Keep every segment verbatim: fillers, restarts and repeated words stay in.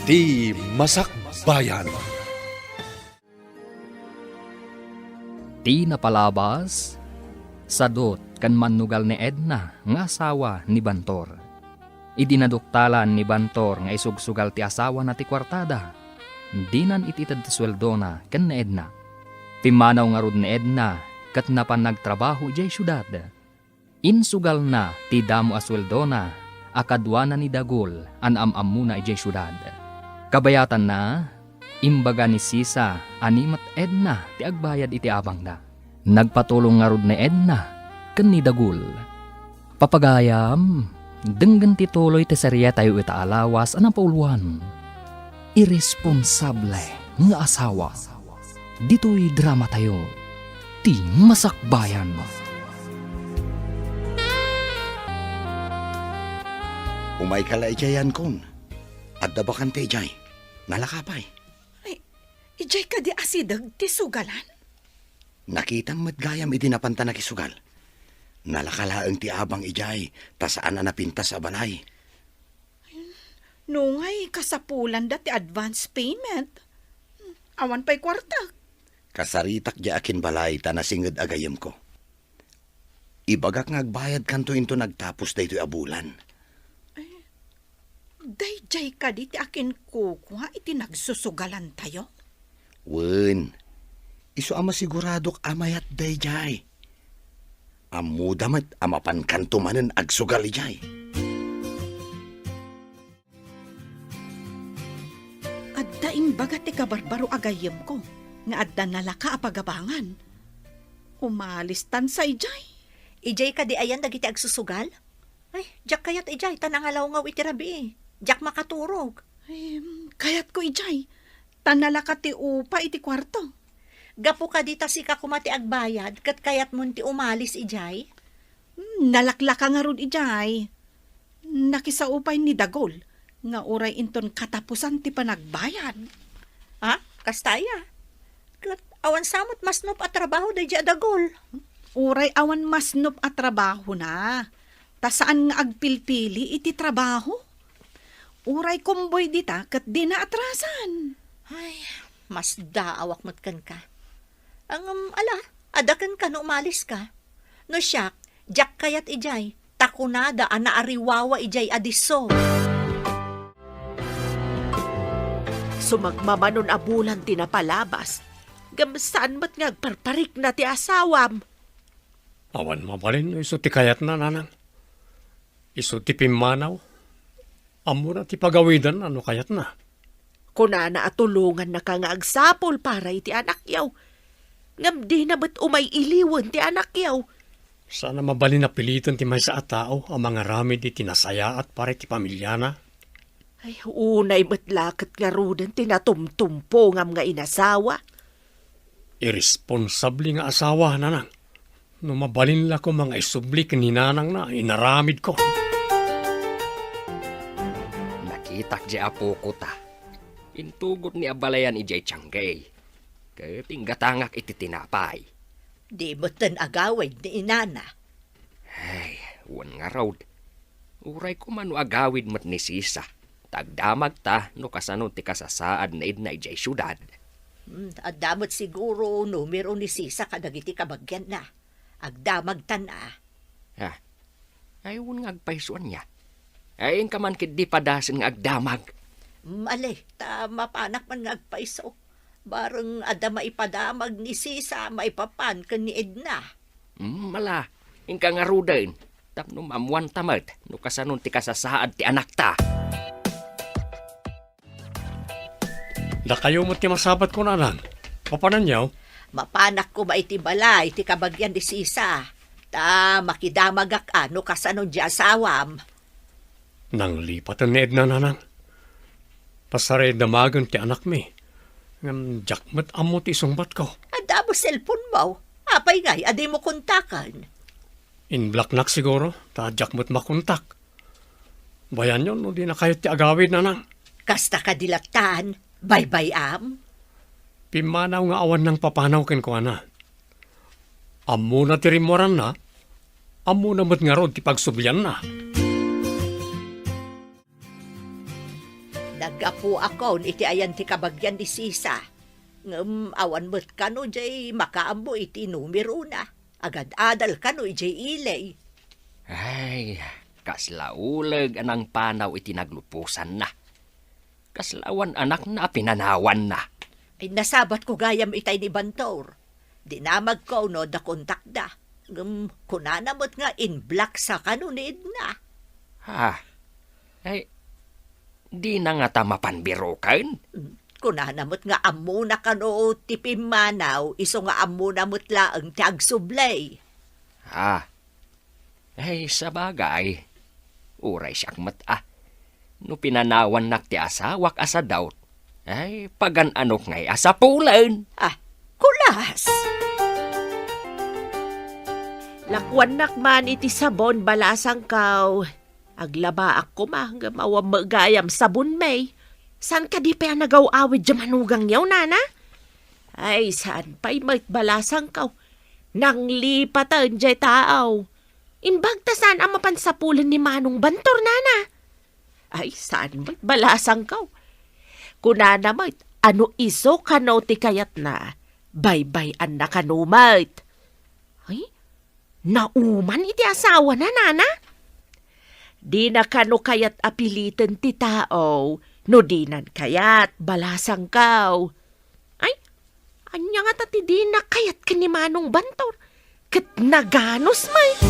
Ti Masakbayan. Ti napalabas, sadut ken mannugal ni Edna nga asawa ni Bantor. Idi naduktalan ni Bantor nga isugsugal ti asawana ti kuartada, dinan it-ited ti sueldona ken ni Edna. Pimmanaw ngarud ni Edna ket napan nagtrabaho idiay siudad. Insugalna ti damo a sueldona a kaduana ni Dagul a naam-ammona idiay siudad. Kabayatanna, imbaga ni Sisa a ni met Edna ti agbayad iti abangda. Nagpatulong ngarud ni Edna ken ni Dagul. Papagayam, denggen ti tuloy ti serietayo ita a lawas a napauluan. Iresponsable nga asawa. Ditoy dramatayo, Ti Masakbayan. Umayka la idiay, Yankon. Adda bakante idiay. Nalaka pay. Ay, idiay kadi asideg ti sugalan? Nakitam met gayam idi napanta nakisugal. Nalaka laeng ti abang idiay, ta saan a napintas a balay. Nungay kasapulanda ti advance payment. Awan pay kuarta. Kasaritak diay akinbalay ta nasinged a gayyemko. Ibagak nga agbayadkanto inton agtapos daytoy a bulan. Daydiay kadi ti akinkukua iti nagsusugalantayo? Wen, isu a masiguradok a mayat daydiay. Ammoda met a mapankanto manen agsugal idiay. Adda imbaga ti kabarbaro a gayyemko nga adda nalaka a pagabangan. Umalistan sa idiay. Idiay kadi ayan dagiti agsusugal? Ay, diak kayat idiay, ta nangalawngaw iti rabii. Diak makaturog. Ay, kayatko idiay, ta nalaka ti upa iti kuarto. Gapu kadi ta sika koma ti agbayad, ket kayatmon ti umalis idiay? Hmm, nalaklaka ngarud idiay. Nakisao pay ni Dagul nga uray inton katapusan ti panagbayad. Ah, kasta aya? Ket awan sa met masnop a trabaho daydiay a Dagul. Uray awan masnop a trabahona, ta saan nga agpilpili iti trabaho. Uray kumboy dita ket dina atrasan. Ay, masdaawak met kenka. Ngem, ala, adda kenka no umaliska. No siak, diak kayat idiay, ta kunada a naariwawa idiay a disso. Sumagmamanon a bulan ti napalabas, ngem saan met nga agparparikna ti asawam. Awan mabalin no isu ti kayatna, nanang. Isu ti pimmanaw. Ammona ti pagawidanna no kayatna. Kunana a tulongannaka nga agsapul para iti anakyo. Ngem dina met umay iliwen ti anakyo. Saan a mabalin a piliten ti maysa a tao a mangaramid iti nasayaat para iti pamiliana. Ay, unay met la ket ngaruden ti natumtumpongam nga inasawa. Iresponsable nga asawa, nanang. No mabalin la koma nga isubli ken ni nanangna, inaramidko. Nakitak diay apokota. Intugot ni a balayan idiay tiangge. Ket inggatangak iti tinapay. Di metten agawid ni inana. Ay, wen ngarud. Uray koma no agawid met ni Sisa, ta agdamagta no kasano ti kasasaad ni Edna idiay siudad. Hmm, adda met siguro numero ni Sisa kadagiti kabagianna. Agdamagtan a. Ah, ay, wen nga agpayso ania. Ay, inka man ketdi padasen nga agdamag. Mali, ta mapanak man nga agpayso. Bareng adda maipadamag ni Sisa maipapan ken ni Edna. Mm, ala, inka ngaruden, tapno maammoanta met no kasanon ti kasasaad ti anakta. Dakayo met ti masabatko, nanang. Mapananyo? Mapanak koma iti balay ti kabagian ni Sisa, ta makidamagak a no kasano ti asawam. Nanglipaten ni Edna, nanang. Pasaray damagen ti anakmi. Ngem diak met ammo ti isungbatko. Adda mo cellphone mo. Apay ngay a dimo kontaken? In-blocknak siguro, ta diak met makontak. Bayanyo no dinakayo ti agawid, nanang. Kasta kadi lattan, baybay-am? Pimmanaw nga awan nangpapanaw kenkuana. Ammona ti rimmuaranna, ammona met ngarud ti pagsublianna. Gapuakon iti ayan ti kabagian ni Sisa. Ngem awan met kano jay makaammo iti numerona. Agad-adal kano idiay ili. Ay, kasla uleg a nangpanaw iti nagluposanna. Kasla awan anakna a pinanawanna. Ay, nasabatko gayam itay ni Bantor. Dinamagko no adda kontakda. Ngem kunana met nga in-block sa kano ni Edna. Ha? Ay, dina ngata mapan biroken? Mm, kunana met nga ammona kano ti pimmanaw, isu nga ammona met laeng ti agsubli. Ah. Ay, sabagay. Uray siak met, ah. No pinanawannak ti asawak a sadot, ay, pagan-anok ngay a sapulen. Ah, kulas! Lakuannak man iti sabon, balasangkaw. Aglabaak koma, ngem awan met gayam sabonmi. Saan kadi pay a nagaw-awid diay manugangyo, nana? Ay, saan pay met, balasangkaw. Nanglipaten diay tao. Imbag ta saan a mapan sapulen ni Manong Bantor, nana? Ay, saan met, balasangkaw. Kunana met a no isu kano ti kayatna, baybay-anna kano met. Ay, nauman iti asawana, nana? Dina kano kayat a piliten ti tao no dinan kayat, balasangkaw. Ay, ania ngata ti dina kayat ken ni Manong Bantor? Ket naganus met.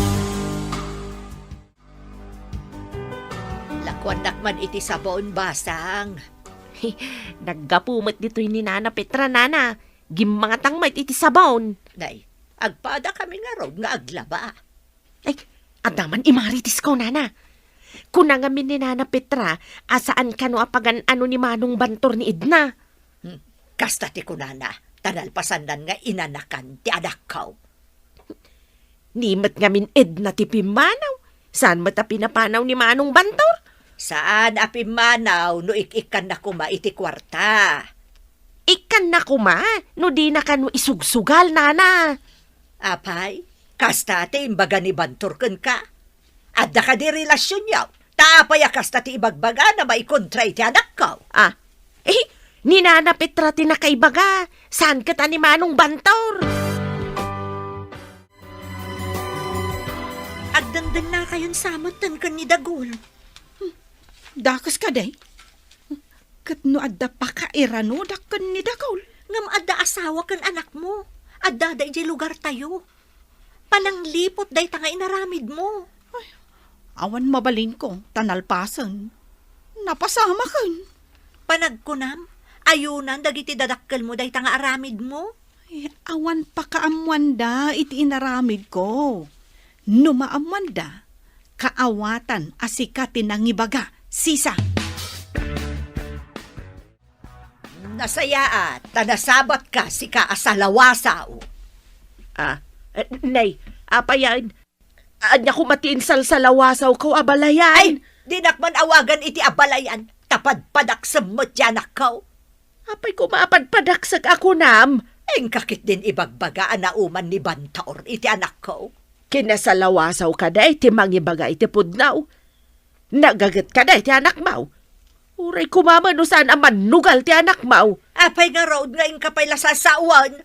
Lakuannak man iti sabon, basang. Naggapu met ditoy ni Nana Petra, nana. Gimmangatang met iti sabon. Nay, agpadakami ngarud nga aglaba. Ay, adda man imarites ko, nana. Kuna ngamin ni Nana Petra a saan kano a pagan-ano ni Manong Bantor ni Edna. Hmm, kasta ti kunana, ta nalpasannan nga inanakan ti anakko. Ni met ngamin Edna ti pimmanaw, saan met a pinapanaw ni Manong Bantor? Saan a pimmanaw no ik-ikkanna koma iti kuarta. Ikkanna koma no dina kano isugsugal, nana. Apay, kasta ti imbaga ni Bantor kenka? Adda kadi relasionyo? Ta apay a kasta ti ibagbagana maikontra iti anakko? Ah, eh, ni Nana Petra ti nakaibaga, saan ket a ni Manong Bantor? Agdengdennakayon sa met ken ni Dagul. Hmm, dakes kadi? Ket no adda pakairanodak ken ni Dagul? Ngem adda asawa ken anakmo. Addada idiay lugartayo. Panangliput dayta nga inaramidmo. Ay, awan mabalinko, ta nalpasen. Napasamaken. Panagkunam, ayunan dagiti dadakkelmo dayta nga aramidmo. Ay, awan pakaammoanda iti inaramidko. No maammoanda, kaawatan a sika ti nangibaga, Sisa. Nasayaat, ta nasabatka, sika a salawasaw. Ah, eh, nay, apayan, ania koma ti insalsalawasawko a balayan? Ay, dinak man awagan iti abalayan, ta padpadaksem met ti anakko. Apay koma a padpadaksek a kunam? Inka ketdin ibagbaga a nauman ni Bantor iti anakko. Kinasalawasawka dayta mangibaga iti pudno. Nagagetka dayta anakmo. Uray koma met no saan a mannugal ti anakmo. Apay ngarud nga inka pay la sasawen?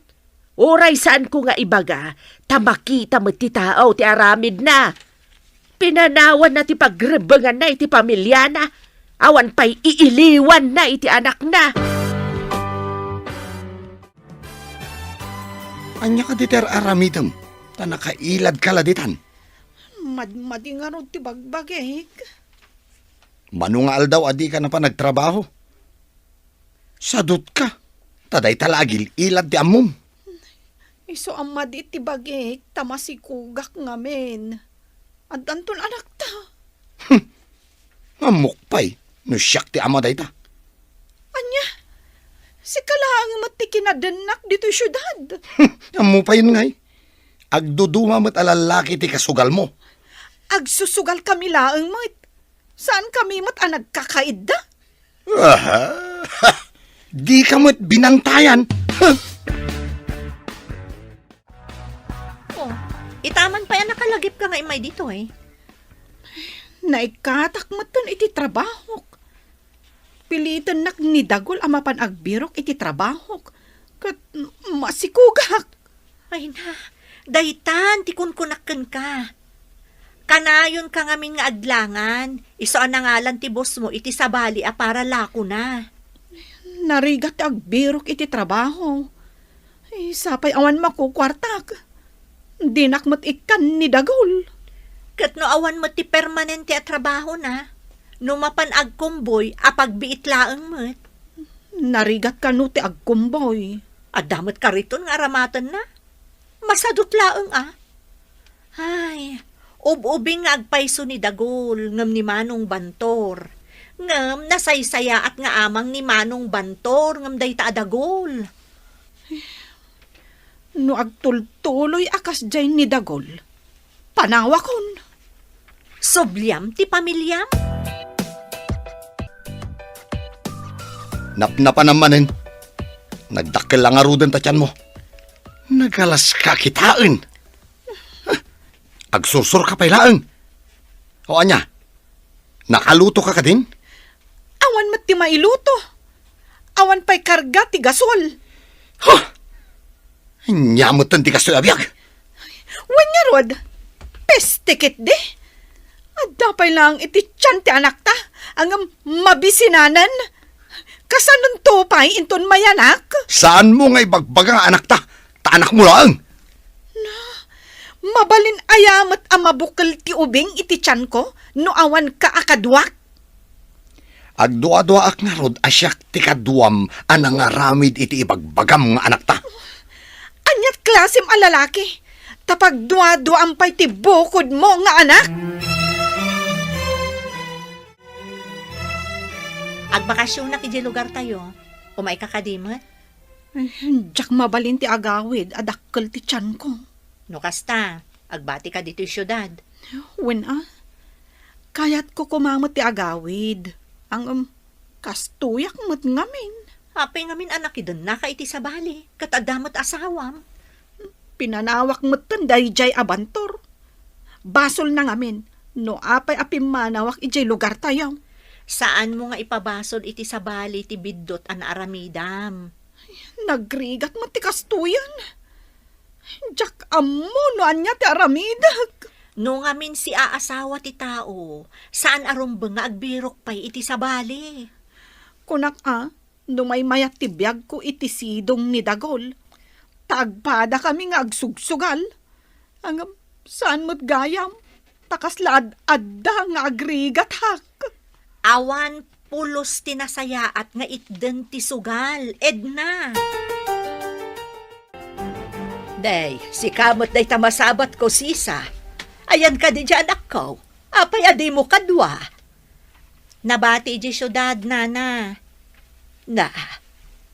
Uray saanko nga ibaga, ta makita met ti tao ti aramidna. Pinanawanna ti pagrebbenganna iti pamiliana, awan pay iiliwanna iti anakna. Ania kadi ti ar-aramidem, ta nakailadka la ditan? Madmadi ngarud ti bagbagik. Mano nga aldaw a dika napan nagtrabaho? Sadutka, ta dayta la agil-ilad ti ammom. Isu a madi ti bagik ta masikugak ngamin. Addanton anakta. Hm. Ammok pay no siak ti ama dayta. Ania? Sika laeng met ti kinadennak ditoy siudad. Hm, ammo payen ngay. Agduduma met a lallaki ti kasugalmo. Agsusugalkami laeng met. Saankami met a nagkakaidda? Aha! Dika met binantayan. Oh, itaman pay a nakalagipka nga immay ditoy. Naikkatak metten iti trabahok. Pilitennak ni Dagul a mapan agbirok iti trabahok, ket masikugak. Ay na, daytan ti kunkunak kenka. Kanayonka ngamin nga aglangan, isu a nangalan ti bossmo iti sabali a para lakona. Narigat ti agbirok iti trabaho. Ay, sapay awan makukuartak. Dinak met ikkan ni Dagul. Ket no awan met ti permanente a trabahona, no mapan agkumboy, apagbiit laeng met. Narigat kano ti agkumboy. Adda met kariton nga aramatenna. Masadut laeng a. Ay, ub-ubing nga agpayso ni Dagul ngem ni Manong Bantor. Ngem nasaysayaat nga amang ni Manong Bantor ngem dayta a Dagul. No agtultuloy a kasdiay ni Dagul, panawakon. Subliam ti pamiliam? Napnapanam manen. Nagdakkel la ngaruden ta tianmo. Nagalaska kitaen. Agsursurka pay laeng. O ania? Nakalutoka kadin? Awan met ti mailuto. Awan pay karga ti gasol. Huh! Ania metten ti kastoy a biag? Wen ngarud, peste ketdi. Adda pay laeng iti tian ti anakta, ngem mabisinanen. Kasanonto pay inton mayanak? Saanmo nga ibagbaga nga anakta, ta anakmo laeng. Na, mabalin aya met a mabukel ti ubing iti tianko no awanka a kaduak? Agduaduaak ngarud a siak ti kaduam a nangaramid iti ibagbagam nga anakta. Aniat klasem a lalaki? Ta pagduaduaam pay ti bukodmo nga anak? Agbakasionak idiay lugartayo. Umayka kadi met? Eh, diak mabalin ti agawid a dakkel ti tianko. No kasta, agbatika ditoy siudad. Wen a, kayatko koma met ti agawid. Ngem, kastoyak met ngamin. Apay ngamin a nakidennaka iti sabali, ket adda met asawam? Pinanawak metten daydiay a Bantor. Basolna ngamin no apay a pimmanawak idiay lugartayo. Saanmo nga ipabasol iti sabali ti biddut a naaramidam. Nagrigat met ti kastoyen. Diak ammo no ania ti aramidek. No ngamin siaasawa ti tao, saan a rumbeng nga agbirok pay iti sabali. Kunak a, no maymayat ti biagko iti sidong ni Dagol, ta agpadakami nga agsugsugal. Ngem saan met gayam, ta kasla ad-adda nga agrigathak. Awan pulos ti nasayaat nga itden ti sugal, Edna. Day, sika met dayta masabatko, Sisa. Ayan kadi diay anakko? Apay a dimo kadua? Nabati idiay siudad, nana. Na,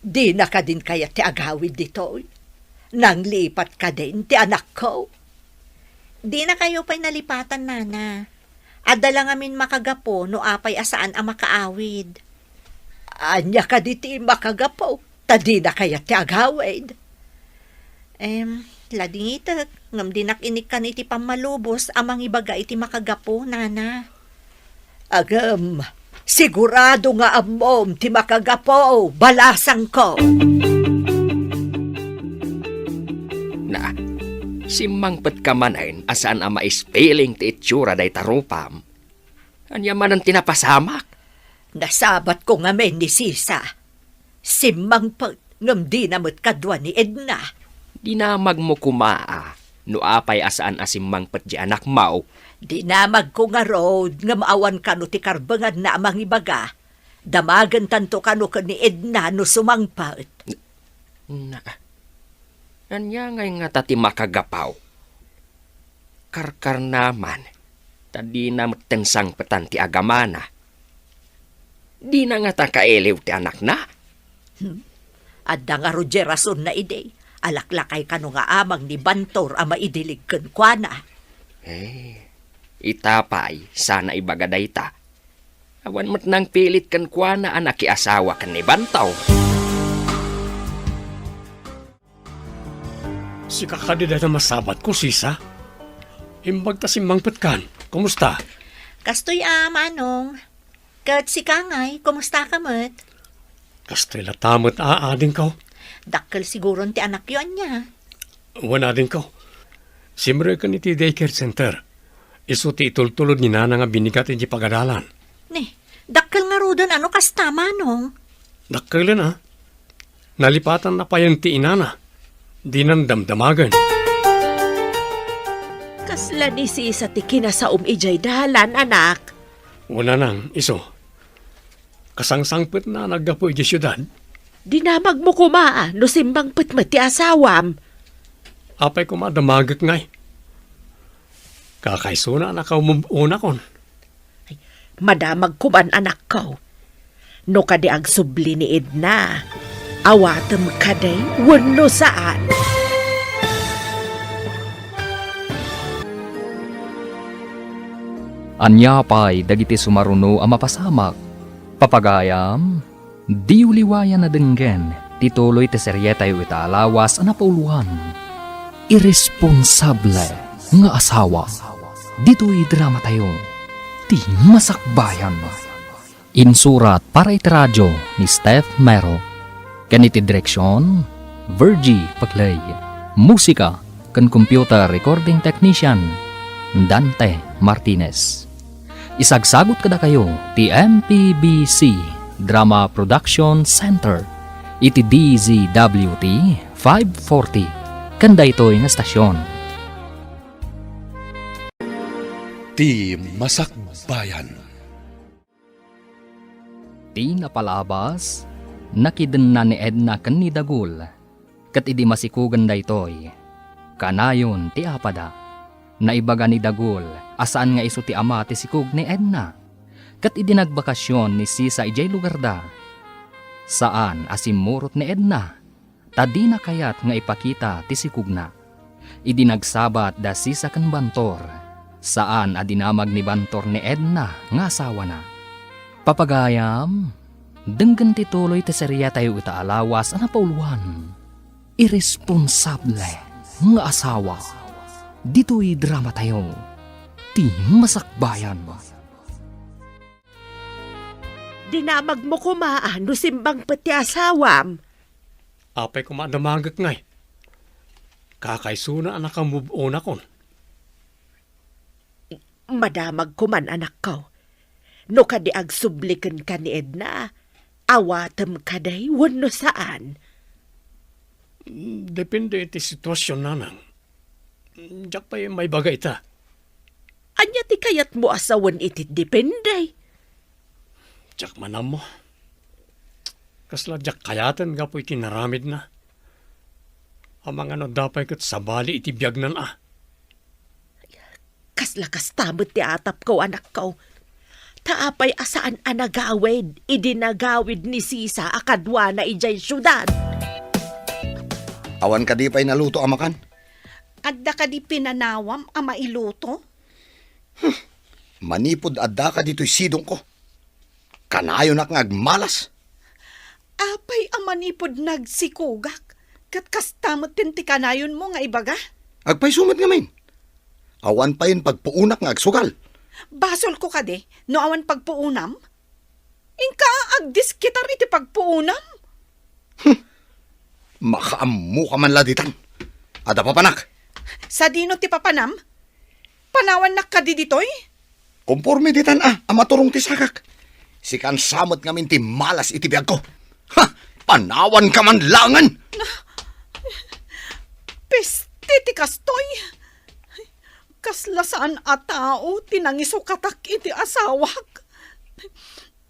dina kadin kayat ti agawid ditoy? Nanglipat kadin ti anakko? Dinakayo pay nalipatan, nana. Adda la ngamin makagapu no apay a saan a makaawid. Ania kadi ti makagapu? Ta dina kayat ti agawid. Em, ladingitek, ngem dinak inikkan iti pammalubos a mangibaga iti makagapu, nana. Ngem, sigurado nga ammom ti makagapu, balasangko. Na, simmangpetka manen a saan a maispiling ti itsura dayta rupam. Ania manen ti napasamak? Nasabatko ngamin ni Sisa. Simmangpet, ngem dina met kadua ni Edna. Dinamagmo koma a, no apay a saan a simmangpet diay anakmo. Dinamagko ngarud, ngem awan kano ti karbenganna a mangibaga. Damagentanto kano ken ni Edna no sumangpet. Na, ania ngay ngata ti makagapu? Karkarna man, ta dina metten sangpetan ti agamana. Dina ngata kailiw ti anakna? Hmm. Adda ngarud diay rasonna idi. Alaklakay kano nga amang ni Bantor a maidilig kenkuana. Eh, ita pay, saan a ibaga dayta. Awan met nangpilit kenkuana a nakiasawa ken ni Bantor. Sika kadi dayta masabatko, Sisa? Imbag ta simmangpetkan. Kumusta? Kastoy a, Manong. Ket sika ngay, kumustaka met? Kastoy latta met a, adingko. Dakkel siguron ti anakyo, ania? Wen, adingko. Simreken iti daycare center. Isu ti itultulod ni nana nga binigat iti pagadalan. Ni, dakkel ngaruden a no kasta, manong? Dakkelen a. Nalipatanna payen ti inana. Dinan damdamagen. Kasla ni sisa ti kinasaom idiay dalan, anak? Wen, nanang, isu. Kasangsangpetna a naggapu idiay siudad. Dinamagmo koma a no simmangpet met ti asawam. Apay koma a damagek ngay? Kakaisuna a nakaumub-unakon. Ay, madamag koman, anakko. No kadi agsubli ni Edna, awatem kadi wenno saan? Ania pay dagiti sumaruno a mapasamak? Papagayam, diyo liwayan a denggen ti tuloy ti serietayo ita a lawas a napauloan, Irresponsable nga Asawa. Ditoy dramatayo, Ti Masakbayan. Insurat para iti radio ni Steph Mero. Ken iti direksion, Virgie Paclay. Musika ken computer recording technician, Dante Martinez. Isagsagut kadakayo ti M P B C Drama Production Center iti D Z W T five forty ken daytoy nga stasyon. Ti Masakbayan. Ti napalabas, nakidenna ni Edna ken ni Dagul, ket idi masikugen daytoy, kanayon ti apada. Naibaga ni Dagul a saan nga isu ti ama ti sikog ni Edna. Ket idi nagbakasyon ni Sisa idiay lugarda, saan a simmurot ni Edna. Ta dina kayat nga ipakita ti sikogna. Idi nagsabat da Sisa ken Bantor, saan a dinamag ni Bantor ni Edna nga asawana. Papagayam, denggen ti tuloy ti serietayo ita a lawas a napauloan, Irresponsable nga Asawa. Ditoy dramatayo, Ti Masakbayan. Dinamagmo koma a no simmangpet ti asawam. Apay koma a damagek ngay? Kakaisuna a nakamove-onakon. Madamag koman, anakko. No kadi agsubli kenka ni Edna, awatem kadi wenno saan? Depende iti sitwasyon, nanang. Diak pay maibaga ita. Ania ti kayatmo a sawen iti depende? Diak man ammo. Kasla diak kayaten gapu iti naramidna. Amangan no adda pay ket sabali iti biagnan a. Kasla kasta met ti atapko, anakko. Ta apay a saan a nagawid idi nagawid ni Sisa a kaduana idiay siudad? Awan kadi pay naluto a makan? Adda kadi pinanawam a mailuto? Manipud addaka ditoy sidongko, kanayonak nga agmalas. Apay a manipud nagsikogak, ket kasta met ti kanayonmo nga ibaga? Agpayso met ngamin. Awan payen pagpuonak nga agsugal. Basolko kadi no awan pagpuonam? Inka agdiskitar iti pagpuonam? Hmm. Makaammoka man la ditan. Adda papanak. Sadino ti papanam? Panawannak kadi ditoy? Konforme ditan a, a maturong ti sagak. Sikan sa met ngamin ti malas iti biagko. Ha! Panawanka man langen! Peste ti kastoy! Kasla saan a tao ti nangisukatak iti asawak.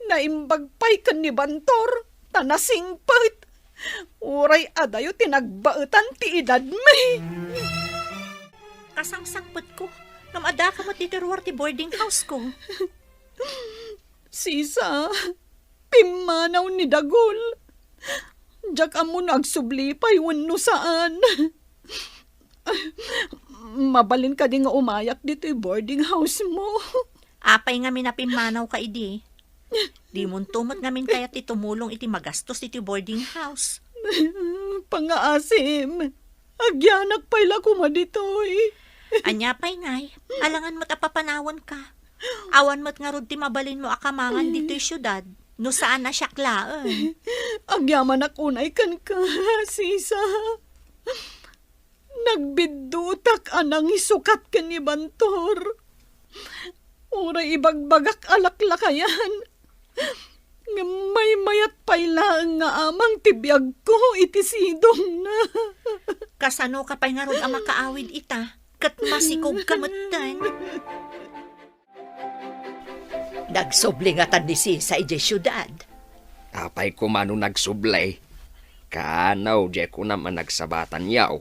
Naimbag pay ken ni Bantor, ta nasingpet. Uray adayo ti nagbaetan ti edadmi. Kasangsangpetko, ngem addaka met iti ruar ti boarding house ko. Sisa, pimmanaw ni Dagul. Diak ammo no agsubli pay wenno saan. Mabalin kadi nga umayak ditoy boarding house mo? Apay ngamin a pimmanawka idi? Dimonto met ngamin kayat ti tumulong iti magastos iti boarding house. Pangaasim, agyanak pay la koma ditoy. Ania pay ngay, alangan met a papanawanka. Awan met ngarud ti mabalinmo a kamangan ditoy siudad, no saan a siak laeng. Agyamanak unay kenka, sisa. Nagbiddutak a nangisukat ken ni Bantor. Uray ibagbagak a laklakayan, ngem maymayat pay laeng nga amang ti biagko iti sidongna. Kasanoka pay ngarud a makaawid ita, ket masikogka metten? Nagsubli ngatan ni Sisa idiay siudad. Apay koma no nagsubli? Kaano, diay kunam a nagsabatan yaw?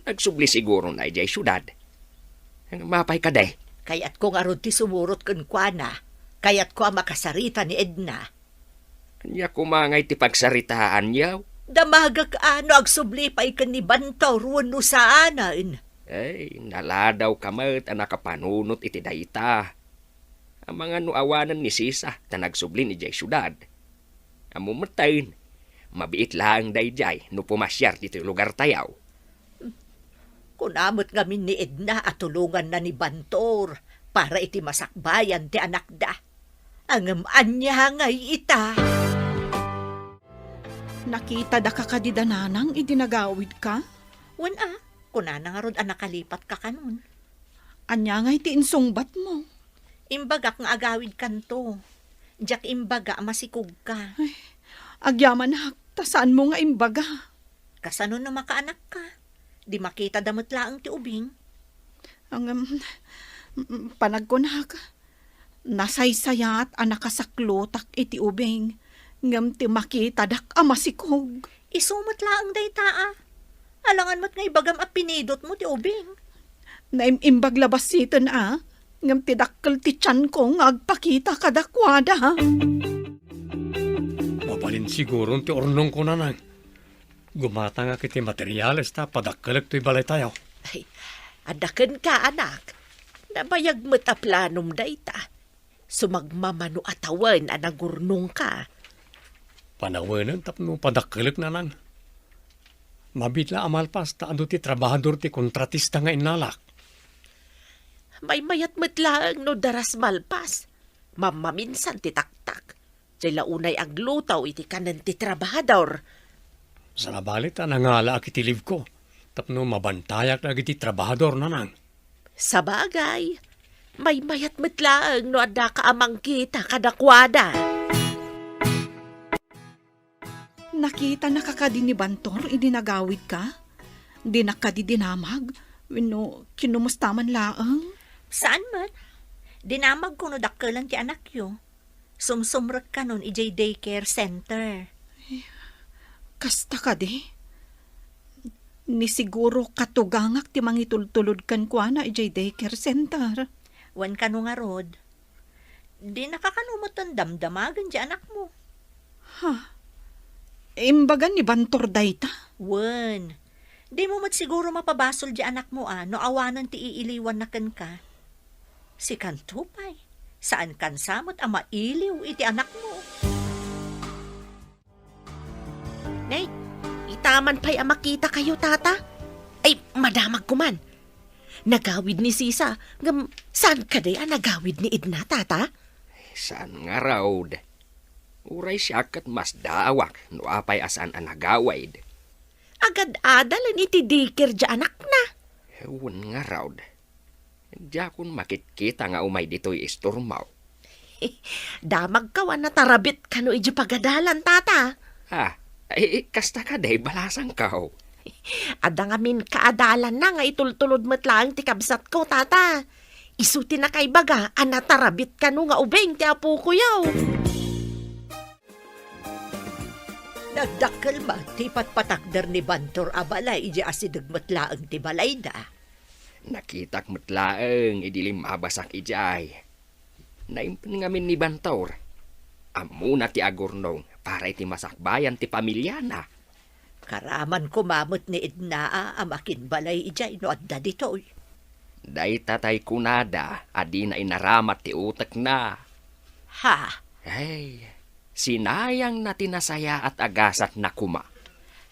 Nagsubli sigurona idiay siudad. Mapay kadi? Kayatko ngarud ti sumurot kenkuana. Kayatko a makasarita ni Edna. Ania koma ngay ti pagsaritaan yaw? Damagek a no agsubli pay ken ni Bantor wenno saanen. Ay, naladawka met a nakapanunot iti dayta. Amangan no awanen ni Sisa ta nagsublin idiay siudad. Ammo metten, mabiit laeng daydiay no pumasiar ditoy lugartayo. Kuna met ngamin ni Edna a tulonganna ni Bantor para iti masakbayan ti anakda. Ngem ania ngay ita? Nakitadaka kadi da nanang idi nagawidka? Wen a, kunana ngarud a nakalipatka kanon. Ania ngay ti insungbatmo? Imbagak nga agawidkanto. Diak imbaga a masikogka. Ay, agyamanak, ta saanmo nga imbaga. Kasano no makaanakka? Di makitada met laeng ti ubing. Ngem, mm, panagkunak, nasaysayat a nakasaklotak iti ubing, ngem ti makitadak a masikog. Isu met laeng dayta a. Alangan met nga ibagam a pinidotmo ti ubing. Naim-imbag la bassiten a, ngem ti dakkel ti tianko nga agpakita kadakuada. Mabalin siguron ti urnongko, nanang. Gumatangak iti materiales ta padakkelek toy balaytayo. Ay, adda kenka, anak. Nabayag met a planom dayta. Sumagmamano a tawen a nagurnongka. Panawenen tapno padakkelek, nanang. Mabiit la a malpas ta adu ti trabahador ti kontratista nga innalak. Maymayat met laeng no daras malpas. Mammaminsan ti taktak. Diay la unay agluto iti kanen ti trabahador. Sabali ta nangalaak iti leave-ko tapno mabantayak dagiti trabahador, nanang. Sabagay, maymayat met laeng no addaka a mangkita kadakuada. Nakitanaka kadi ni Bantor idi nagawidka? Dinak kadi dinamag? Wenno kinumusta man laeng? Saan met. Dinamagko no dakkelan ti anakyo. Sumsumrek kanon idiay daycare center. Kasta kadi? Ni siguro katugangak ti mangitultulod kenkuana idiay daycare center. Wen kano ngarud, dinaka kano metten damdamagen ti anakmo. Ha? Imbagan ni Bantor dayta? Wen. Dimo met siguro mapabasol ti anakmo a no awanen ti iiliwanna kenka. Sikanto pay, saankan sa met a mailiw iti anakmo. Nay, itaman pay a makitakayo, tata. Ay, madamag ko man. Nagawid ni Sisa, ngem saan kadi a nagawid ni Edna, tata? Saan ngarud? Uray siak ket masdaawak no apay a saan a nagawid. Agad-adalen iti daycare ti anakna. Wen ngarud. Diakon makitkita nga umay ditoy istormo. Damagkaw a natarabit kano idiay pagadalan, tata. Ah, ay, kasta kadi, balasangkaw. Adda ngamin kaadalanna nga itultulod met laeng ti kabsatko, tata. Isu ti nakaibaga a natarabit kano nga ubing ti apokoyo. Nagdakkel met ti patpatakder ni Bantor a balay idiay asideg met laeng ti balayda. Nakitak met laeng idi limmabasak idiay. Naimbag ngamin ni Bantor. Ammona ti agurnong para iti masakbayan ti pamiliana. Karaman koma met ni Edna a makinbalay idiay no adda ditoy. Dayta tay kunada a dina inaramat ti utekna. Ha? Ay, sinayangna ti nasayaat a gasatna koma.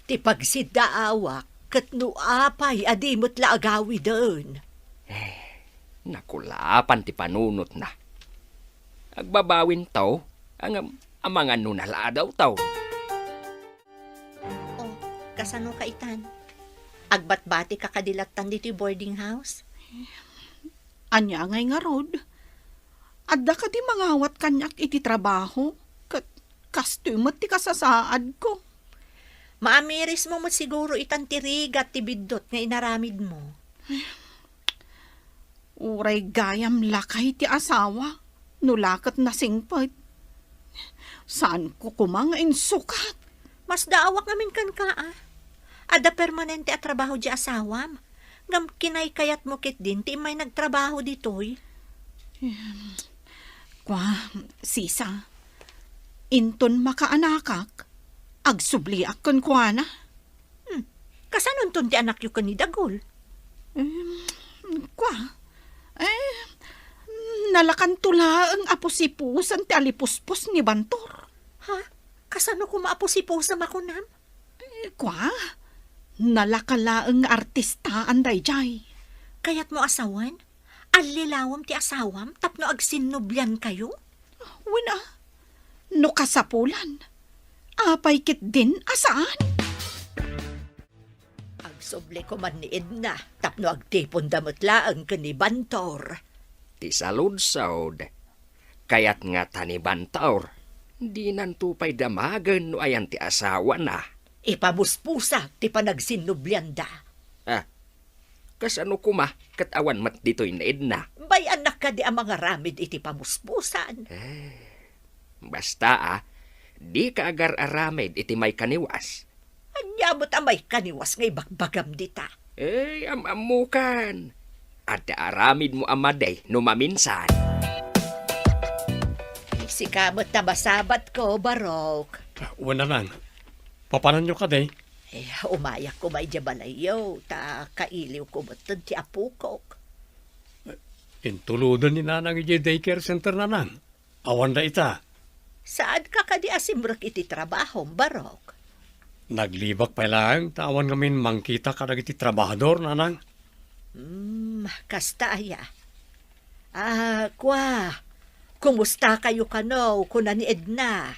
Ti pagsiddaawak ket no apay a di met la agawiden. Eh, Nakulapan ti panunotna. Agbabawinto, ngem amangan no naladaw taw. Oh, kasano ka itan? Agbatbati ka kadi lattan ditoy boarding house? Ania ngay ngarud? Adda kadi mangawat kaniak iti trabaho? Ket kastoy met ti kasasaadko. Maamirismo met siguro itan ti rigat ti biddut nga inaramidmo. Uray gayam lakay ti asawa, no la ket nasingpet. Saanko koma nga insukat. Masdaawak ngamin kenka, a. Adda permanente a trabaho diay asawam. Ngem kinaykayatmo ketdin ti immay nagtrabaho ditoy. Em, kua, sisa, inton makaanakak, agsubliak kenkuana. Hmm. Kasanonton ti anakyo ken ni Dagul? Em, kua, eh, nalakanto laeng a pusipusan ti alipuspos ni Bantor. Ha? Kasano koma a pusipusam a kunam? Eh, kua, nalaka laeng nga artistaan daydiay. Kayatmo a sawen? Allilawem ti asawam tapno agsinnubliankayo? Wen a, no kasapulan, apay ketdin a saan? Agsubli koman ni Edna tapno agtiponda met laeng ken ni Bantor. Ti saludsod, kayat ngata ni Bantor, dinanto pay damagen no ayan ti asawana. Ipamuspusa ti panagsinnublianda. Ah, kasano koma ket awan met ditoy ni Edna? Bay-annak kadi a mangaramid iti pamuspusan? Eh, basta a, dika agar-aramid iti maikaniwas. Ania met a maikaniwas nga ibagbagam dita? Eh, am-ammokan. Adda aramidmo a madi no maminsan. Sika met ta masabatko, Barok. Wen, nanang. Papananyo kadi? Eh, umayak koma idiay balayyo, ta kailiwko metten ti apokok. Intuloden ni nanang idiay daycare center, nanang. Awan da ita. Saanka kadi a simrek iti trabahom, Barok? Naglibak pay laeng ta awan ngamin mangkita kadagiti trabahador, nanang. Hmm, kasta aya. Ah, kua, kumustakayo kano, kuna ni Edna?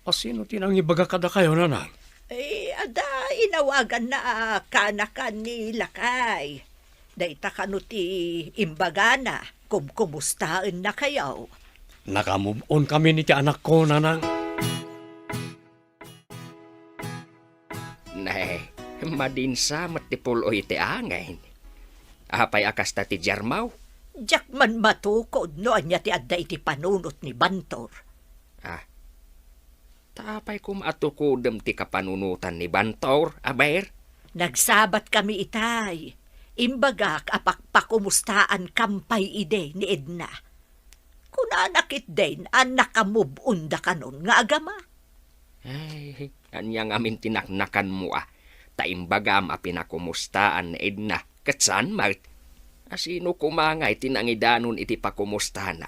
A, sino ti nangibaga kadakayo, nanang? Eh, adda inawaganna a kaanakan ni lakay. Dayta kano ti imbagana, kumkumustaennakayo. Naka-move on kami ni ti anakko, nanang. Nay, madinsa met ti pul-oy ti angin. Apay a kasta ti diarmaw? Diak man matukod no ania ti adda iti panunot ni Bantor. Ah, ta apay koma a tukodem ti kapanunotan ni Bantor, aber? Nagsabat kami itay. Imbagak a pakpakumustaankan pay idi ni Edna. Kunana ketdin a naka-move on da kanon nga agama. Ay, ania ngamin ti naknakanmo a, ta imbagam a pinakumustaan ni Edna, ket saan met? A, sino koma ngay ti nangidanon iti pakumustana?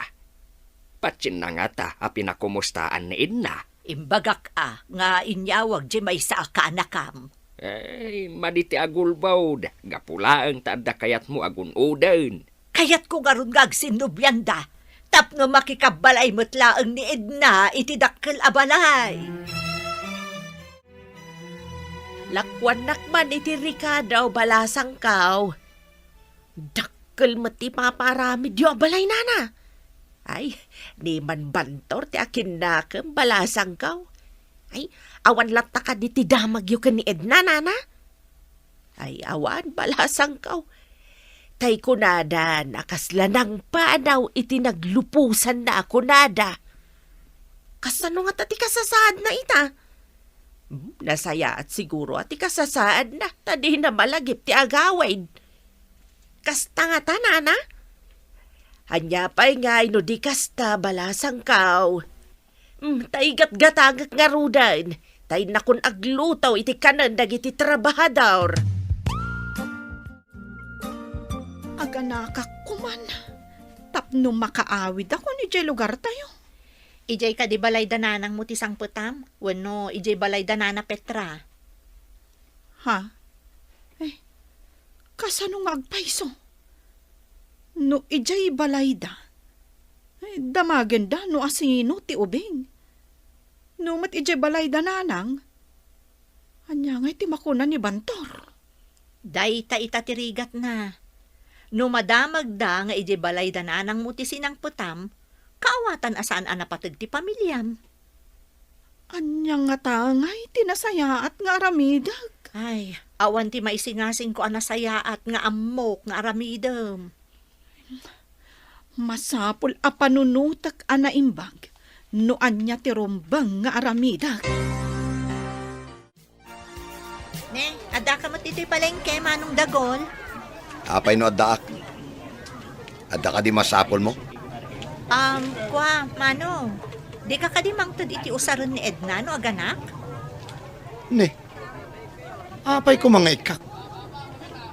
Patienna ngata a pinakumustaan ni Edna? Imbagak a nga inyawag diay maysa a kaanakam. Ay, madi ti agulbod, gapu laeng ta adda kayatmo a gun-oden. Kayatko ngarud nga agsinnublianda tapno makikabbalay met laeng ni Edna iti dakkel a balay. Lakuannak man iti rikado, balasangkaw. Dakkel met ti ipapaaramidyo a balay, nana. Ay, ni man Bantor ti akinnakem, balasangkaw. Ay, awan latta kadi ti damagyo ken ni Edna, nana? Ay, awan, balasangkaw. Tay kunada a kasla nangpanaw iti nagluposanna a kunada. Kasano ngata ti kasasaadna ita? Hmm, nasayaat siguro a ti kasasaadna, ta dina malagip ti agawid. Kasta ngata, nana? Ania pay ngay no di kasta, balasangkaw? Hmm, ta igatgatangek ngaruden, ta innakon agluto iti kanen dagiti trabahador. Aganakak koman, tapno makaawidakon idiay lugartayo. Idiay kadi balay da nanangmo ti sangpetam, wenno idiay balay da nana Petra? Ha? Eh, kasano nga agpayso? No idiay balayda, eh, damagenda no asino ti ubing. No met idiay balayda nanang, ania ngay ti makuna ni Bantor? Dayta ita ti rigatna. No madamagda nga idiay balayda nanangmo ti sinangpetam, kaawatan a saan a napateg ti pamiliam. Ania ngata ngay ti nasayaat nga aramidek? Ay, awan ti maisingasingko a nasayaat nga ammok nga aramidem. Masapul a panunotek a naimbag no ania ti rumbeng nga aramidek. Ne, adda ka met ditoy palengke, Manong Dagol? Apay no addaak? Adda kadi masapulmo? Um, kua, Manong, di ka kadi mangted iti usaren ni Edna no aganak? Ne, apay koma nga ikkak?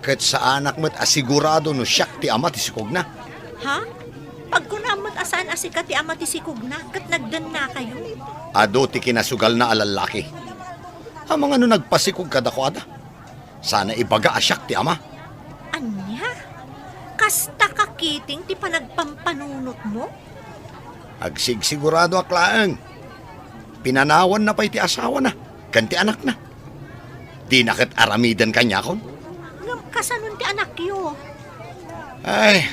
Ket saanak met a sigurado no siak ti ama ti sikogna. Ha? Pagkunam met a saan a sika ti ama ti sikogna, ket nagdennakayo? Adu ti kinasugalna a lallaki. Amangan no nagpasikog kadakuada. Sana ibaga a siak ti ama. Ania? Kasta ka kiting ti panagpampanunotmo? Agsigsiguradoak laeng. Pinanawanna pay ti asawana ken ti anakna. Dina ket aramiden kaniakon. Ngem kasanon ti anakyo? Ay,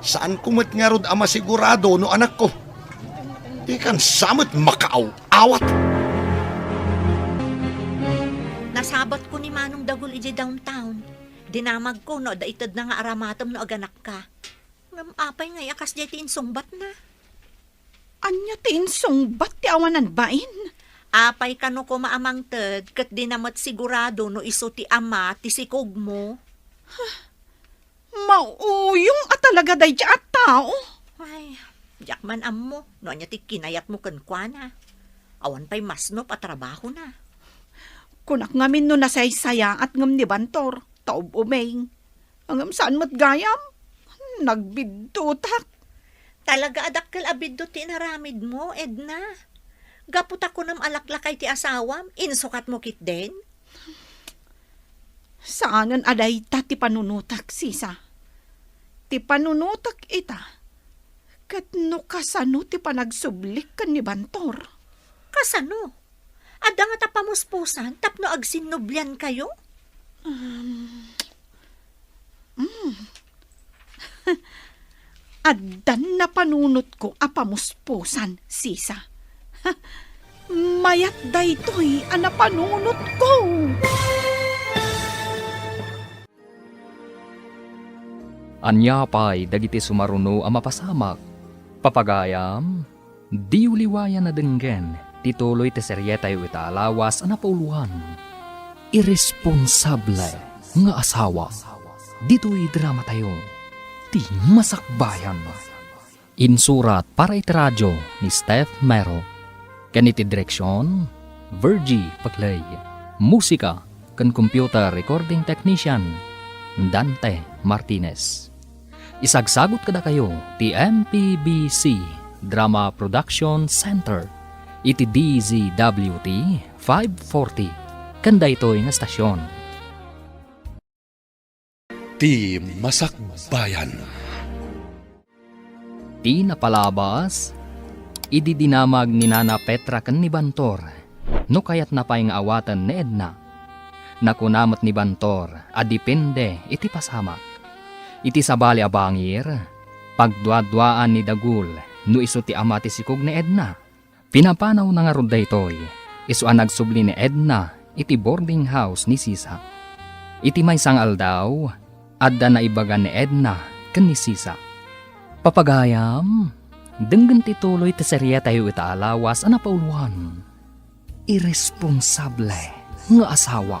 saanko met ngarud a masigurado no anakko. Dikan sa met makaaw-awat. Nasabatko ni Manong Dagul idiay downtown. Dinamagko no adda itedna nga aramatem no aganakka. Ngem apay ngay a kasdiay ti insungbatna? Ania ti insungbat ti awanan bain? Apay kano koma a mangted ket dina met sigurado no isu ti ama ti sikogmo? Mauyong a talaga daydiay a tao. Ay, diak man ammo no ania ti kinayatmo kenkuana. Awan pay masnop a trabahona. Kunak ngamin no nasaysayaat ngem ni Bantor, ta ub-umeng. Ngem saan met gayam? Nagbiddutak. Talaga a dakkel a biddut ti inaramidmo, Edna. Gapu ta kunam a laklakay ti asawam, insukatmo ketdin? Saanen a dayta ti panunotak, sisa. Ti panunotak ita, ket no kasano ti panagsublik ken ni Bantor? Kasano? Adda ngata pamuspusan tapno agsinnubliankayo? Um, mm. Addan napanunotko a pamuspusan, sisa. Mayat daytoy a napanunotko. Ania pay dagiti sumaruno a mapasamak? Papagayam, diyo liwayan a denggen ti tuloy ti serietayo ita a lawas a napauloan, Irresponsable nga Asawa. Ditoy dramatayo, Ti Masakbayan. Insurat para iti radio ni Steph Mero. Ken iti direksion, Virgie Paclay. Musika ken computer recording technician, Dante Martinez. Isagsagut kadakayo ti M P B C Drama Production Center iti D Z W T five forty ken daytoy nga estasion. Ti Masakbayan. Ti napalabas, idi dinamag ni Nana Petra ken ni Bantor no kayatna pay nga awaten ni Edna. Nakuna met ni Bantor a depende iti pasamak. Iti sabali a bangir, pagduaduaan ni Dagul no isu ti ama ti sikog ni Edna. Pinapanawna ngarud daytoy, isu a nagsubli ni Edna iti boarding house ni Sisa. Iti maysa nga aldaw, adda naibaga ni Edna ken ni Sisa. Papagayam, denggen ti tuloy ti serietayo ita a lawas a napauloan, Irresponsable nga Asawa.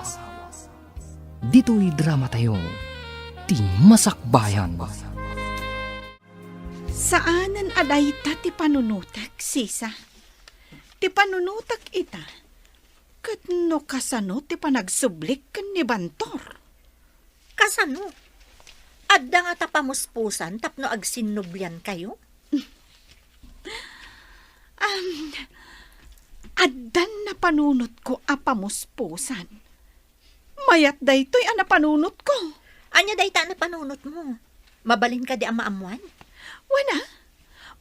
Ditoy dramatayo, Ti Masakbayan. Saanen a dayta ti panunotek, Sisa. Ti panunotek ita, ket no kasano ti panagsublik ken ni Bantor. Kasano? Adda ngata pamuspusan tapno agsinnubliankayo? Am, addan napanunotko a pamuspusan. Mayat daytoy a napanunotko. Ania dayta a napanunotmo? Mabalin kadi a maammuan? Wen a,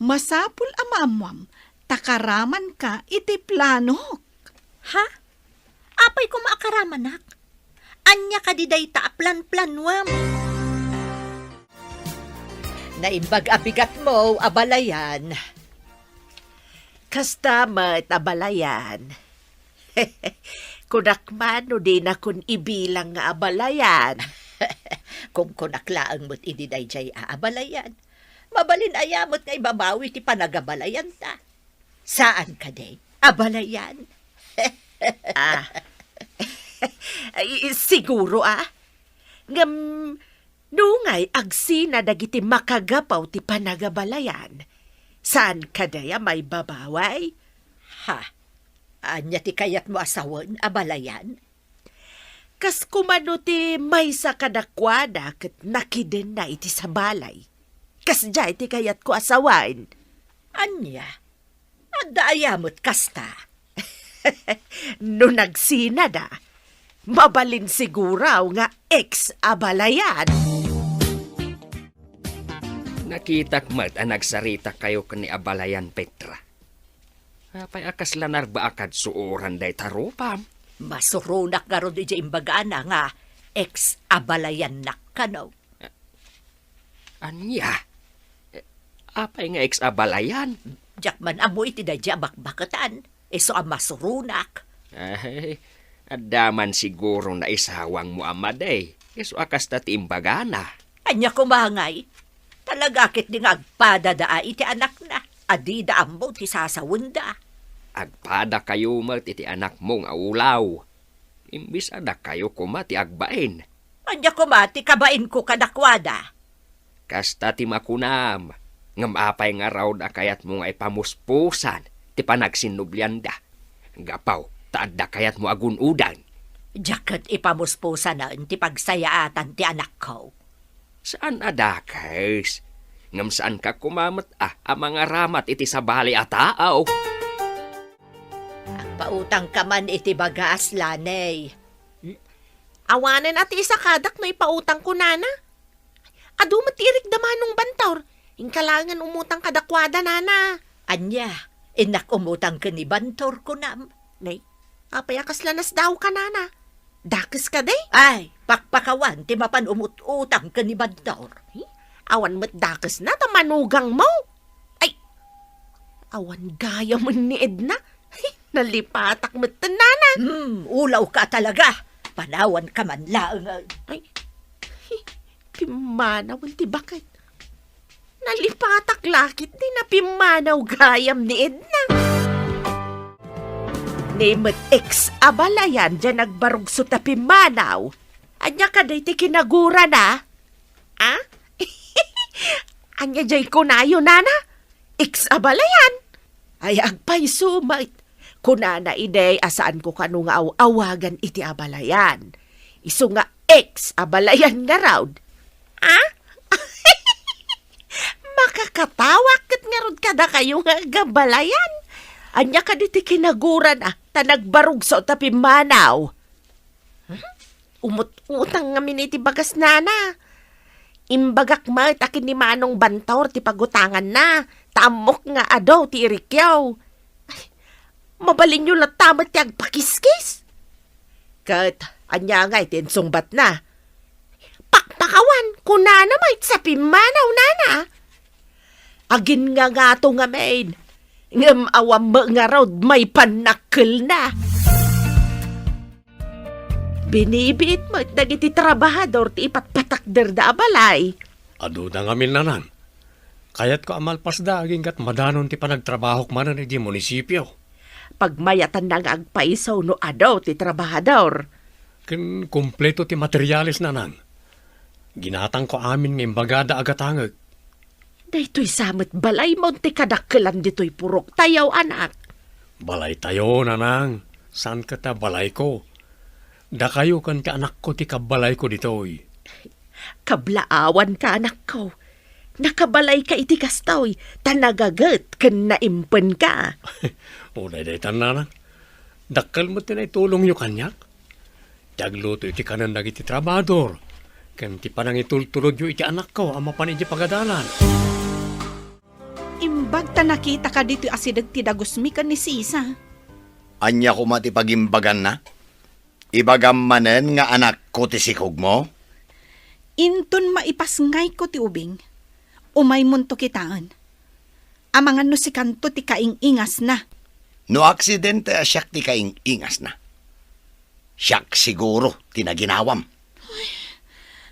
masapul a maammuam, ta karamanka iti planok. Ha? Apay koma a karamanak? Ania kadi dayta a planplanuam? Naimbag a bigatmo, abalayan. Kasta met, abalayan. Kunak man no dinakon ibilang nga abalayan. Kunkunak laeng met idi daydiay a abalayan. Mabalin aya met nga ibabawi ti panagabalayanta? Saan kadi, abalayan? Ah. Ay, siguro, ah. Ngem, nungay agsina dagiti makagapu ti panagabalayan, saan kadi a maibabawi? Ha? Ania ti kayatmo a sawen, abalayan? Kas koma no ti maysa kadakuada ket nakidenna iti sabali. Kasdiay ti kayatko a sawen. Ania? Adda aya met kasta? No nagsinada, mabalin siguro nga ex-abalayan. Nakitak met a nagsaritakayo ken ni abalayan, Petra. Apay a kasla narbaak a suoran dayta rupam? Masuronak ngarud idiay imbagana nga ex-abalayannak kano. Ania? Eh, apay nga ex-abalayan? Diak man ammo iti daydiay a bakbaketan. Isu a masuronak. Ay, adda man siguro naisawangmo a madi. Isu a kasta ti imbagana. Ania koma ngay? Talaga ketdi nga agpadada iti anakna a dida ammo ti sasawenda. Agpadakayo met iti anakmo nga ulaw. Imbes a dakayo koma ti agbain. Ania koma ti kabainko kadakuada? Kasta ti makunam, ngem apay ngarud a kayatmo nga ipamuspusan ti panagsinnublianda? Gapu ta adda kayatmo a gun-odan. Diak ket ipamuspusanen ti pagsayaatan ti anakko. Saan a dakes, ngem saanka koma met a, a mangaramat iti sabali a tao. Agpautangka man iti bagas, Lanay. Hmm? Awanen a ti isakadak no ipautangko, nana. Adu met ti irik da Manong Bantor. Inka laengen umutang kadakuada, nana. Ania, innak umutang ken ni Bantor, kunam? Nay, apay a kasla nasdaawka, nana? Dakes kadi? Ay, pakpakawan ti mapan umut-utang ken ni Bantor. Eh, awan met dakesna ta manugangmo. Ay, awan gayamen ni Edna. Ay, nalipatak met, nana. Hmm, ulawka talaga. Panawanka man laeng. Ay, pimmanawen ti baket. Nalipatak la ketdi napimmanaw gayam ni Edna. Ni met ex-abalayan diay nagbarugso ta pimmanaw. Ania kadi ti kinagurana? Ah? Ania diay kunayo, nana? Ex-abalayan? Ay, agpayso met. Kunana idi a saanko kano nga aw-awagan iti abalayan. Isu nga ex-abalayan ngarud. Ah? Makakatawak ket ngarud kadakayo nga agabalayan. Ania kadi ti kinagurana ta nagbarugso ta pimmanaw? Hmm? Umut-utang ngamin iti bagas, nana. Imbagak met a ken ni Manong Bantor ti pagutanganna, ta ammok nga adu ti irikyo. Ay, mabalinyo latta met ti agpakiskis. Ket ania ngay ti insungbatna? Pakpakawan, kunana met sa pimmanaw, nana. Aginngangato ngamin, ngem awan met ngarud maipan nakkelna. Binibiit met dagiti trabahador ti ipatpatakderda a balay. Aduda ngamin, nanang. Kayatko a malpasda aginggat madanon ti panagtrabahok manen idiay munisipio. Pagmayatanna nga agpayso no adu ti trabahador. Ken kompleto ti materiales, nanang. Ginatangko amin nga imbagada a gatangek. Daytoy sa met balaymo ti kadakkelan ditoy puroktayo, anak. Balaytayo, nanang. Saan ket a balayko. Dakayo ken ti anakko ti kabbalayko ditoy. Kablaawanka, anakko. Nakabalayka iti kastoy, ta nagaget ken naimpenka. Uray daytan, nanang. Dakkel met ti naitulongyo kaniak. Ti agluto iti kanen dagiti trabahador, ken ti panangitultulodyo iti anakko a mapan idiay pagadalan. Imbag ta nakitaka ditoy asideg ti dagusmi ken ni Sisa. Ania koma ti pagimbaganna? Ibagam manen nga anakko ti sikogmo? Inton maipasngayko ti ubing, umaymonto kitaen. Amangan no sikanto ti kaing-ingasna. No aksidente a siak ti kaing-ingasna, siak siguro ti naginawam.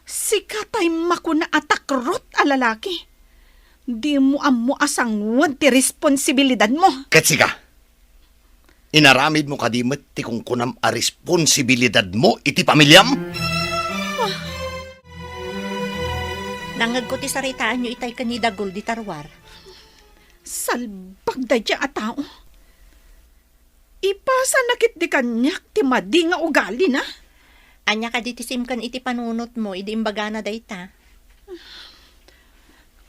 Sika tay makuna a takrot a lalaki. Dimo ammo a sanguan ti responsibilidadmo. Ket sika, inaramidmo kadi met ti kunkunam a responsibilidadmo iti pamiliam? Nangngegko ti saritaanyo itay ken ni Dagul dita ruar. Salbag daydiay a tao. Ipasana ketdi kaniak ti madi nga ugalina. Ania kadi ti simken iti panunotmo idi imbagana dayta?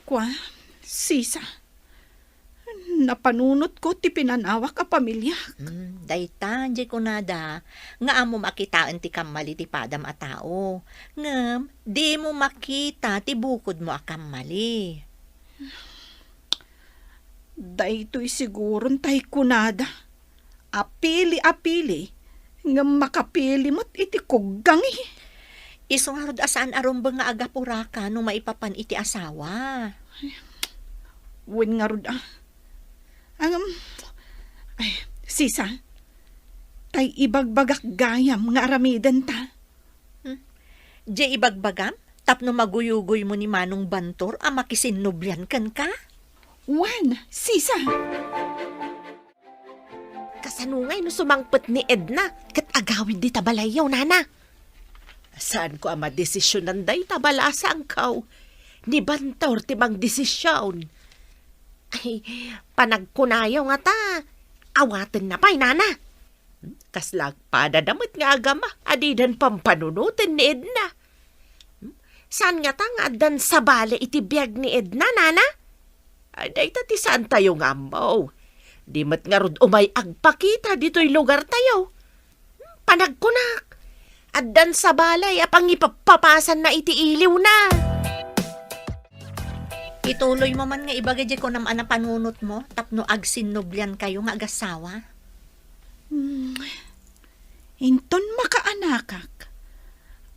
Kua, Sisa, napanunotko ti pinanawak a pamiliak. Hmm, dayta, diay kunada, nga ammom a kitaen ti kammali ti padam a tao. Ngem, dimo makita ti bukodmo a kammali. Daytoy siguron tay kunada, apili-apili, ngem makapili met iti kuggangi. Isu ngarud a saan a rumbeng nga agapuraka no maipapan iti asawa. Wen ngarud a. Ngem, ay, Sisa, tay ibagbagak gayam nga aramidenta. Hmm? Diay ibagbagam tapno maguyugoymo ni Manong Bantor a makisinnublian kenka? Wen, Sisa. Kasano ngay no sumangpet ni Edna ket agawid dita balayyo, nana? Saanko a madesisionan dayta, balasangko. Ni Bantor ti mangdesisyon. Ay, panagkunayo ngata, awatenna pay, nana. Kasla agpadada met nga agama a didan pampanunoten ni Edna. Saan ngata nga addan sabali iti biag ni Edna, nana? Ay, dayta ti saantayo nga ammo. Di met ngarud umay agpakita ditoy lugartayo. Panagkunak, addan sabali a pangipappapasanna iti iliwna. Ituloymo man nga ibaga diay kunam a napanunotmo tapno agsinnubliankayo nga agassawa. Hmm. Inton makaanakak,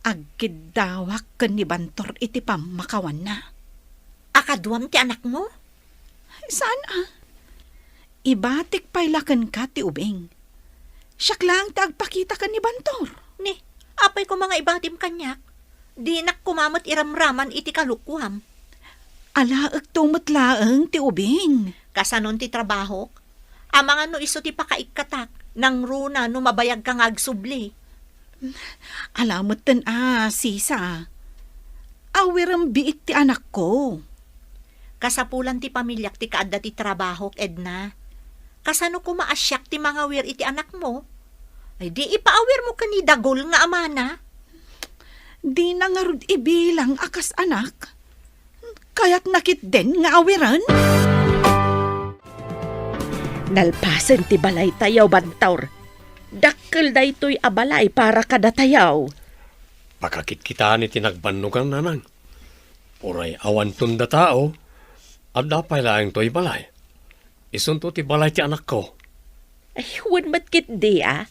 agkiddawak ken ni Bantor iti pammakawanna. A kaduam ti anakmo? Saan a. Ibatik pay la kenka ti ubing. Siak laeng ti agpakita ken ni Bantor. Ni, apay koma nga ibatim kaniak? Dinak koma met iramraman iti kalukuam. Alaekto met laeng ti ubing. Kasanon ti trabahok? Amangan no isu ti pakaikkatak, nangruna no mabayagka nga agsubli. Ala metten a, Sisa. Awirem biit ti anakko. Kasapulan ti pamiliak ti kaadda ti trabahok, Edna. Kasano koma a siak ti mangawir iti anakmo? Ay, di ipaawirmo ken ni Dagul nga amana. Dina ngarud ibilang a kas anak. Kayatna ketdin nga awiren? Nalpasen ti balaytayo, Bantor. Dakkel daytoy a balay para kadatayo. Pakakitkitaen ti nagbannogan, nanang. Uray awanton datao, adda pay laeng toy balay. Isunto ti balay ti anakko. Ay, wen met ketdi a.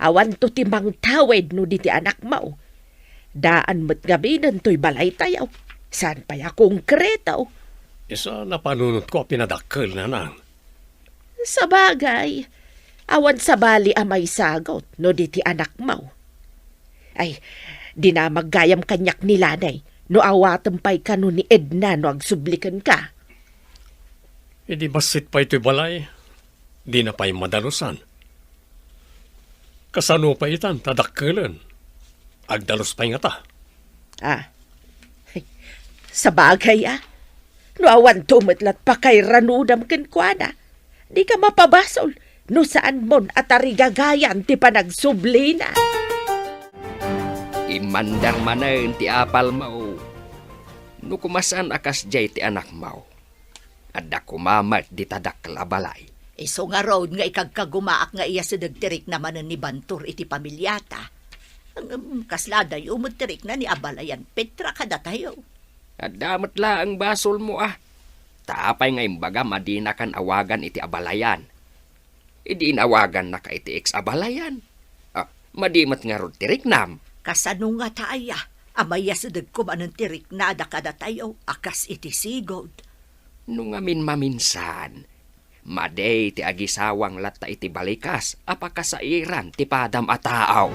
Awanto ti mangtawid no di ti anakmo. Daan met ngaminen toy balaytayo. Saan pay a konkreto. Isu a napanunotko a pinadakkel, nanang. Sabagay, awan sabali a maisagut no di ti anakmo. Ay, dinamag gayam kaniak ni Lanay no awatem pay kano ni Edna no agsubli kenka. Idi bassit pay toy balay, dina pay madalusan. Kasano pay itan ta dakkelen? Agdalus pay ngata. Ah. Sabagay a. No awanto met lat pakairanudam kenkuana, dika mapabasol no saanmon a tarigagayan ti panagsublina. Immander manen ti apalmo. No koma saan a kasdiay ti anakmo, adda koma met dita dakkel a balay. Isu ngarud nga ikagkagumaak nga iyasideg ti rikna manen ni Bantor iti pamiliata. Ngem kasla adayo met ti rikna ni abalayan Petra kadatayo. Adda met laeng basolmo, a. Ta apay nga imbagam a dinakan awagan iti abalayan? Idi inawagannaka iti ex-abalayan. A, madi met ngarud ti riknam. Kasano ngata aya a mayasedegko manen ti riknada kadatayo a kas iti sigud? No ngamin maminsan, madi ti agisawang latta iti balikas a pakasairan ti padam a tao.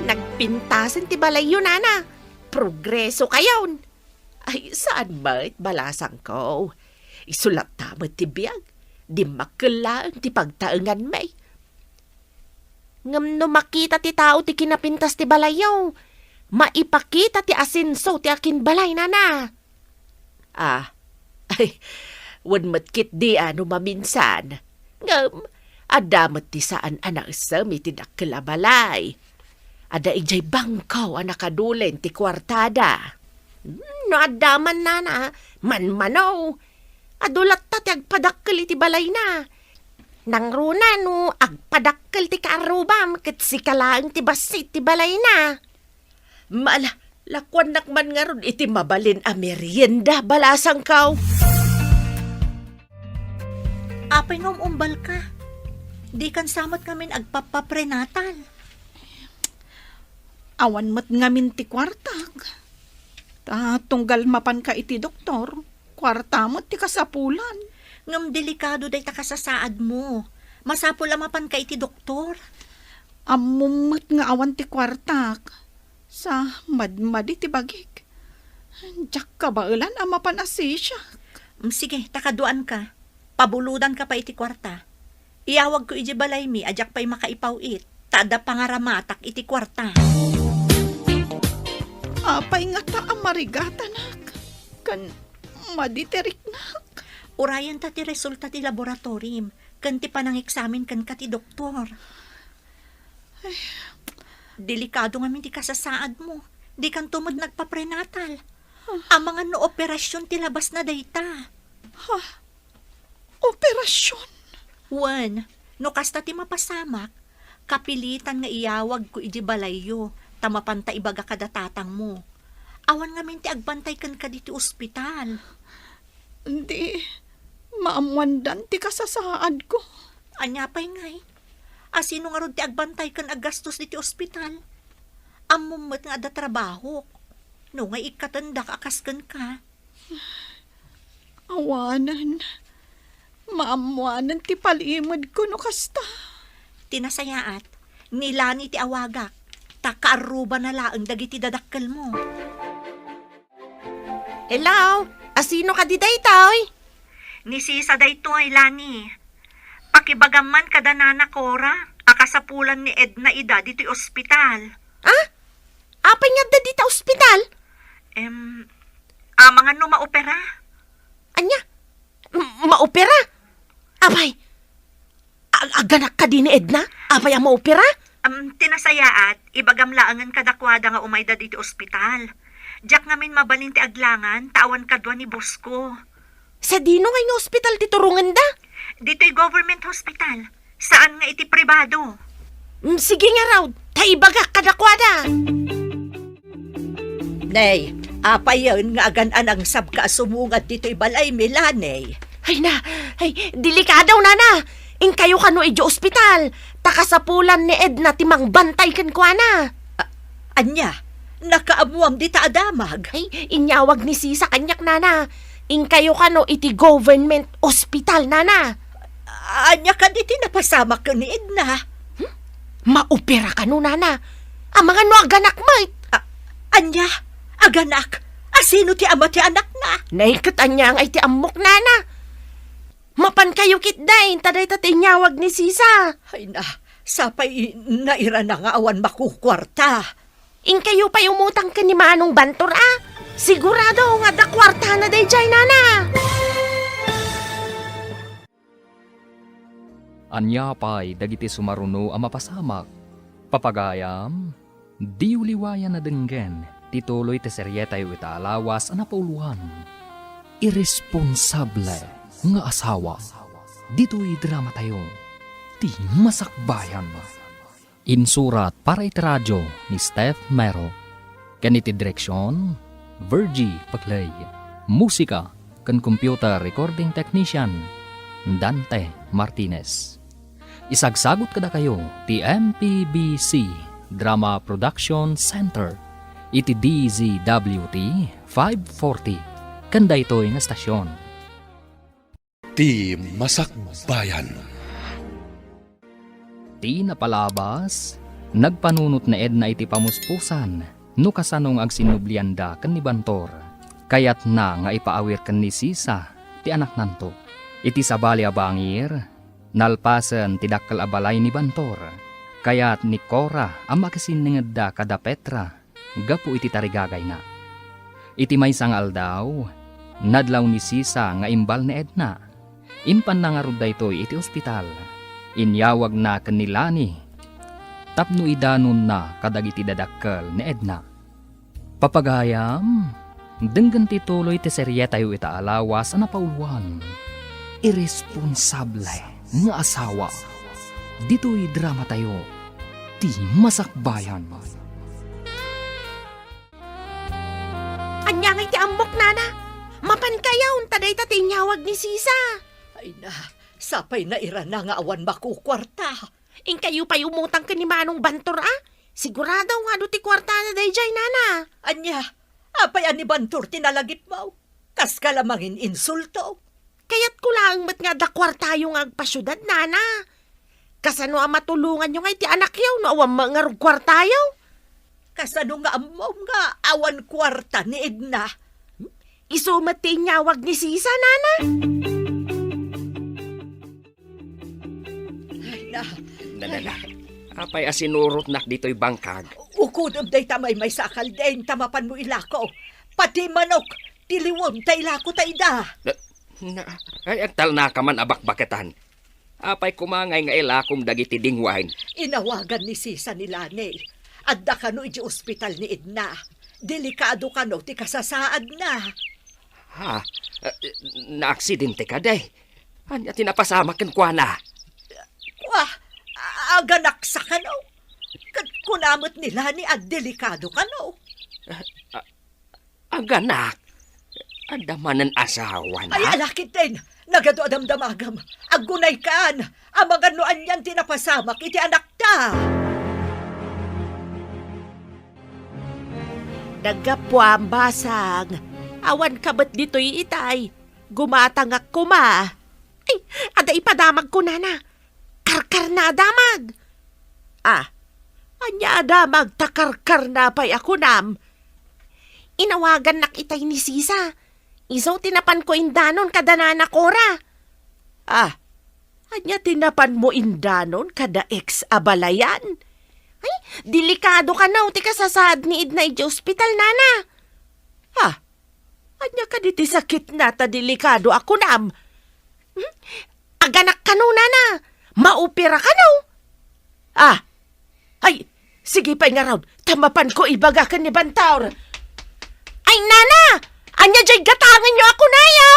Nagpintasen ti balayyo, nana. Progreso kayon. Ay, saan met, balasangko. Isu latta met ti biag. Dimmakkel laeng ti pagtaenganmi. Ngem no makita ti tao ti kinapintas ti balayyo, maipakita ti asenso ti akinbalay, nana. Ah, ay, wen met ketdi a no maminsan. Ngem, adda met ti saan a naisem iti dakkel a balay. Adda idiay bangko a nakadulen ti kuartada. Hmm, no adda man, nana, manmano. Adu latta ti agpadakkel iti balayna. Nangruna no agpadakkel ti kaarrubam ket sika laeng ti bassit ti balayna. Mala, lakuannak man ngarud iti mabalin a merienda, balasangko. Apay nga um-umbalka? Dikan sa met ngamin agpappaprenatal. Awan met ngamin ti kuartak. Ta tunggal mapanka iti doktor, kuarta met ti kasapulan. Ngem delikado dayta kasasaadmo. Masapul a mapanka iti doktor. Ammom met nga awan ti kuartak. Sa madmadi ti bagik. Diak kabaelan a mapan a sisiak. Mm, sige, ta kaduaanka. Pabulodanka pay iti kuarta. Iyawagko idiay balaymi a diak pay makaipaw-it, ta adda pangaramatak iti kuarta. Apay ngata a marigatanak ken madi ti riknak? Urayenta ti resulta ti laboratorim ken ti panangeksamin kenka ti doktor. Ay. Delikado ngamin ti kasasaadmo. Dikanto met nagpaprenatal. Amangan no operasion ti labasna dayta. Ha? Operasion? Wen, no kasta ti mapasamak, kapilitan nga iyawagko idiay balayyo, ta mapanta ibaga kada tatangmo. Awan ngamin ti agbantay kenka ditoy ospital. Di, maammoandan ti kasasaadko. Ania pay ngay? Asino ngarud ti agbantay ken aggastos ditoy ospital? Ammom met nga adda trabahok. No nga ikkatendak a kas kenka. Awanen. Maammoanen ti palimedko no kasta. Ti nasayaat, ni Lani ti awagak, ta kaarrubana laeng dagiti dadakkelmo. Hello? Asino kadi daytoy? Ni Sisa daytoy, Lani. Pakibagam man kada Nana Cora a kasapulan ni Edna ida ditoy ospital. Ah? Apay nga adda dita ospital? Em, amangan no maopera. Ania? M-, maopera? Apay, ag-, aganak kadi ni Edna? Apay a maopera? Am, ti nasayaat, ibagam laengen kadakuada nga umayda ditoy ospital. Diak ngamin mabalin ti aglangan, ta awan kadua ni boss ko. Sadino ngay nga ospital ti turongenda? Ditoy government hospital. Saan nga iti pribado. Mm, sige ngarud, ta ibagak kadakuada. Nay, apayen nga agan-anangsabka a sumungad ditoy balaymi, Lani? Ay na, ay, delikado, Nana. Inkayo kano idiay ospital, ta kasapulan ni Edna ti mangbantay kenkuana. A-, ania? Nakaammoam dita a damag? Ay, inyawag ni Sisa kaniak, Nana. Inkayo kano iti government hospital, Nana. Ania kadi ti napasamak ken ni Edna? Hmm? Maopera kano, Nana. Amangan no aganak met. A-, ania? Aganak? Asino ti ama ti anakna? Nay, ket ania ngay ti ammok, Nana? Mapan kayo ketdin, ta dayta ti inyawag ni Sisa. Ay na, sapay nairana nga awan makukuarta. Inkayo pay umutang ken ni Manong Bantor, a. Sigurado nga adda kuartana daydiay, Nana. Ania pay dagiti sumaruno a mapasamak? Papagayam, diyo liwayan a denggen ti tuloy ti serietayo ita a lawas a napauloan, Iresponsable nga Asawa. Ditoy dramatayo, ti Masakbayan. Insurat para iti radio ni Steph Mero. Ken iti direksion, Virgie Paclay. Musika ken computer recording technician, Dante Martinez. Isagsagut kadakayo ti M P B C Drama Production Center iti D Z W T five forty ken daytoy nga estasion. Ti Masakbayan. Ti napalabas, nagpanunot ni Edna iti pamuspusan no kasano nga agsinnublianda ken ni Bantor. Kayatna nga ipaawir ken ni Sisa ti anaknanto. Iti sabali a bangir, nalpasen ti dakkel a balay ni Bantor. Kayat ni Cora a makisinningedda kada Petra gapu iti tarigagayna. Iti maysa nga aldaw, nadlaw ni Sisa nga imbal ni Edna. Impanna ngarud daytoy iti ospital. Inyawagna ken ni Lani tapno idanonna kadagiti dadakkel ni Edna. Papagayam, denggen ti tuloy ti serietayo ita a lawas a napauluan. Irresponsable nga asawa. Ditoy dramatayo, Ti Masakbayan. Ania ngay ti ammok, nana? Mapankayon ta dayta ti inyawag ni Sisa. Ay na, sapay nairana nga awan makukuarta. Inkayo pay umutang ken ni Manong Bantor, a? Sigurado nga adu ti kuartana daydiay, nana. Ania, apay a ni Bantor ti nalagipmo? Kaska la mangin-insulto. Kayatko laeng met nga adda kuartayo nga agpasiudad, nana. Kasano a matulonganyo ngay ti anakyo no awan met ngarud kuartayo? Kasano nga ammom nga awan kuarta ni Edna? Isu met ti inyawag ni Sisa, nana. Ay, na. Na, na, na. Apay a sinurotnak ditoy bangkag? Ukudem dayta maymaysa a kalding ta mapanmo ilako. Pati manok, tiliwem ta ilako ta ida. Na, na, ay, agtalnaka man a bakbaketan. Apay koma ngay nga ilakom dagiti dingwaen? Inawagan ni Sisa ni Lani. Adda kano idiay ospital ni Edna. Delikado kano ti kasasaadna. Ha? Eh, naaksidente kadi? Ania ti napasamak kenkuana? Kua, a-, aganaksa kano. Ket kuna met ni Lani a delikado kano. Eh, a-, aganak? Adda manen asawana? Ay, alakit din! Nagadu a damdamagam! Aggunaykan! Amangan no anian ti napasamak iti anakta! Naggapuam, basang. Awan ka met ditoy itay. Gumatangak koma. Ay, adda ipadamagko, nana. Karkarna a damag. Ah, ania a damag ta karkarna pay a kunam? Inawagannak itay ni Sisa. Isu ti napanko indanon kada nana Cora. Ah, ania ti napanmo indanon kada ex a balayan? Ay, delikado kano ti kasasaad ni Edna idiay ospital, nana. Ah, ania kadi ti sakitna ta delikado a kunam? Hmm? Aganak kano, nana? Maopera kano? Ah, ay, sige pay ngarud, ta mapanko ibaga ken ni Bantor. Ay, nana! Ania diay gatangenyo a kunayo?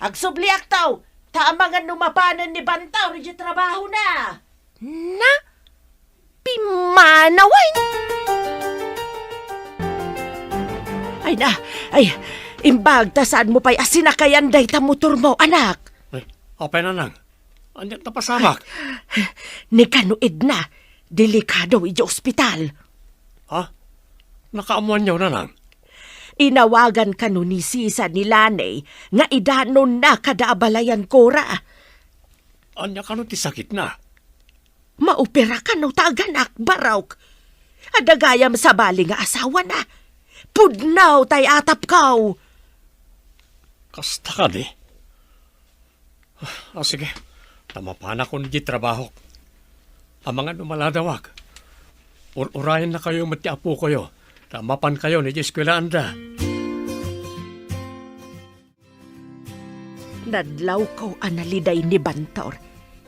Agsubliakto, ta amangan no mapanen ni Bantor idiay trabahona. Na? Pimmanawen! Ay na, ay, imbag ta saanmo pay a sinakayan dayta motormo, anak. Ay, apay, nanang? Ania ti napasamak? Ni kano Edna, delikado idiay ospital. Ha? Nakaammoanyo, nanang? Inawagan kano ni Sisa ni Lani nga idanonna kada a balayan, Cora. Ania kano ti sakitna? Maopera kano ta aganak, barok. Adda gayam sabali nga asawana. Pudno tay atapko. Kasta kadi? Ah, sige. Ta mapanakon idiay trabahok. Amangan no maladawak, ur-urayennakayo met ti apokoyo, ta mapankayo idiay eskuelaanda. Nadlawko a naliday ni Bantor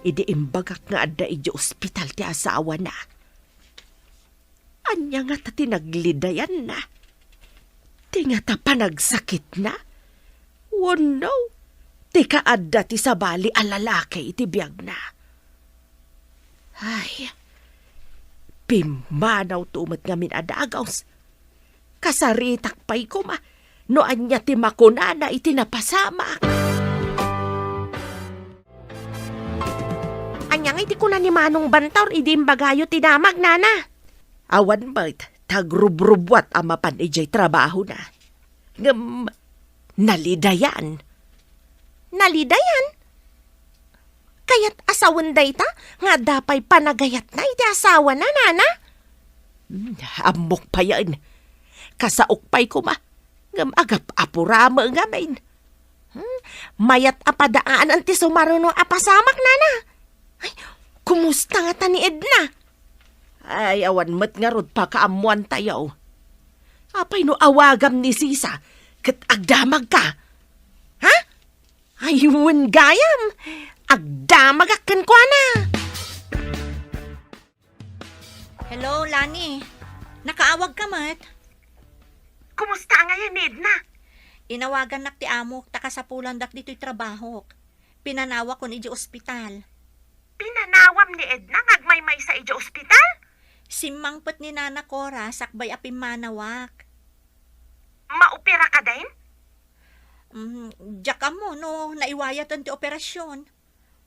idi imbagak nga adda idiay ospital ti asawana. Ania ngata ti naglidayanna? Ti ngata panagsakitna? Wenno ti kaadda ti sabali a lalaki iti biagna? Ay, Pimmanawto met ngamin a dagus. Kasaritak pay koma no ania ti makunana iti napasamak. Ania ngay ti kuna ni Manong Bantaur idi imbagayo ti damag, nana? Awan met, ta agrubrubbuat a mapan idiay trabahona. Ngem, nalidayan. Nalidayan? Kayat a sawen dayta nga adda pay panagayatna iti asawana, nana? Hmm, ammok payen. Kasaok pay koma, ngem agap-apura met ngamin. Hmm, mayat a padaanan ti sumaruno a pasamak, nana. Ay, kumusta ngata ni Edna? Ay, awan met ngarud pakaammoantayo. Apay no awagam ni Sisa ket agdamagka? Ha? Ay, wen gayam, agdamagak kenkuana. Hello, Lani. Nakaawag ka met? Kumusta ngay ni Edna? Inawagannak ti amok ta kasapulandak ditoy trabahok. Pinanawakon idiay ospital. Pinanawam ni Edna nga agmaymaysa idiay ospital? Simmangpet ni Nana Cora sakbay a pimmanawak. Maopera ka din? Mm, diak ammo no naiwayaten ti operasyon.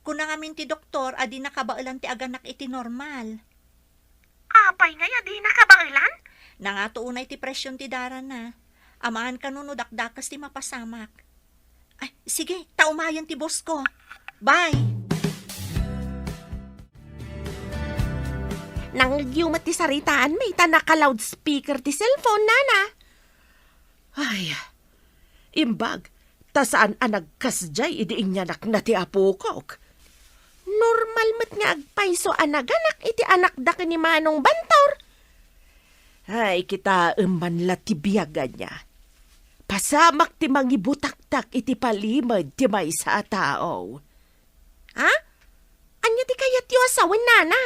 Kuna ngamin ti doktor a di nakabaelan ti aganak iti normal. Apay ngay a di nakabaelan? Nangato unay ti presyon ti darana. Amaan kano no dakdakes ti mapasamak. Ay, sige, ta umayen ti boss ko. Bye! Nangngegyo met ti saritaan, may ta naka-loudspeaker ti cellphone, nana. Ay, imbag, ta saan a nagkasdiay idi inyanakna ti apokok. Normal met nga agpayso a naganak iti anakda ken ni Manong Bantaur. Ay, kitaem man la ti biag ania. Pasamak ti mangibutaktak iti palimed ti maysa a tao. Ha? Ania ti kayatyo a sawen, nana?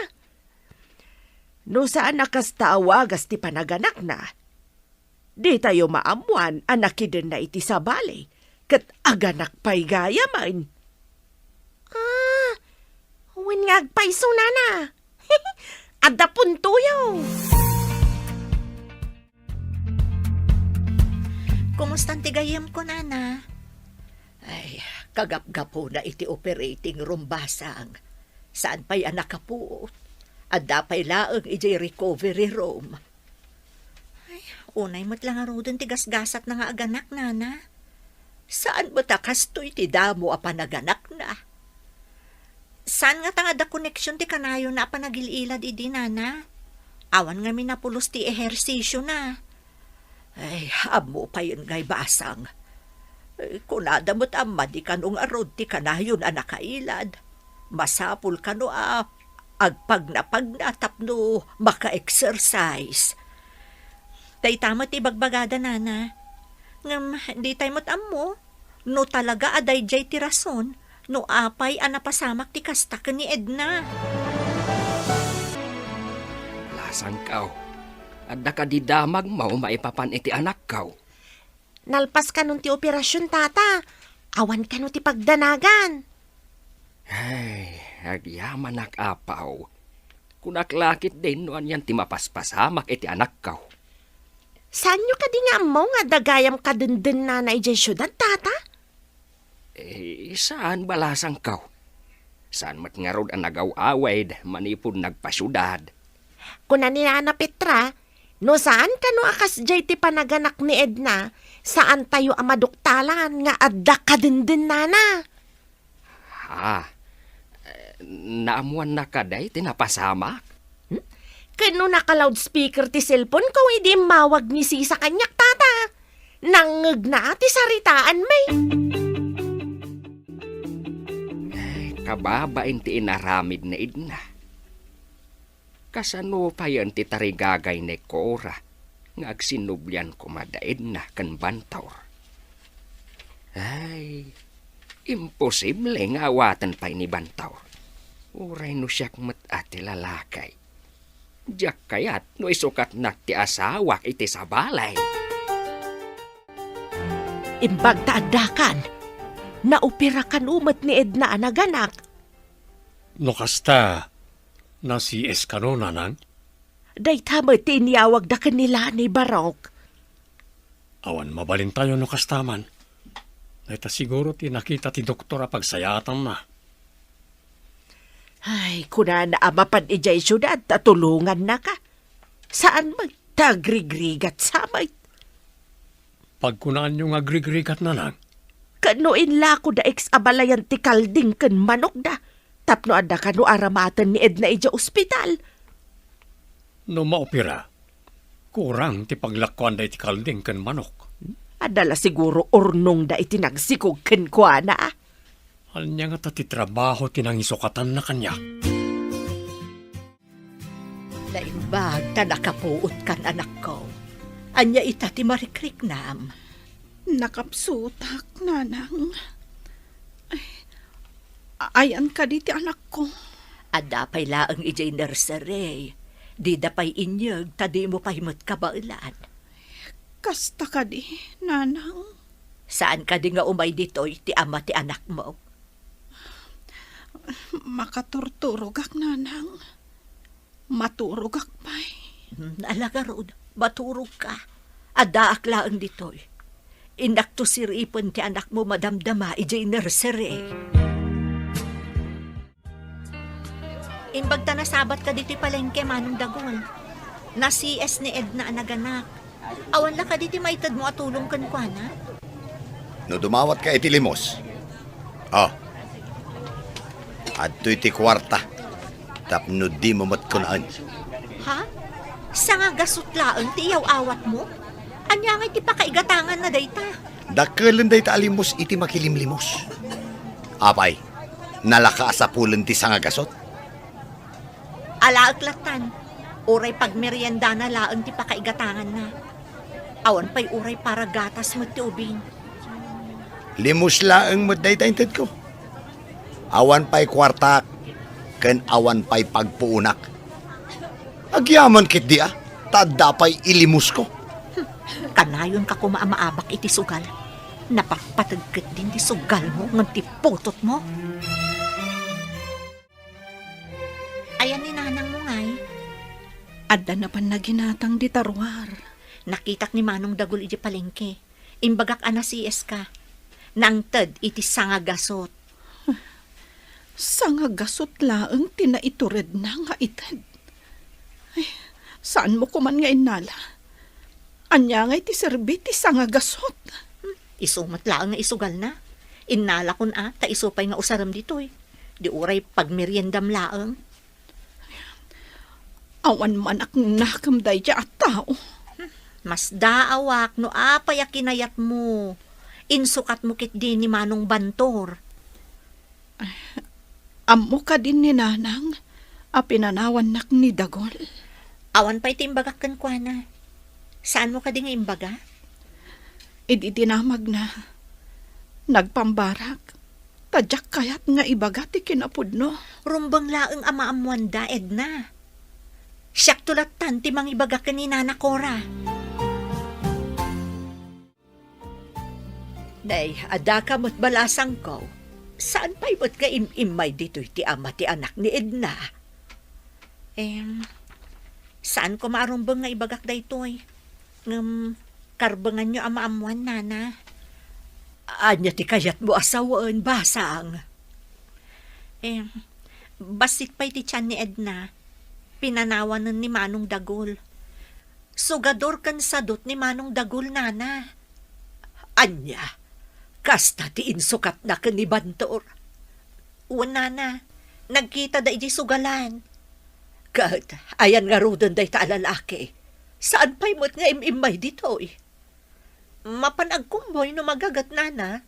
No saan a kasta a wagas ti panaganakna, ditayo maammoan a nakidenna iti sabali, ket aganak pay gayamen. Ah, wen nga agpayso, nana. Adda puntoyo. Kumustan ti gayyemko, nana? Ay, kagapgapuna iti operating room, basang. Saan pay a nakapuot. Adda pay laeng idiay recovery room. Ay, unay met la ngaruden ti gasgasatna nga aganak, nana. Saan met a kastoy ti damo a panaganakna? Saan ngata nga adda koneksion ti kanayonna a panagil-ilad idi, nana? Awan ngamin a pulos ti ehersisiona. Ay, ammo payen ngay, basang. Eh, kunada met a madi kano ngarud ti kanayon a nakailad. Masapul kano a agpagnapagna tapno maka-exercise. Dayta met ti ibagbagada, nana. Ngem, ditay met ammo no talaga a daydiay ti rason no apay a napasamak ti kasta ken ni Edna. Lasangkaw, adda kadi damagmo maipapan iti anakkaw? Nalpas kanon ti operasion, tata. Awan kano ti pagdanagan. Ay, agyamanak, apaw. Kunak la ketdin no anian ti mapaspasamak iti anakkaw. Saanyo kadi nga ammo nga adda gayam kadendennana idiay siudad, tata? Eh, saan, balasangkaw. Saan met ngarud a nagaw-awid manipud nagpasiudad. Kuna ni Nana Petra, no saan kano a kasdiay ti panaganak ni Edna, saantayo a maduktalan nga adda kadendennana. Ha? Eh, naammoanna kadi ti napasamak? Hmm? Ken no naka-loudspeaker ti cellphone ko idi immawag ni Sisa kaniak, tata. Nangngegna ti saritaanmi. Eh, kababain ti inaramid ni Edna. Kasano payen ti tarigagay ni Cora nga agsinnublian koma da Edna ken Bantaur? Ay, imposible nga awaten pay ni Bantaur. Uray no siak met a ti lalaki. Diak kayat no isukatnak ti asawak iti sabali. Imbag ta addakan, naopera kano met ni Edna a naganak. No kasta, na-C S kano, nanang? Dayta met ti inyawagda ken ni Lani, Barok. Awan mabalintayo no kasta man. Dayta siguro ti nakita ti doktor a pagsayaatanna. Ay, kunana a mapan idiay siudad ta tulongannaka. Saan met ta agrigrigat sa met. Pagkunaanyo nga agrigrigat, Nanang? Ken no inlako da ex abalayan ti kalding ken manokda, tapno adda kano aramaten ni Edna idiay ospital. No maopera, kurang ti paglakuanda iti kalding ken manok. Adda la siguro urnongda iti nagsikog kenkuana. Ania ngata ti trabaho ti nangisukatanna kaniak? Naimbag ta nakapuotkan, anakko. Ania ita ti marikriknam? Nakapsutak, Nanang. Ay, ayan kadi ti anakko? Adda pay laeng idiay nursery. Dida pay inyeg ta dimo pay met kabaelan. Kasta kadi, Nanang? Saan kadi nga umay ditoy ti ama ti anakmo? Makaturturogak, Nanang. Maturogak pay. Hmm, ala ngarud, maturogka. Addaak laeng ditoy. Innakto siripen ti anakmo madamdama idiay nursery. Imbag ta nasabatka ditoy palengke, Manong Dagul. Na-C S ni Edna a naganak. Awan la kadi ti maitedmo a tulong kenkuana? No dumawatka iti limos, ah, adtoy ti kuarta tapno dimo met kunaen. Ha? Sangagasut laeng ti iyaw-awatmo? Ania ngay ti pakaigatanganna dayta? Dakkelen dayta a limos iti makilimlimos. Apay, nalaka a sapulen ti sangagasut? Alaek lattan, uray pagmeriendana laeng ti pakaigatanganna. Awan pay uray para gatas met ti ubing. Limos laeng met dayta intedko. Awan pay kuartak, ken awan pay pagpuonak. Agyaman ketdi a, ta adda pay ilimosko. Hmm, kanayonka koma a maabak iti sugal. Napatpateg ketdin ti sugalmo ngem ti putotmo. Ayan ni nanangmo ngay? Adda napan naginatang dita ruar. Nakitak ni Manong Dagul idiay palengke. Imbagak a na-C S ka. Nangted iti sangagasut. Sangagasut laeng ti naituredna nga ited. Ay, saanmo koman nga innala? Ania ngay ti serbi ti sangagasut? Hmm, isu met laeng nga isugalna. Innalakon a, ta isu pay nga usarem ditoy. Di uray pagmeriendam laeng. Awan man a naknakam daydiay a tao. Masdaawak no apay a kinayatmo. Insukatmo ketdi ni Manong Bantor. Ammo kadin ni Nanang a pinanawannak ni Dagul? Awan pay ti imbagak kenkuana. Saanmo kadi nga imbaga? Idi dinamagna, nagpambarak, ta diak kayat nga ibaga ti kinapudno. Rumbeng laeng a maammoanda, Edna. Siakto lattan ti mangibaga ken ni Nana Cora. Nay, adda ka met balasangko. Saan pay met nga im-immay ditoy ti ama ti anak ni Edna? Em, saan koma a rumbeng nga ibagak daytoy. Ngem, karbenganyo a maammoan, Nana. Ania ti kayatmo a sawen, basang? Em, bassit pay ti tian ni Edna. Pinanawanen ni Manong Dagul. Sugador ken sadut ni Manong Dagul, Nana. Ania? Kasta ti insukatna ken ni Bantor? Wen, Nana, nagkitada idiay sugalan. Ket ayan ngaruden dayta a lalaki? Saan pay met nga im-immay ditoy? Mapan agkummoy no magaget, Nana.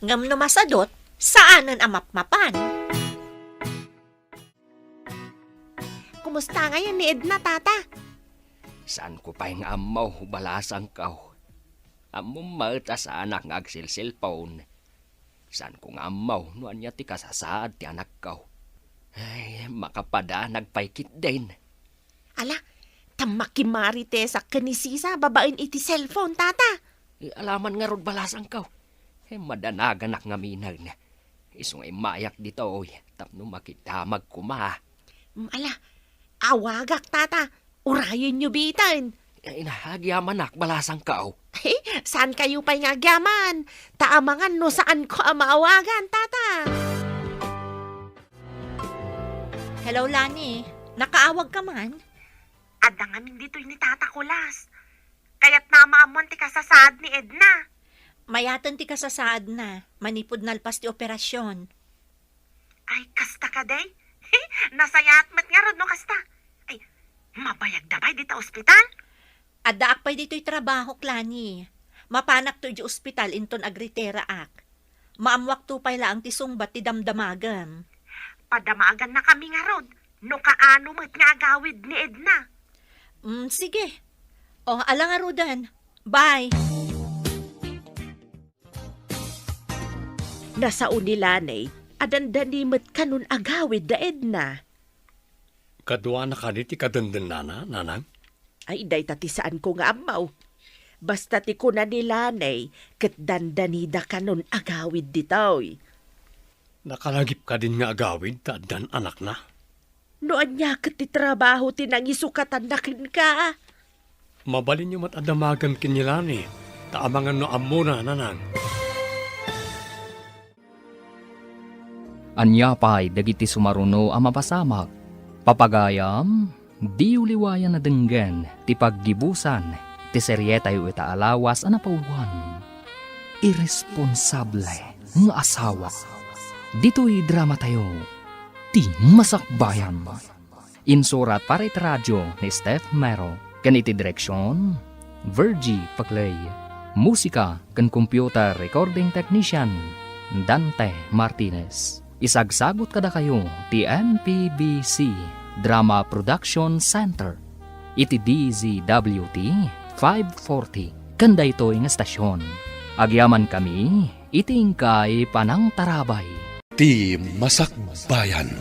Ngem no masadut, saanen a mapmapan. Kumusta ngayen ni Edna, Tata? Saanko pay nga ammo, balasangko. Ammom met a saanak nga agsilsilpon. Saanko nga ammo no ania ti kasasaad ti anakko. Ay, makapadanag pay ketdin. Ala, ta makimaritesak ken ni Sisa babaen iti cellphone, Tata. Ay, alaman ngarud, balasangko. Ay, madanaganak ngamin. Isu nga immayak ditoy tapno makidamag koma. Mm, ala, awagak, Tata. Urayenyo bitan. Ay, na, agyamanak, balasangko. He, saan kayo pay nga agyaman? Ta amangan no saanko a maawagan, tata. Hello, Lani. Nakaawag ka man? Adda ngamin ditoy ni Tata Kulas. Kayatna a maammuan ti kasasaad ni Edna. Mayaten ti kasasaadna, manipud nalpas ti operasyon. Ay, kasta kadi? Nasayaat met ngarud no kasta. Ay, mabayagda pay dita ospital? Addaak pay ditoy trabahok, Lani. Mapanakto idiay ospital inton agritiraak. Maammuakto pay laeng ti sungbat ti damdamagem. Padamagannakami ngarud, no kaano met nga agawid ni Edna. Mm, sige. O, ala ngaruden. Bye. Nasao ni Lani a dandani met kanon agawid da Edna. Kaduana kadi ti kadendennana, nanang? Ay, dayta ti saanko nga ammo. Basta ti kuna ni Lani, ket dandanida kanon agawid ditoy. Nakalagip kadin nga agawid ta addan anakna? No ania ket ti trabaho ti nangisukatanna kenka? Mabalinyo met a damagem ken ni Lani, ta amangan no ammona, nanang. Ania pay dagiti sumaruno a mapasamak? Papagayam, diyo liwayan a denggen ti paggibusan ti serietayo ita a lawas a napauluan, Irresponsable nga Asawa. Ditoy dramatayo, Ti Masakbayan. Insurat para iti radio ni Steph Mero, ken iti direksion, Virgie Paclay. Musika ken computer recording technician, Dante Martinez. Isagsagut kadakayo ti M P B C Drama Production Center iti D Z W T five forty ken daytoy nga estasion. Agyamankami iti inkay panangtarabay. Ti Masakbayan.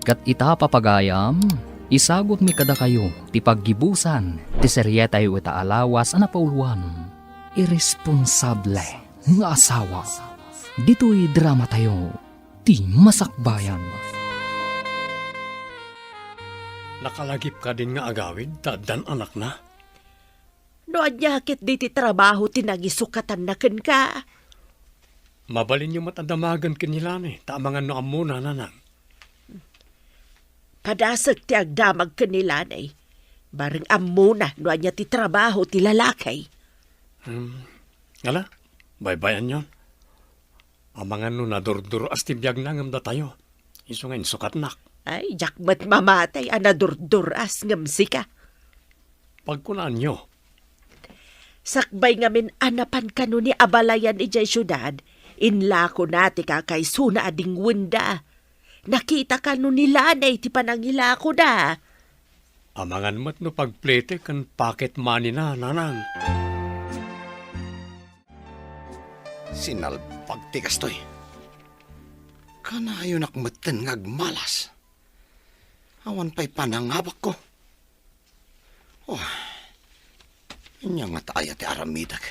Ket ita, papagayam, isagutmi kadakayo ti paggibusan ti serietayo ita a lawas a napauluan, Irresponsable nga Asawa. Ditoy dramatayo, Ti Masakbayan. Nakalagip kadin nga agawid ta addan anakna? No ania ket diti trabaho ti nangisukatanna kenka? Mabalinyo met a damagen ken ni Lani, ta amangan no ammona, nanang. Padasek ti agdamag ken ni Lani. Bareng ammona no ania ti trabaho ti lalaki. Hmm. Ala, baybay-anyon. Amangan no nadurdur-as ti biagna ngem datayo, isu nga insukatnak. Ay, diak met mamati a nadurdur-as ngem sika. Pagkunaanyo. Sakbay ngamin a napan kano ni abalayan idiay siudad, inlakona ti kakaisuna a dingwenda. Nakita kano ni Lani ti panangilakoda. Amangan met no pagplete ken pocket money-na, nanang. Sinalbag ti kastoy. Kanayonak metten nga agmalas. Awan pay panangabakko. Oh, ania ngata aya ti aramidek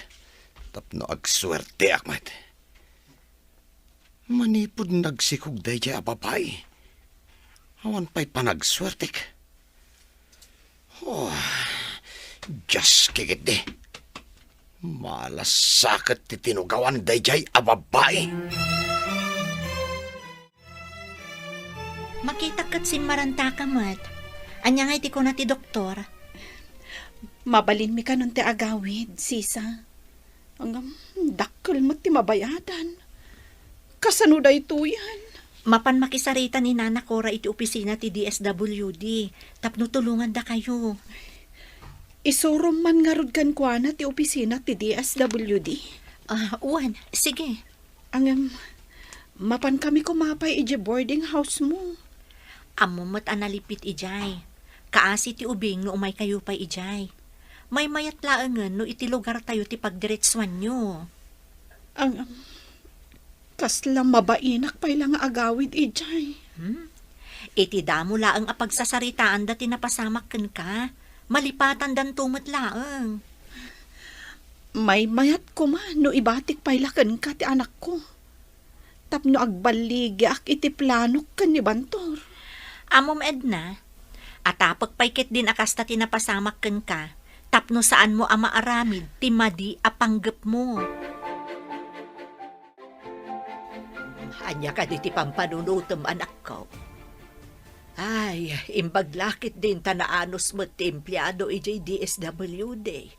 tapno agsuerteak met? Manipud nagsikog daydiay a babai, awan pay panagsuertek. Oh, Dios, kikitdi. Malas saket ti tinugawan daydiay a babai. Makitak ket simmarantaka met. Ania ngay ti kuna ti doktor? Mabalinmi kanon ti agawid, sisa. Ngem, dakkel met ti mabayadan. Kasano daytoyen? Mapan makisarita ni Nana Cora iti opisina ti D S W D tapno tulongandakayo. Isurom man ngarud kenkuana ti opisina ti D S W D? Ah, wen, sige. Ngem, mapankami koma pay idiay boarding house-mo. Ammom met a nalipit idiay. Kaasi ti ubing no umaykayo pay idiay. Maymayat laengen no iti lugartayo ti pagdiretsuanyo. Ngem, kasla mabainak pay la nga agawid idiay. Hmm? Iti damo laeng a pagsasaritaanda ti napasamak kenka, malipatandanto met laeng. Maymayat koma no ibatik pay la kenka ti anakko tapno agballigiak iti planok ken ni Bantor. Ammom, Edna, Atapek pay ketdin a kasta ti napasamak kenka, tapno saanmo a maaramid ti madi a panggepmo. Ania kadi ti pampanunotem, anakko? Ay, imbag la ketdin ta naanus met ti empleado idiay D S W D.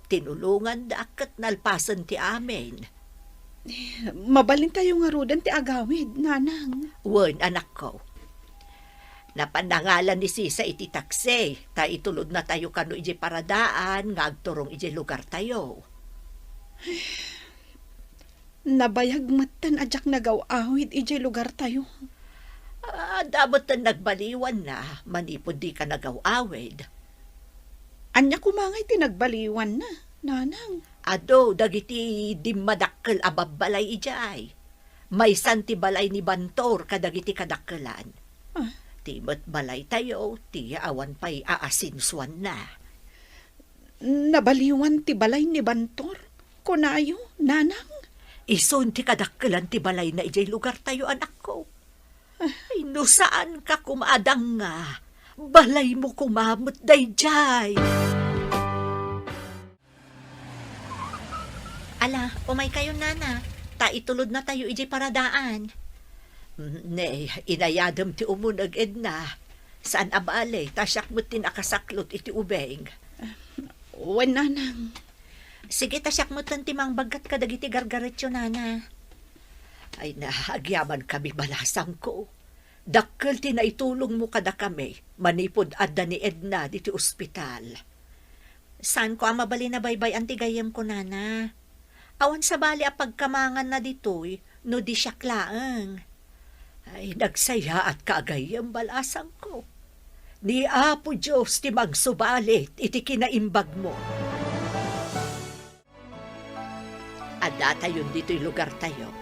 Tinulongandak ket nalpasen ti amin. Mabalintayo ngaruden ti agawid, nanang. Wen, anakko. Napan nangalan ni Sisa iti taksi, ta itulodnatayo kano idiay paradaan nga agturong idiay lugartayo. Nabayag metten a diak nagaw-awid idiay lugartayo. Adda metten nagbaliwanna manipud dika nagaw-awid. Ania koma ngay ti nagbaliwanna, nanang? Adu dagiti dimmadakkel a babbalay idiay. Maysan ti balay ni Bantor kadagiti kadakkelan. Ah. Ti met balaytayo ti awan pay aasensuanna. Nabaliwan ti balay ni Bantor, kunayo, nanang? Isun ti kadakkelan ti balayna idiay lugartayo, anakko. Ay, no saanka koma a danga, balaymo koma met daydiay. Ala, umaykayo, nana, ta itulodnatayo idiay paradaan. Ne, inayadem ti umuneg, Edna. Saan a bale, ta siak met ti nakasaklot iti ubing. Wen, nanang. Sige, ta siak metten ti mangbaggat kadagiti gargaretyo, nana. Ay na, agyamankami, balasangko. Dakkel ti naitulongmo kadakami manipud adda ni Edna ditoy ospital. Saanko a mabalin a baybay-an ti gayyemko, nana. Awan sabali a pagkamanganna ditoy no di siak laeng. Ay, nagsayaatka a gayyem, balasangko. Ni Apo Dios ti mangsubalit iti kinaimbagmo. Addatayon ditoy lugartayo.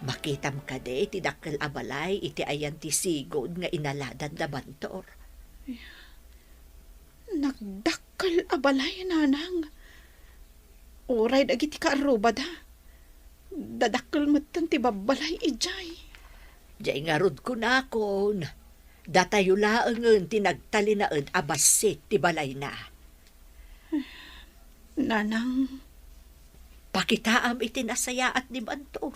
Makitam kadi ti dakkel a balay iti ayan ti sigud nga inaladan da Bantor? Nagdakkel a balay, nanang. Uray dagiti kaarrubada, dadakkel metten ti babbalay idiay. Diay ngarud kunakon, datayo laengen ti nagtalinaed a bassit ti balayna. Nanang. Pakitaam iti nasayaat ni Bantor,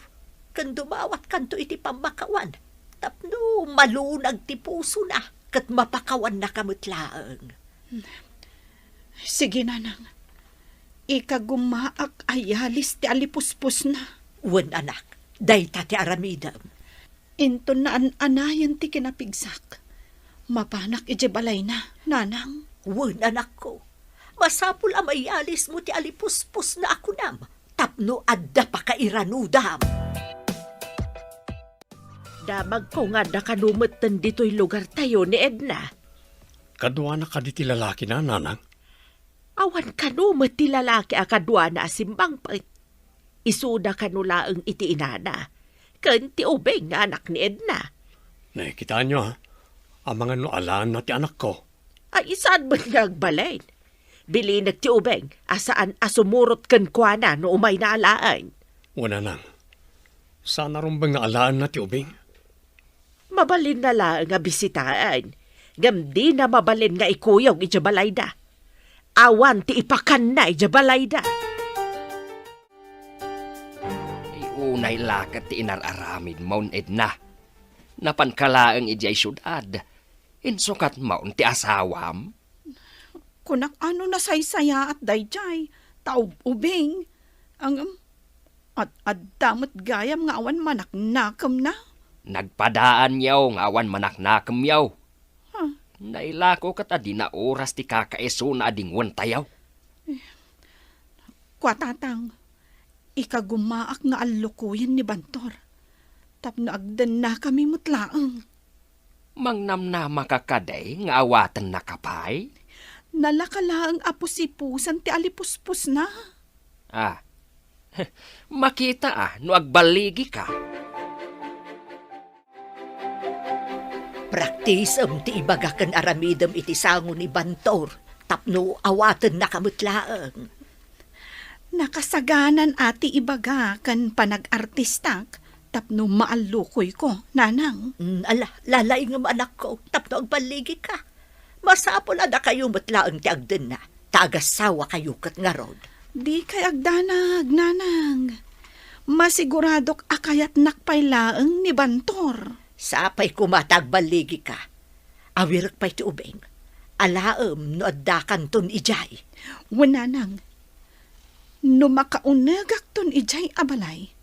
ken dumawatkanto iti pammakawan, tapno malunag ti pusona ket mapakawannaka met laeng. Sige, nanang. Ikagumaak a yalis ti alipuspusna. Wen, anak, dayta ti aramidem. Inton naan-anayen ti kinapigsak, mapanak idiay balayna, nanang. Wen, anakko. Masapul a mayalismo ti alipuspusna a kunam tapno adda pakairanudam. Damagko nga adda kano metten ditoy lugartayo ni Edna. Kaduana kadi ti lalakina, nanang? Awan kano met ti lalaki a kaduana a simmangpet. Isuda kano laeng iti inana, ken ti ubing nga anak ni Edna. Ne, kitaenyo, a, amangan no alaenna ti anakko. Ay, saan met nga agbalin? Bilinek ti ubing a saan a sumurot kenkuana no umayna alaen. Wen, nanang. Saan a rumbeng nga alaenna ti ubing. Mabalinna laeng a bisitaen, ngem dina mabalin nga ikuyog idiay balayda. Awan ti ipakanna idiay balayda. Ay, unay la ket ti inar-aramidmon, Edna. Napanka laeng idiay siudad, insukat maon ti asawam? Kunak a no nasaysayaat daydiay, ta ub-ubing. Ngem, ad-adda met gayam nga awan manaknakemna. Nagpadaanyo nga awan manaknakemyo. Huh? Nailako ket a dina oras ti kakaisuna a dingwentayo. Kua, tatang, ikagumaak nga allukoyen ni Bantor tapno agdennakami met laeng. Mangnamnamaka kadi nga awatennaka pay? Nalaka laeng a pusipusan ti alipuspusna. Ah, makita a no agballigika. Praktisem ti ibaga ken aramidem iti sango ni Bantor tapno awatennaka met laeng. Nakasaganan a ti ibaga ken panag-artistak tapno maallukoyko, nanang. Mm, ala, lalaingem, anakko, tapno agballigika. Masapul a dakayo met laeng ti agdenna, ta agassawakayo ket ngarud. Dikay agdanag, nanang. Masiguradok a kayatnak pay laeng ni Bantor. Sapay koma ta agballigika. Awirek pay ti ubing. Alaem no addakanton idiay. Wen, nanang. No makaunegakton idiay a balay,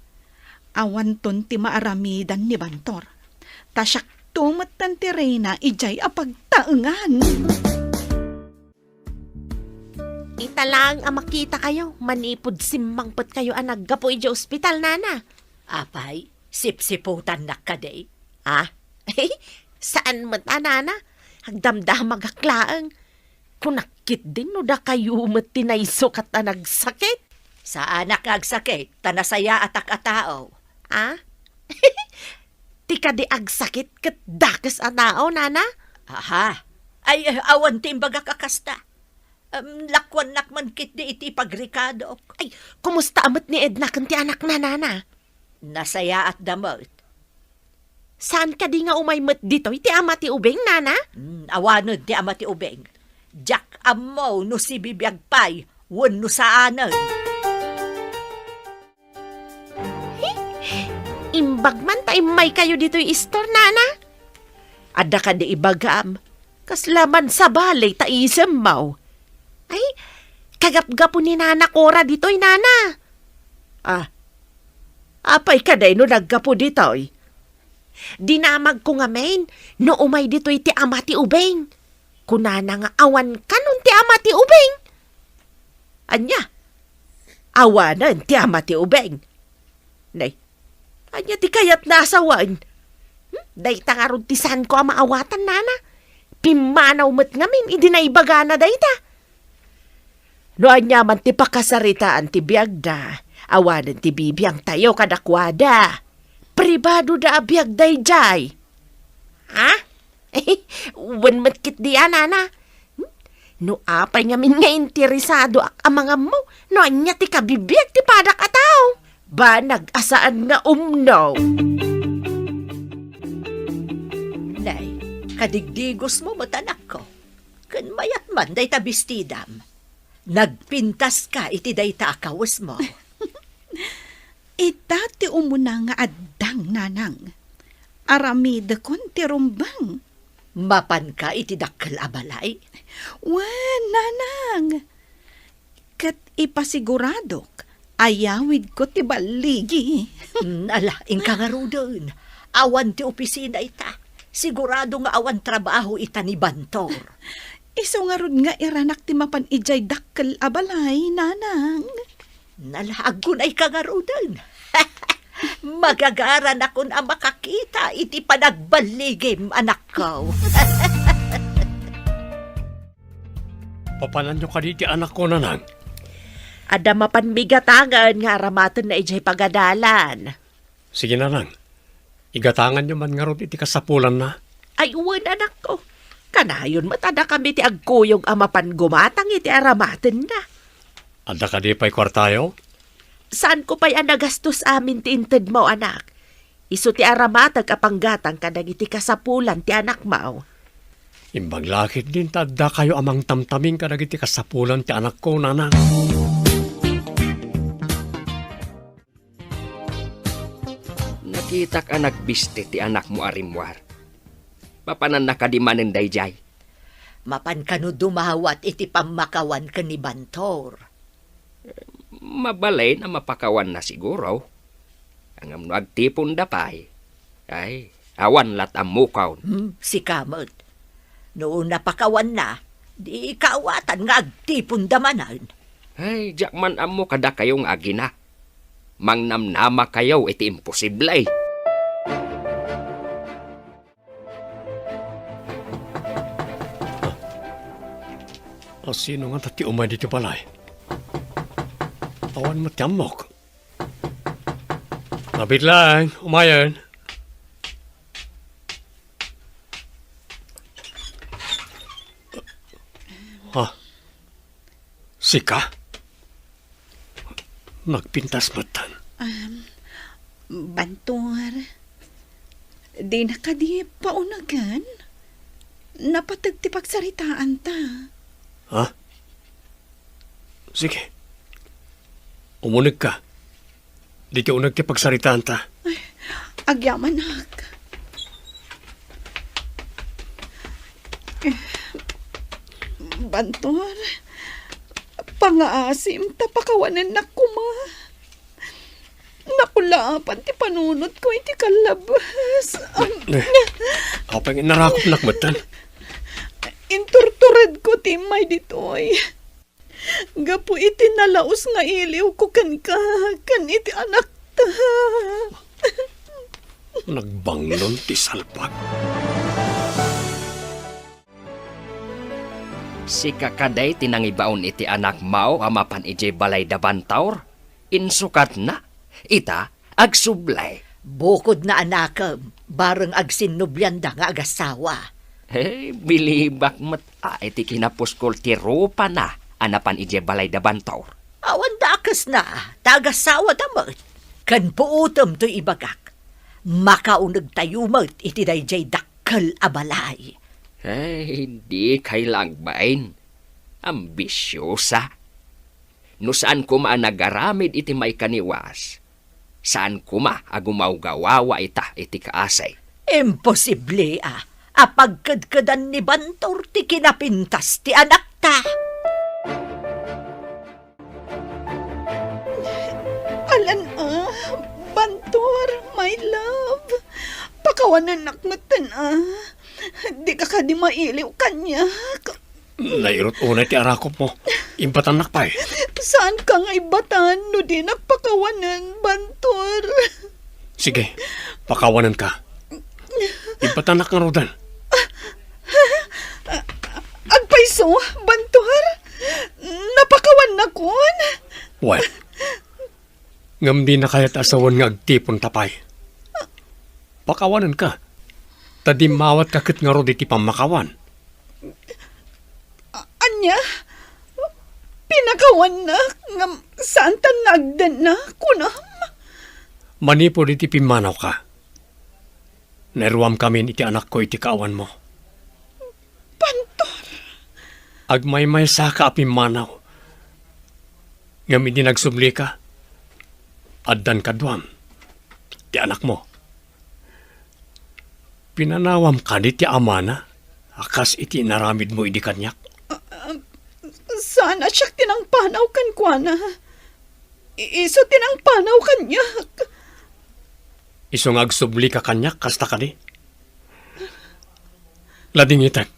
awanton ti maaramidan ni Bantor. Ta siakto metten ti reyna idiay a pagtaengan. Ita laeng a makitakayo, manipud simmangpetkayo a naggapu idiay ospital, nana. Apay, sipsiputannak kadi? Ah? Saan met a, nana. Agdamdamagak laeng. Kunak ketdin no dakayo met ti naisukat a nagsakit. Saanak nga agsakit, ta nasayaatak a tao. Ah? Ti kadi agsakit ket dakes a tao, nana? Aha. Ay, eh, awan ti imbagak a kasta. Em, lakuannak man ketdi iti pagrikadok. Ay, kumusta a met ni Edna ken ti anakna, nana? Nasayaatda met. Saan kadi nga umay met ditoy ti ama ti ubing, nana? Hmm, awanen ti ama ti ubing. Diak ammo no sibibiag pay wenno saanen. Imbag man ta immaykayo ditoy istor, nana. Adda kadi ibagam, kasla man sabali ta isemmo. Ay, kagapgapu ni Nana Cora ditoy, nana. Ah, apay kadi no naggapu ditoy? Dinamagko ngamin no umay ditoy ti ama ti ubing. Kunana nga awan kanon ti ama ti ubing. Ania? Awanen ti ama ti ubing. Nay, ania ti kayatna a sawen? Hmm? Dayta ngarud ti saanko a maawatan, nana. Pimmanaw met ngamin idi naibagana dayta. No ania man ti pakasaritaan ti biagda, awanen ti bibiangtayo kadakuada. Pribadoda a biag daydiay. Ha? Wen met ketdi a, nana. Hmm? No apay ngamin nga interesadoak a mangammo no ania ti kabibiag ti padak a tao. Banag a saan nga umno. Nay, kadigdigosmo met, anakko. Ken mayat man dayta bestidam. Nagpintaska iti dayta a kawesmo. Ita ti umuna nga addang, nanang. Aramidekon ti rumbeng. Mapanka iti dakkel a balay? Wen, nanang. Ket ipasiguradok a yawidko ti balligi. Mm, ala, inka ngaruden. Awan ti opisina ita. Sigurado nga awan trabaho ita ni Bantor. Isu ngarud nga iranak ti mapan idiay dakkel a balay, nanang. Nala, aggunayka ngaruden. Magagaranakon a makakita iti panagballigim, anakko. Papananyo kadi ti anakko, nanang? Adda mapan migatangen nga aramatenna idiay pagadalan. Sige, nanang. Igatanganyo man ngarud iti kasapulanna. Ay, wen, anakko. Kanayon met a dakami ti agkuyog a mapan gumatang iti aramatenna. Adda kadi pay kuartayo? Saanko pay a nagastos amin ti intedmo, anak. Isu ti aramatek a panggatang kadagiti kasapulan ti anakmo. Imbag la ketdin ta addakayo a mangtamtamin kadagiti kasapulan ti anakko, nanang. Nakitak a nagbisti ti anakmo a rimmuar. Mapananna kadi manen daydiay? Mapan kano dumawat iti pammakawan ken ni Bantor? Mabalin a mapakawanna siguro. Ngem no agtiponda pay, ay, awan lat ammokon. Hmm, sika met. No napakawanna, di kaawatan nga agtiponda manen. Ay, diak man ammo kadakayo nga agina. Mangnamnamakayo iti imposible. A, sino ngata ti umay ditoy balay? Awan met ti ammok. Mabiit laeng, umayen. Ha? Sika? Nagpintas metten. Um, Bantor, dina kadi paunegen? Napateg ti pagsaritaanta. Ha? Sige. Umunegka. Ditoy uneg ti pagsaritaanta. Ay, agyamanak. Bantor, pangaasim ta pakawanennak koma. Nakulaapan ti panunotko iti kallabas. Am- Eh, apay nga inarakopnak metten? Inturturedko ti immay ditoy. Gapu iti nalaus nga iliwko kenka, ken iti anakta. Nagbanglon ti salpag. Sika kadi ti nangibaon iti anakmo a mapan idiay balay da Bantaur? Insukatna, ita, agsubli. Bukodna, anakem, bareng agsinnublianda nga agasawa. Hey, bilibak met a iti kinapuskol ti rupana a napan idiay balay da Bantaur. Awan dakesna, ta agasawada met. Ken puotem toy ibagak. Makaunegtayo met iti daydiay dakkel a balay. Hey, dikay la agbain. Ambisiosa. No saan koma a nagaramid iti maikaniwas, saan koma a gumawgawawa ita iti kaasi. Imposible a, a pagkedkedan ni Bantor ti kinapintas ti anakta. Alan a, Bantor, my love. Pakawanennak metten a. Dika kadi mailiw kaniak. Nairut unay ti arakopmo. Imbatannak pay. Saanka nga ibatan no dinak pakawanen, Bantor? Sige, pakawanenka. Imbatannak ngaruden. Agpayso, Bantor? Napakawannakon? Wen, ngem dina kayat a sawen nga agtiponta pay. Pakawanenka, ta dimmawatka ket ngarud iti pammakawan. A-, ania? Pinakawannak, ngem saantan nga agdenna, kunam? Manipud iti pimmanawka, nairuamkamin iti anakko iti kaawanmo. Bantor! Agmaymaysaka a pimmanaw, ngem idi nagsublika, addan kaduam ti anakmo. Pinanawam kadi ti amana a kas iti inaramidmo idi kaniak? Ah, ah, saan a siak ti nangpanaw kenkuana. I-, isu ti nangpanaw kaniak. Isu nga agsublika kaniak, kasta kadi? Ladingitek.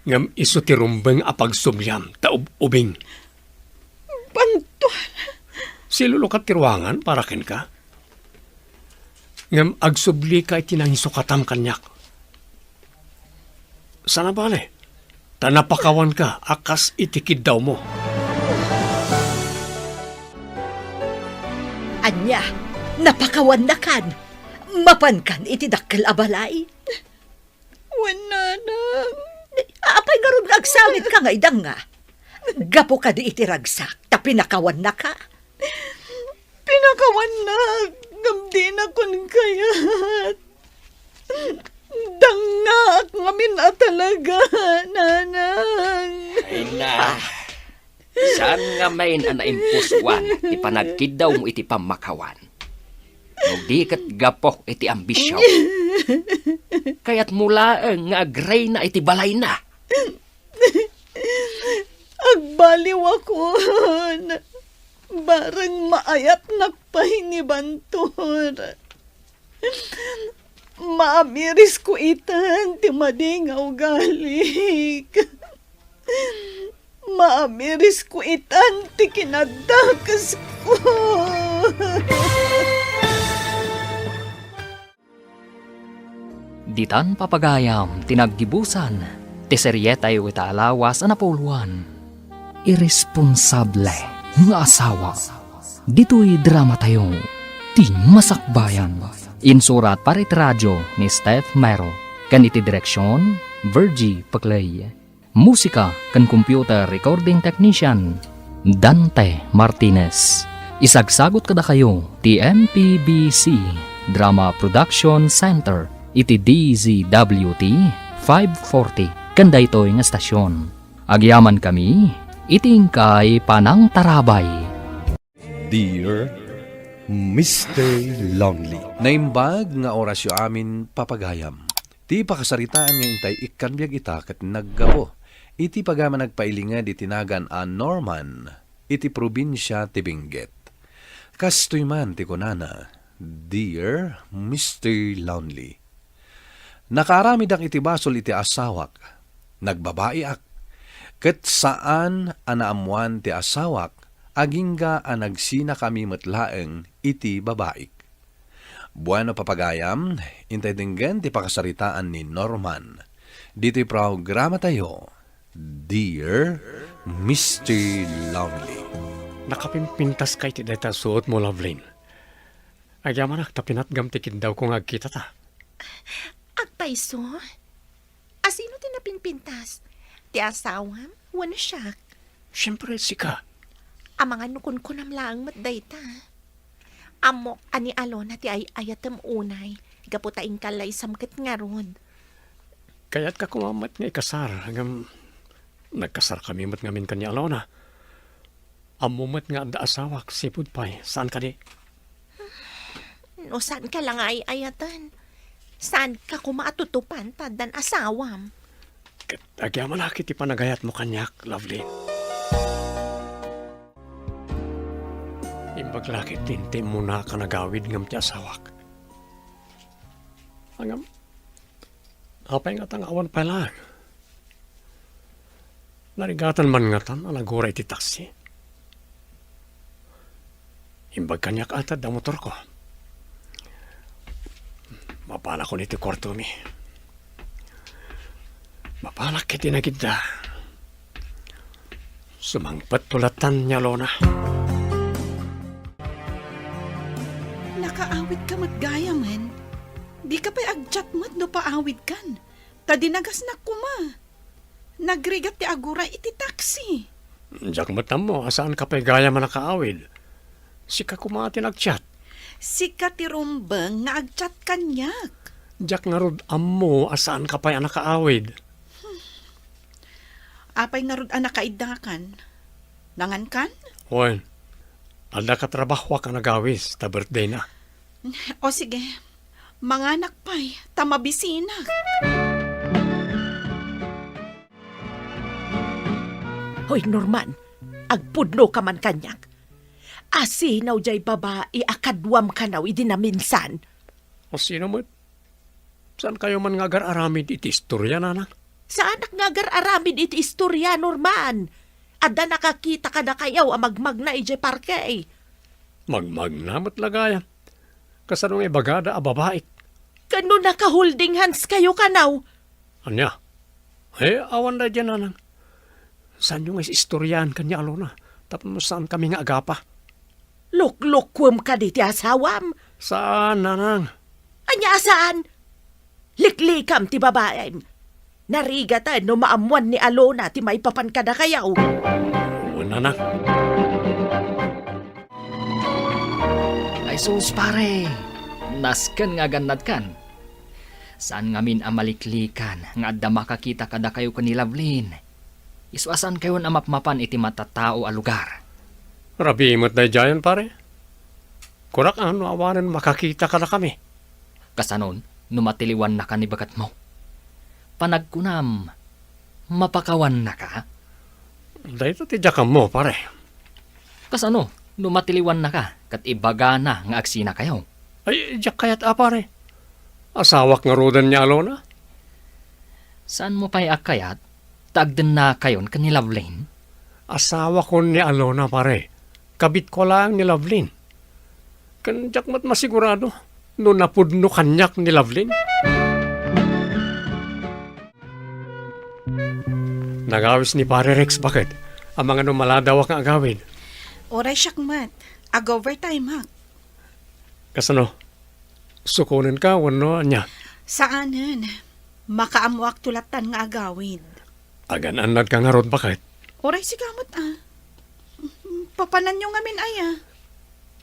Ngem isu ti rumbeng a pagsubliam, ta ub-, ubing. Bantor! Silulukat ti ruangan para kenka. Ngem agsublika iti nangisukatam kaniak. Saan a bale, ta napakawanka a kas iti kiddawmo. Ania, napakawannakan? Mapankan iti dakkel a balay? Wen, nanang. Apay ngarud nga agsawitka nga idanga? Gapu kadi iti ragsak, ta pinakawannaka? Pinakawannak, ngem dinakon kayat. Dangaak ngamin a talaga, nanang. Ay na. Saan ngamin a naimpusoan ti panagkiddawmo iti pammakawan? No di ket gapu iti ambisio. Kayatmo laeng nga agrayna iti balayna. Agbaliwakon. Bareng maayatnak pay ni Bantor. Maamirisko itan ti madi nga ugalik. Maamirisko itan ti kinadakesko. Ditan papagayam ti naggibusan ti serietayo ita a lawas a napuloan. Iresponsable nga asawa. Ditoy dramatayo, Ti Masakbayan. Insurat para iti radio ni Steph Mero, ken iti direksion, Virgie Peclay. Musika ken computer recording technician, Dante Martinez. Isagsagut kadakayo ti M P B C Drama Production Center iti D Z W T five forty, ken daytoy nga estasion. Agyamankami iti inkay panangtarabay. Dear Mister Lonely. Naimbag nga orasyo amin, papagayam. Ti pakasaritaan nga intay ikkan biag ita ket naggapu iti pagayam a nagpailinged iti nagan a Norman iti probinsia ti Benguet. Kastoy man ti kunana, "Dear Mister Lonely, nakaaramidak iti basol iti asawak. Nagbabaiak. Ket saan a naammoan ti asawak, agingga a nagsinakami met laeng iti babaik." Bueno, papagayam, intay denggen ti pakasaritaan ni Norman. Ditoy programatayo, Dear Mister Lonely. Nakapimpintaska iti dayta a suotmo, Lovelyn. Agyamanak ta pinatgam ti kiddawko nga agkitata. Agpayso? Asino ti napimpintas? Ti asawam wenno siak? Siempre, sika. Amangan no kunkunam laeng met dayta. Ammok a ni Alona ti ay-ayatem unay, gapu ta inkallaysam ket ngarud. Kayatka koma met nga ikasar, ngem nagkasarkami met ngamin ken ni Alona. Ammo met nga adda asawak, sipud pay, saan kadi? No saanka la nga ay-ayaten, saanka koma a tutupan ta addan asawam. Ket agyamanak iti panagayatmo kaniak, Lovelyn. Imbag la ket ti intimmona a kanagawid ngem ti asawak. Ngem, apay ngata nga awan pay laeng? Narigatan man ngatan a nagura iti taksi. Imbag kaniak a adda motorko. Mapalakon iti kuartomi. Mapalak iti nagidda. Sumangpet to latan ni Alona. Nakaawidka met gayamen. Dika pay agchat met no paawidkan. Ta dinagasnak koma. Nagrigat ti agura iti taksi. Diak met ammo a saanka pay gayam a nakaawid. Sika koma ti nagchat. Sika ti rumbeng nga agchat kaniak. Diak ngarud ammo a saanka pay a nakaawid. Apay ngarud a nakaiddakan? Nangankan? Wen, adda katrabahoak a nagawis ta birthdayna. O sige, manganak pay ta mabisinak. Hoy, Norman, agpudno ka man kaniak. Asino diay babai a kaduam kanaw idi naminsan? O sino met? Saankayo man nga agar-aramid iti istoria, nanang? Saanak nga agar-aramid iti istoria, Norman. Adda nakakita kadakayo a magmagna idiay parke. Magmagna met la gayam. Kasano nga ibagada a babaik? Ken no naka-holding hands kayo kanaw? Ania? Eh, awan daydiay, nanang. Saanyo nga is-istoriaan ken ni Alona tapno saankami nga agapa? Luklukuem kadi ti asawam? Saan, nanang. Ania a saan? Liklikam ti babaim. Narigaten no maammoan ni Alona ti maipapan kadakayo. Wen, nanang. Ay sus, pare! Nasken nga agannadkan. Saan ngamin a maliklikan nga adda makakita kadakayo ken ni Lovelyn. Isu a saankayon a mapmapan iti matatao a lugar. Rabii met daydiayen, pare. Kunak a no awanen makakita kadakami. Kasanon no matiliwannaka ni baketmo? Panagkunam, mapakawannaka? Dayta ti diak ammo, pare. Kasano no matiliwannaka ket ibagana nga agsinakayo? Ay, diak kayat a, pare. Asawak ngaruden ni Alona. Saanmo pay a kayat ta agdennakayon ken ni Lovelyn? Asawakon ni Alona, pare. Kabitko laeng ni Lovelyn. Ken diak met masigurado no napudno kaniak ni Lovelyn. Nagawis ni Pare Rex, baket? Amangan no maladawak nga agawid. Uray siak met. Ag-overtime-ak. Kasano? Sukonenka wenno ania? Saanen. Makaammoak to lattan nga agawid. Agan-annadka ngarud, baket? Uray sika met, a. Papananyo ngamin aya?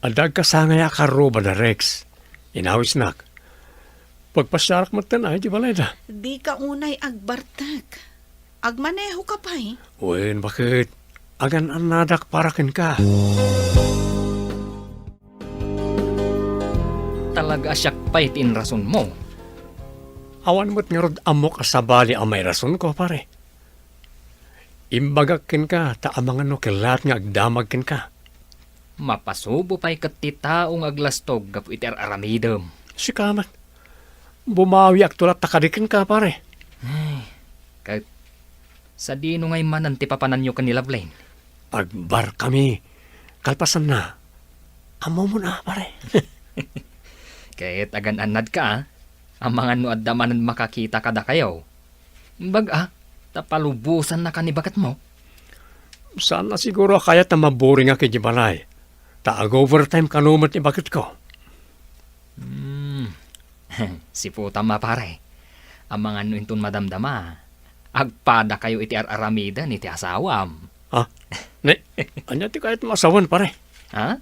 Adda agkasangay a karruba da Rex. Inawisnak. Pagpasiarak metten a iti balayda. Dika unay agbartek. Agmanehoka pay. Wen, baket. Agan-annadak para kenka. Talaga a siak pay ti inrasonmo. Awan met ngarud ammok a sabali a mairasonko, pare. Imbagak kenka ta amangan no kellaat nga agdamag kenka. Mapasubo pay ket ti tao nga aglastog gapu iti ar-aramidem. Sika met. Bumawiakto latta kadi kenka, pare. Ay, ket sadino ngay manen ti papananyo ken ni Loveline? Agbarkami. Kalpasanna, ammomon a, pare. Ket agan-annadka, a? Amangan no adda manen makakita kadakayo. Bag-a, ta palubosannaka ni baketmo. Saan a siguro a kayat a maburingak idiay balay. Ta ag-overtime kano met ni baketko. Hmm. Siputam a, pare. Amangan no inton madamdama, agpadakayo iti ar-aramiden iti asawam. Ha? Ne, ania ti kayatmo a sawen, pare? Ha?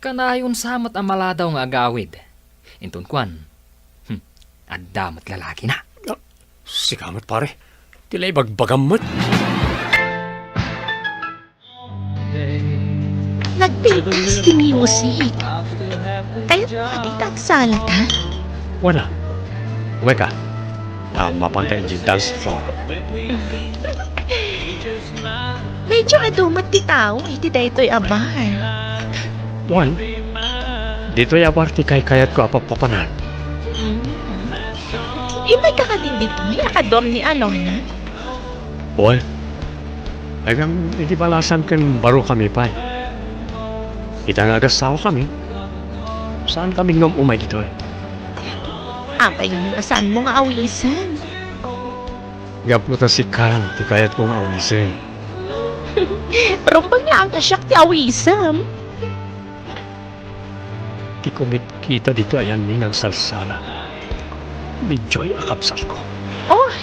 Kanayon sa met a maladaw nga agawid. Inton kuan, hmm, adda met lalakina. Ah, sika met, pare. Ti la ibagbagam met. Nagpintas ti music. Kayatmo a dita agsalat, ha? Wala. Umayka. Ah, mapanka idiay dance floor. Medyo adu met ti tao iti daytoy a bar. Wen, ditoy a bar ti kaykayatko a papapanan. Mm. Immayka kadin ditoy a kaduam ni Alona? Wen, agang iti balasan ken barokami pay. Ita nga agasawakami, saankami nga um-umay ditoy. Apay nga saanmo nga awisen? Gapu ta sika ti kayatko nga awisen. Rumbeng laeng a siak ti awisem. Ti kumitkita ditoy ayanni nga agsalsala ni Joy a kabsatko. Oh,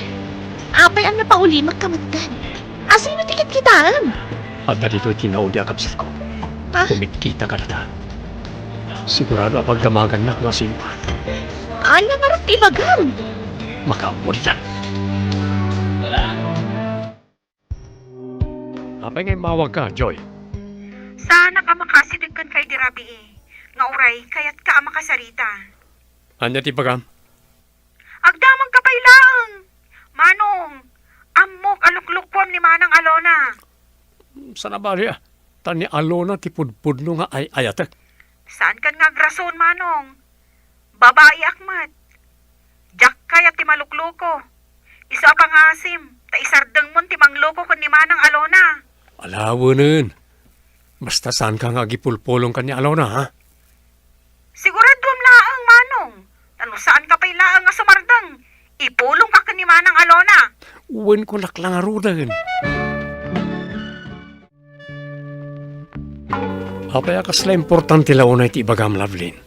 apay a napaulimekka metten? Asino ti kitkitaem? Adda ditoy ti naudi a kabsatko. Ah? Kumitkita kadata. Sigurado a pagdamagannak no asino. Ania ngarud ti ibagam? Makaammo ditan. Apay nga immawagka, Joy? Saanak a makaasideg kenka idi rabii, nga uray kayatka a makasarita. Ania ti ibagam? Agdamagka pay laeng, Manong. Ammok a luklukuam ni Manang Alona. Saan a bali, a, ta ni Alona ti pudpudno nga ay-ayatek. Saankan nga agrason, Manong. Babaiak met. Diak kayat ti malukluko. Isu a pangasim, ta isardengmon ti mangluko ken ni Manang Alona. Alawenen. Basta saanka nga agipulpulong ken ni Alona, ha? Siguraduam laeng, Manong. Ta no saanka pay laeng nga sumardeng, ipulongka ken ni Manang Alona. Wen, kunak la ngaruden. Apay a kasla importante la unay ti ibagam, Loveline?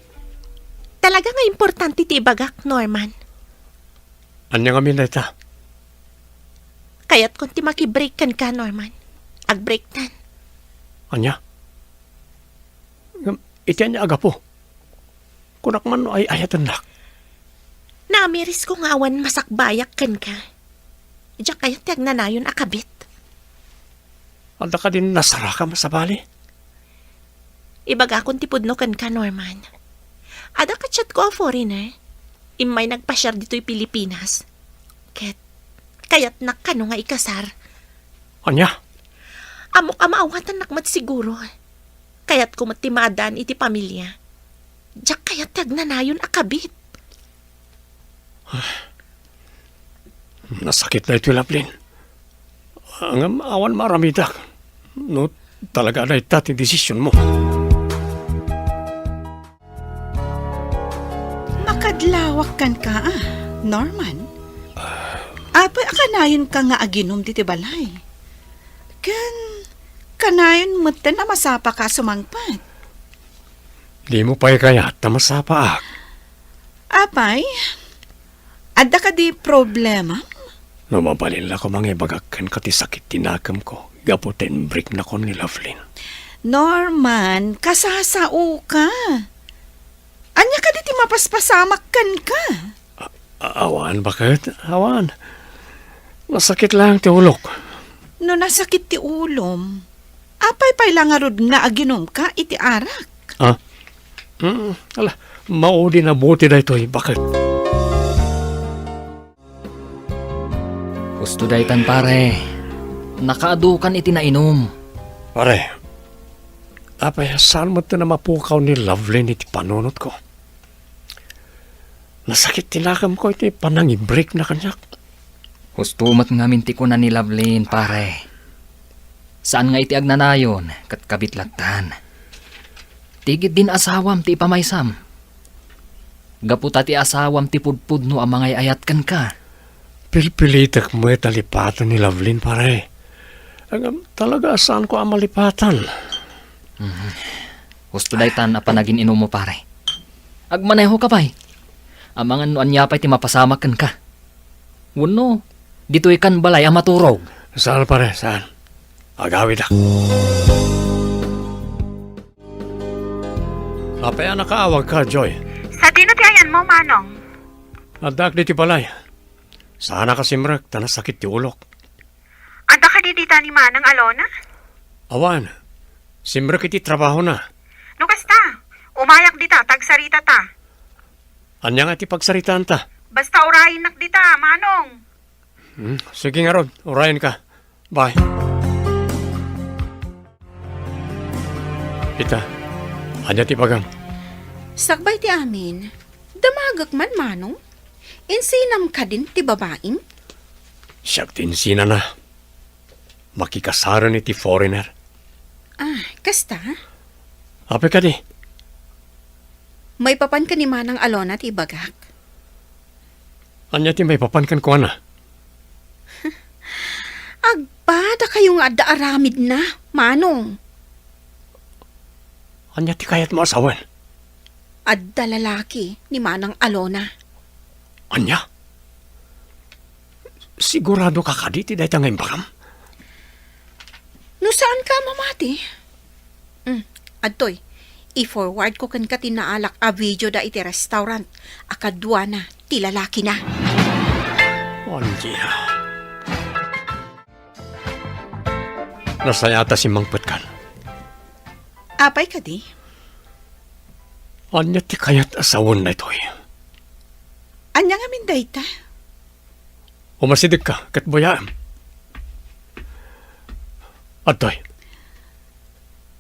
Talaga nga importante ti ibagak, Norman. Ania ngamin dayta? Kayatkon ti makibreak kenka, Norman. Agbreaktan. Ania? Ngem, iti ania a gapu? Kunak man no ay-ayatennak. Naamirisko nga awan masakbayak kenka. Diak kayat ti agnanayon a kabit. Adda kadin nasarakam a sabali? Ibagakon ti pudno kenka, Norman. Adda ka-chatko a foreigner. Immay nagpasiar ditoy Pilipinas. Ket kayatnak kano nga ikasar. Ania? Ammok a maawatannak met siguro. Kayatko met ti maaddaan iti pamilia. Diak kayat ti agnanayon a kabit. Nasakit daytoy, Loveline. Ngem awan maaramidak no talaga a dayta ti desisionmo. Makadlawak kenka, a, Norman. Apay a kanayonka nga aginum ditoy balay? Ken kanayon metten a masapaka a sumangpet. Dimo pay kayat ta masapaak? Apay, adda kadi problema? No mabalin la koma nga ibagak kenka ti sakit ti nakemko gapu ta inbreaknakon ni Loveline. Norman, kasasaoka. An Ania kadi ti mapaspasamak kenka? A-, awan, baket? Awan. Nasakit lang ti ulok. No nasakit ti ulom, apay pay la ngarud nga aginumka iti arak? Ah? Mm, ala, maudi na buti daytoy, baket? Husto daytan, pare. Nakaadukan iti nainum. Pare, apay, saan met ti namapukaw ni Lovelyn iti panunotko? Nasakit ti nakemko iti panangibreakna kaniak. Husto met ngamin ti kuna ni Lovelyn, pare. Saan nga iti agnanayon ket kabit lattan. Ti ketdin asawam ti ipamaysam. Gapu ta ti asawam ti pudpudno a mangay-ayat kenka. Pilpilitek met a lipaten ni Lovelyn, pare. Ngem talaga a saanko a malipatan. Mhm. Husto daytan a panagin-inummo, pare. Agmanehoka pay. Amangan no ania pay ti mapasamak kenka. Wenno, ditoykan balay a maturog. Saan, pare, saan? Agawidak. Apay a nakaawagka, Joy? Sadino ti ayanmo, Manong? Addaak ditoy balay. Saannak a simrek ta nasakit ti ulok. Adda kadi dita ni Manang Alona? Awan. Simrek iti trabahona. No kasta, umayak dita, ta agsaritata. Ania nga ti pagsaritaanta? Basta urayennak dita, Manong. Hmm, sige ngarud, urayenka. Bye. Ita, ania ti ibagam? Sakbay ti amin, damagek man, Manong. Insinam kadin ti babaim? Siak ti insinana. Makikasaren iti foreigner. Ah, kasta? Apay kadi? Maipapan ken ni Manang Alona ti ibagak. Ania ti maipapan kenkuana? Agpadakayo nga adda aramidna, Manong. Ania ti kayatmo a sawen? Adda lalaki ni Manang Alona. Ania? Siguradoka kadi ti dayta nga imbagam? No saanka a mamati, mm, adtoy, i-forward ko kenka ti naalak a video da iti restaurant a kaduana ti lalakina. Ania? Nasayat a simmangpetkan. Apay kadi? Ania ti kayat a sawen daytoy? Ania ngamin dayta? Umasidegka ket buyaem. Adtoy.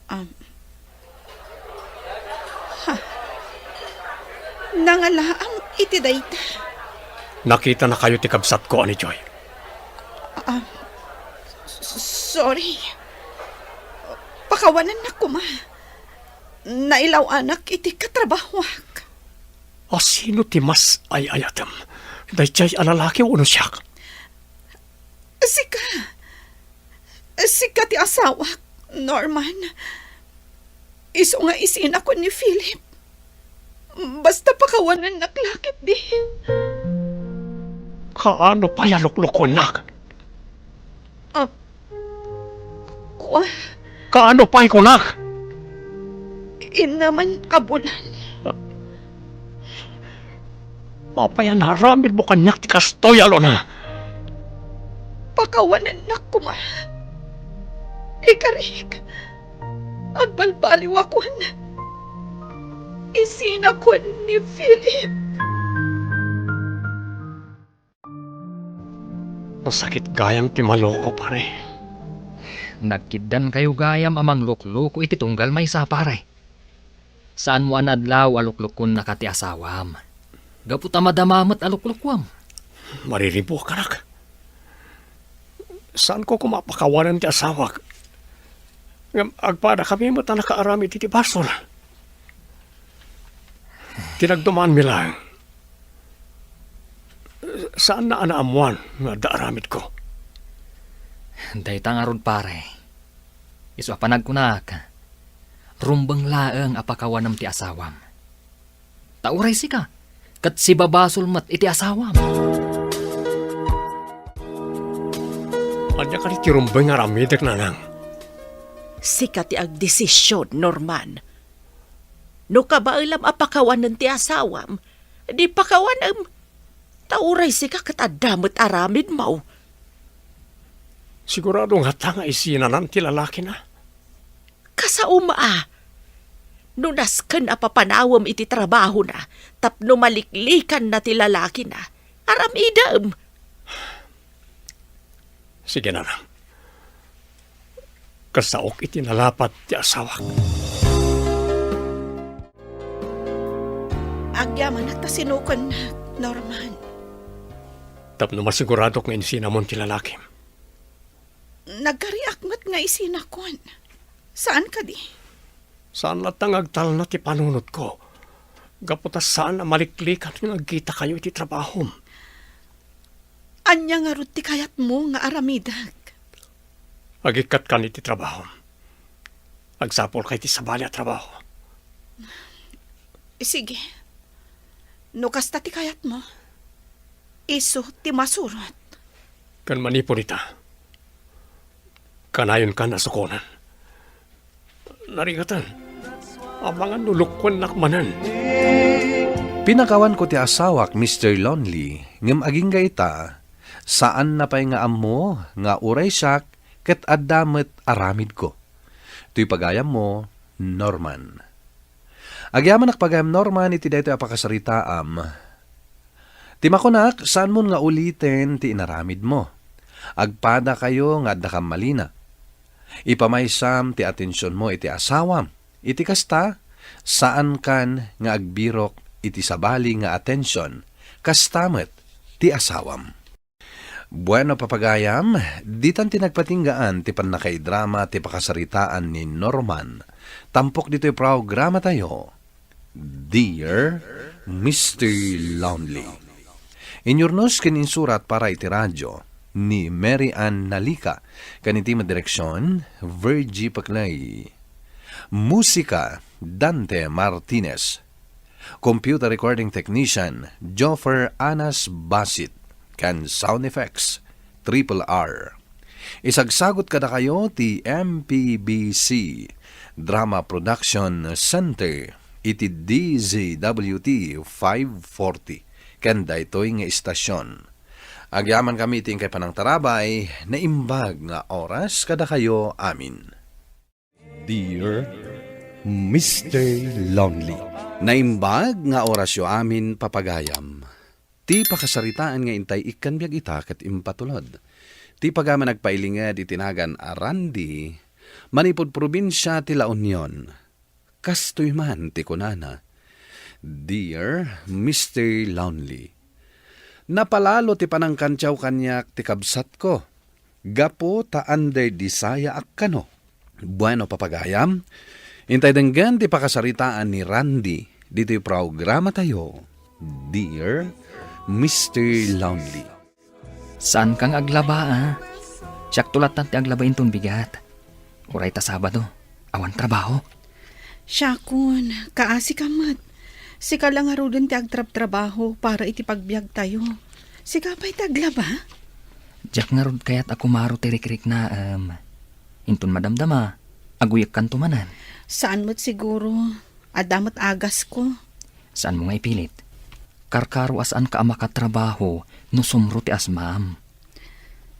Um, ha. Nangalaam iti dayta. Nakitanakayo ti kabsatko a ni Joy. Ah, s-, sorry. Pakawanennak koma. Nailaw-anak iti katrabahoak. A sino ti mas ay-ayatem? Daydiay a lalaki wenno siak? Sika. Sika ti asawak, Norman. Isu nga isina ken ni Philip. Basta pakawanennak la ketdi. Kaano pay a luklukuennak? Ah, kua. Kaano pay kunak? Innaman a bulan. Apay a naaramidmo kaniak ti kastoy, Alona? Pakawanennak koma. Ikarik, agbalbaliw a kuan. Isina kuan ni Philip. Nasakit gayam ti maloko, pare. Nagkiddankayo gayam a manglukloko iti tunggal maysa, pare. Saanmo a naadlaw a luklukuennaka ti asawam. Gapu ta madama met a luklukuam. Mariribuak, anak. Saanko koma a pakawanen ti asawak. Ngem agpadakami met a nakaaramid iti basol. Tinagdumaanmi laeng. Saanna a naammoan nga adda aramidko. Dayta ngarud, pare. Isu a panagkunak, rumbeng laeng a pakawanem ti asawam. Ta uray sika, ket sibabasol met iti asawam. Ania kadi ti rumbeng nga aramidek, nanang? Sika ti agdesisyon, Norman. No kabaelam a pakawanen ti asawam, di pakawanem. Ta uray sika ket adda met aramidmo. Sigurado ngata nga isinanan ti lalakina? Kasaom a. No nasken a papanawem iti trabahona tapno maliklikanna ti lalakina, aramidem. Sige, nanang. Kasaok iti nalapat ti asawak. Agyamanak ta sinukonnak, Norman. Tapno masiguradok nga insinamon ti lalakim. Nagkariak met nga isinakon. Saan kadi? Saan latta nga agtalna ti panunotko? Gapu ta saan a maliklikan nga agkitakayo iti trabahom. Ania ngarud ti kayatmo nga aramidek? Agikkat kan iti trabahom. Agsapulka iti sabali a trabaho. Sige. No kasta ti kayatmo, isu ti masurot. Ken manipud ita, kanayonkan a sukonen. Narigaten, amangan no lukuennak manen. Pinakawanko ti asawak, Mister Lonely, ngem agingga ita, saanna pay nga ammo nga uray siak ket adda met aramidko. Toy pagayammo, Norman. Agyamanak pagayam, Norman, iti daytoy a pakasaritaam. Ti makunak, saanmon nga uliten ti inaramidmo. Agpadakayo nga addakam malina. Ipamaysam ti atensionmo iti asawam. Iti kasta, saankan nga agbirok iti sabali nga atension, kasta met ti asawam. Bueno, papagayam, ditan ti nagpatinggaan ti pannakaidrama ti pakasaritaan ni Norman. Tampok ditoy programatayo, Dear Mister Lonely. Inyurnos ken insurat para iti radio ni Mary Ann Nalica, ken iti direksion, Virgie Paclay. Musika, Dante Martinez. Computer recording technician, Joffer Anas Basit, ken sound effects, Triple R. Isagsagut kadakayo ti M P B C Drama Production Center iti D Z W T five forty, ken daytoy nga istasion. Agyamankami iti inkay panangtarabay, naimbag nga oras kadakayo amin. Dear Mister Lonely. Naimbag nga orasyo amin, papagayam. Ti pakasaritaan nga intay ikkan biag ita ket impatulod. Ti pagayam a nagpailinged iti nagan a Randy, manipud probinsia ti La Union. Kastoy man ti kunana, Dear Mister Lonely, napalalo ti panangkantiaw kaniak ti kabsatko. Gapu ta under the sayaak kano. Bueno, papagayam, intay denggen ti pakasaritaan ni Randy ditoy programatayo, Dear Mister Lonely. Saanka nga aglaba, a? Siakto lattan ti aglaba inton bigat. Uray ta Sabado, awan trabaho. Siakon, kaasi ka met. Sika la ngaruden ti agtrabtrabaho para iti pagbiagtayo. Sika pay ti aglaba? Diak ngarud kayat a kumaro ti rikriknaem. Inton madamdama, aguyekkanto manen. Saan met siguro. Adda met agasko. Saanmo nga ipilit. Karkaro a saanka a makatrabaho no sumro ti asmam.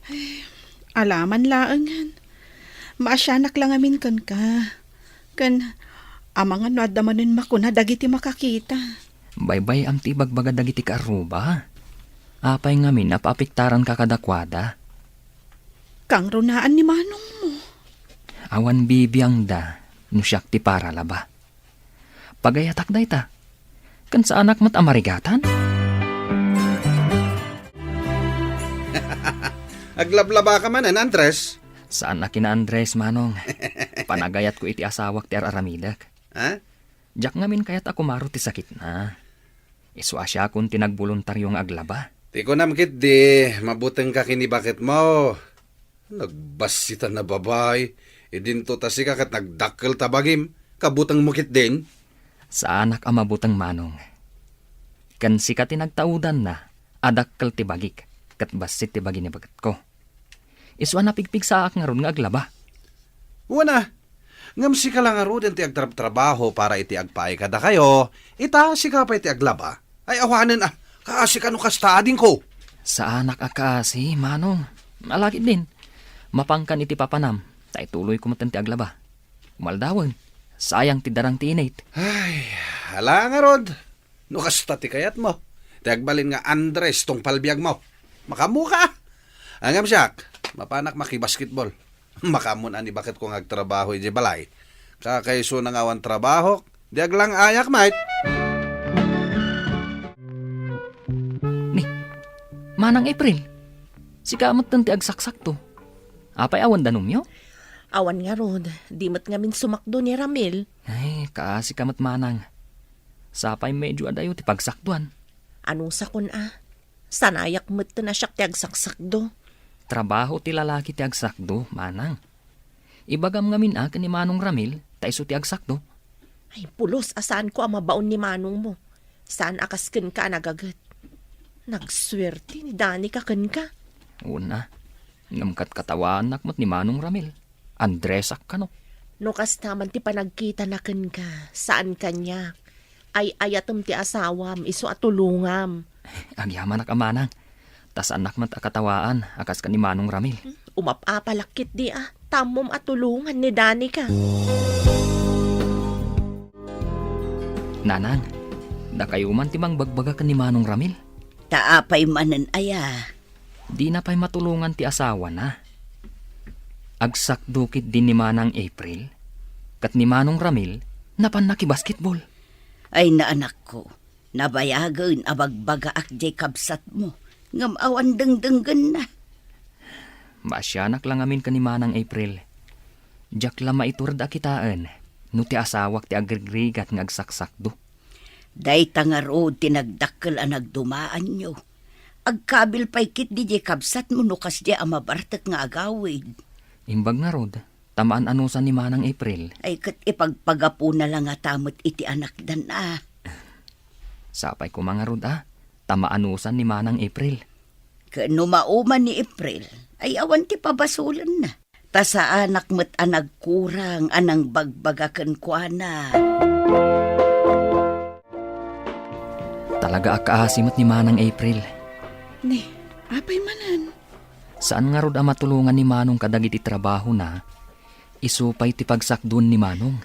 Ay, alaman laengen. Maasianak la ngamin kenka. Ken, amangan no adda manen makuna dagiti makakita. Baybay-am ti ibagbaga dagiti kaarruba. Apay ngamin a paapektaranka kadakuada? Kangrunaan ni manongmo. Awan bibiangda no siak ti paralaba. Pagayatak dayta. Ken saanak met a marigatan? Aglablabaka manen, Andres? Saan a kina Andres, Manong. Panagayatko iti asawak ti ar-aramidek. Ha? Diak ngamin kayat a kumaro ti sakitna. Isu a siakon ti nagboluntario nga aglaba. Ti kunam ketdi, mabutengka ken ni baketmo. Nagbassitan a babai, idinto ta sika ket nagdakkel ta bagim, kabutengmo ketdin? Saanak a mabuteng, Manong. Ken sika ti nagtaudanna a dakkel ti bagik ket bassit ti bagi ni baketko. Isu a napigpigsaak ngarud nga aglaba. Wen a, Ngem sika la ngaruden ti agtrabtrabaho para iti agpaay kadakayo, ita sika pay ti aglaba. Ay, awanen a, kaasi kano kasta, adingko. Saanak a kaasi, Manong. Alagidin, mapankan iti papanam, ta ituloyko metten ti aglaba. Umaldawen, sayang ti darang ti init. Ay, ala ngarud. No kasta ti kayatmo, ti agbalin nga Andres tungpal biagmo. Makaammoka. Ngem siak, mapanak makibasketball. Makaammo ni baketko nga agtrabaho idiay balay. Kakaisuna nga awan trabahok, di aglang-ayak met. Ni, Manang April, sika metten ti agsaksakto. Apay awan danumyo? Awan ngarud, di met ngamin sumakdo ni Ramil. Ay, kaasika met, Manang. Sapay medyo adayo ti pagsakduan. Anusakon a, sanayak metten a siak ti agsaksakdo. Trabaho ti lalaki ti agsakdo, Manang. Ibagam ngamin a ken ni Manong Ramil, ta isu ti agsakdo. Ay, pulos a saanko a mabaon ni manongmo. Saan a kas kenka a nagaget. Nagsuerte ni Danica kenka. Una, ngem katkatawaannak met ni Manong Ramil. Andresak kano. No kasta man ti panagkitana kenka, saan kaniak. Ay-ayatem ti asawam, isu a tulongam. Agyamanak a, Manang. Ta saannak met a katawaan a kas ken ni Manong Ramil. Umap-apalak ketdi a, ta ammom a tulongan ni Danica. Nanang, dakayo man ti mangbagbaga ken ni Manong Ramil. Ta apay manen aya? Dina pay matulongan ti asawana. Agsakdo ketdi ni Manang April, ket ni Manong Ramil, napan nakibasketball. Ay, naanakko, nabayagen a bagbagaak diay kabsatmo, ngem awan dengdenggenna. Maasianak la ngamin ken ni Manang April. Diak la maiturod a kitaen no ti asawak ti agrigrigat nga agsaksakdo. Dayta ngarud ti nagdakkel a nagdumaanyo. Agkabil pay ketdi diay kabsatmo no kasdiay a mabartek nga agawid. Imbag ngarud, ta maan-anusan ni Manang April. Ay, ket ipagpagapuna la ngata met iti anakdan a. Sapay koma ngarud a, ta maanusan ni Manang April. Ken no mauman ni April, ay awan ti pabasolenna. Ta saanak met a nagkurang a nangbagbaga kenkuana. Talaga a kaasi met ni Manang April. Ni, apay manen? Saan ngarud a matulongan ni Manong kadagiti trabahona, isu pay ti pagsakduen ni Manong.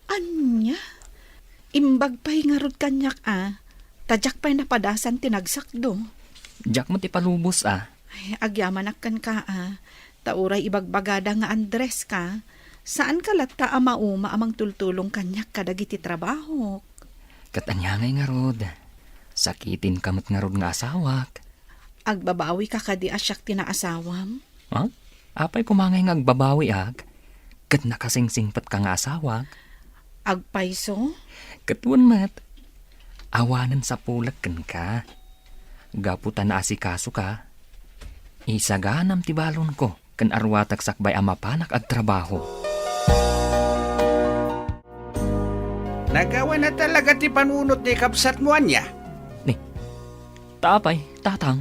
Ania? Imbag pay ngarud kaniak a, ta diak pay napadasan ti nagsakdo. Diak met ipalubos a. Ay, agyamanak kenka a, ta uray ibagbagada nga Andres ka, saanka latta a mauma a mangtultulong kaniak kadagiti trabahok. Ket ania ngay ngarud? Sakitinka met ngarud nga asawak. Agbabawika kadi a siak ti naasawam? Ha? Apay koma ngay nga agbabawiak? Ket nakasingsingpetka nga asawak? Agpayso? Ket wen met. Awanen sapulek kenka. Gapu ta naasikasoka, isaganam ti balonko ken aruatak sakbay a mapanak agtrabaho. Nagawana talaga ti panunot ni kabsatmo, ania? Ni, ta apay, tatang?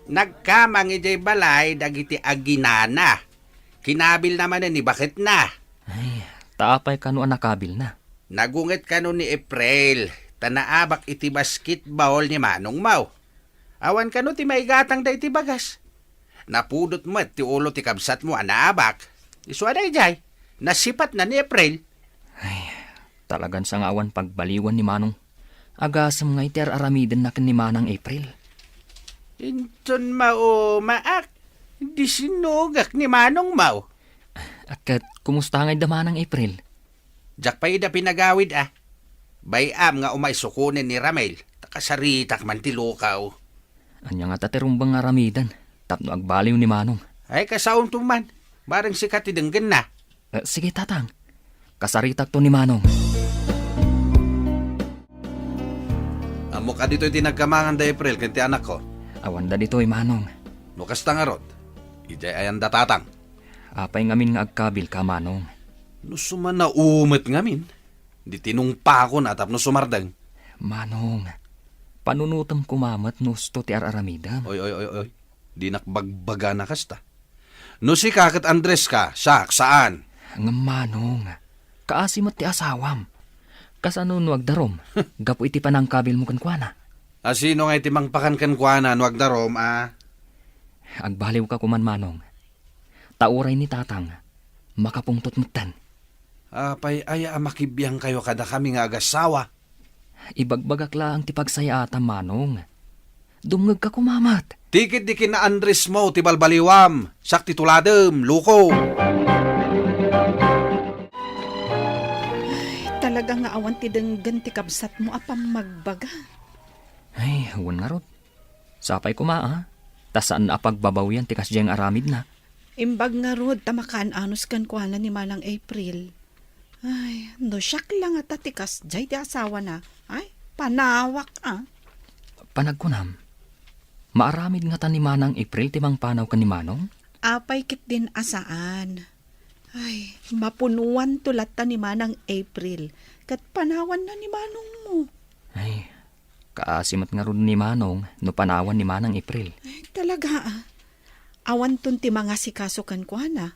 Nagkamang idiay balay dagiti aginana. Kinabilna manen ni baketna. Ay, ta apay kano a nakabilna? Nagunget kano ni April, ta naabak iti basketball ni manongmo. Awan kano ti maigatangda iti bagas. Napudot met ti ulo ti kabsatmo a naabak. Isu a daydiay, nasipatna ni April. Ay, talagan sa nga awan pagbaliwan ni Manong. Agasem nga iti ar-aramidenna ken ni Manang April. Inton maumaak, di sinugak ni Manongmo. A, ket kumusta ngay da Manang April? Diak pay ida pinagawid a. Bay-am nga umay sukonen ni Ramil, ta kasaritak man ti lukaw. Ania ngata ti rumbeng nga aramiden tapno agbaliw ni Manong? Ay, kasaonto man. Bareng sika ti denggenna. Eh, sige, tatang. Kasaritakto ni Manong. Ammok a ditoy ti nagkamangan da April ken ti anakko. Awan da ditoy, Manong. No kasta ngarud, idiay ayan da tatang? Apay ngamin nga agkabilka, Manong? No sumanao met ngamin, di tinungpakon a tapno sumardeng. Manong, panunotem koma met no usto ti ar-aramidem. Oy, oy, oy, oy. Dinak bagbagana kasta. No sika ket Andres ka, siak, saan? Ngem, Manong, Kaasi met ti asawam. Kasano no agdarum, gapu iti panangkabilmo kenkuana? A, sino nga iti mangpakan kenkuana no agdarum, a? Agbaliwka koman, Manong. Ta uray ni Tatang, makapungtot metten. Apay aya a makibiangkayo kadakami nga agassawa? Ibagbagak laeng ti pagsayaatam, Manong. Dumngegka koma met. Ti ketdi kinna-Andresmo ti balbaliwam, siak ti tuladem, loko. Ay, talaga nga awan ti denggen ti kabsatmo a pammagbaga. Ay, wen ngarud. Sapay koma, a, ta saan a pagbabawian ti kasdiay nga aramidna. Imbag ngarud ta makaan-anos kenkuana ni Manang April. Ay, no siak la ngata ti kasdiay ti asawana. Ay, panawak, a. Panagkunam, maaramid ngata ni Manang April ti mangpanaw ken ni Manong? Apay ketdin a saan. Ay, mapunuanto latta ni Manang April, ket panawanna ni Manongmo. Ay, kaasi met ngarud ni Manong no panawan ni Manang April. Ay, talaga, a. Awanton ti mangasikaso kenkuana.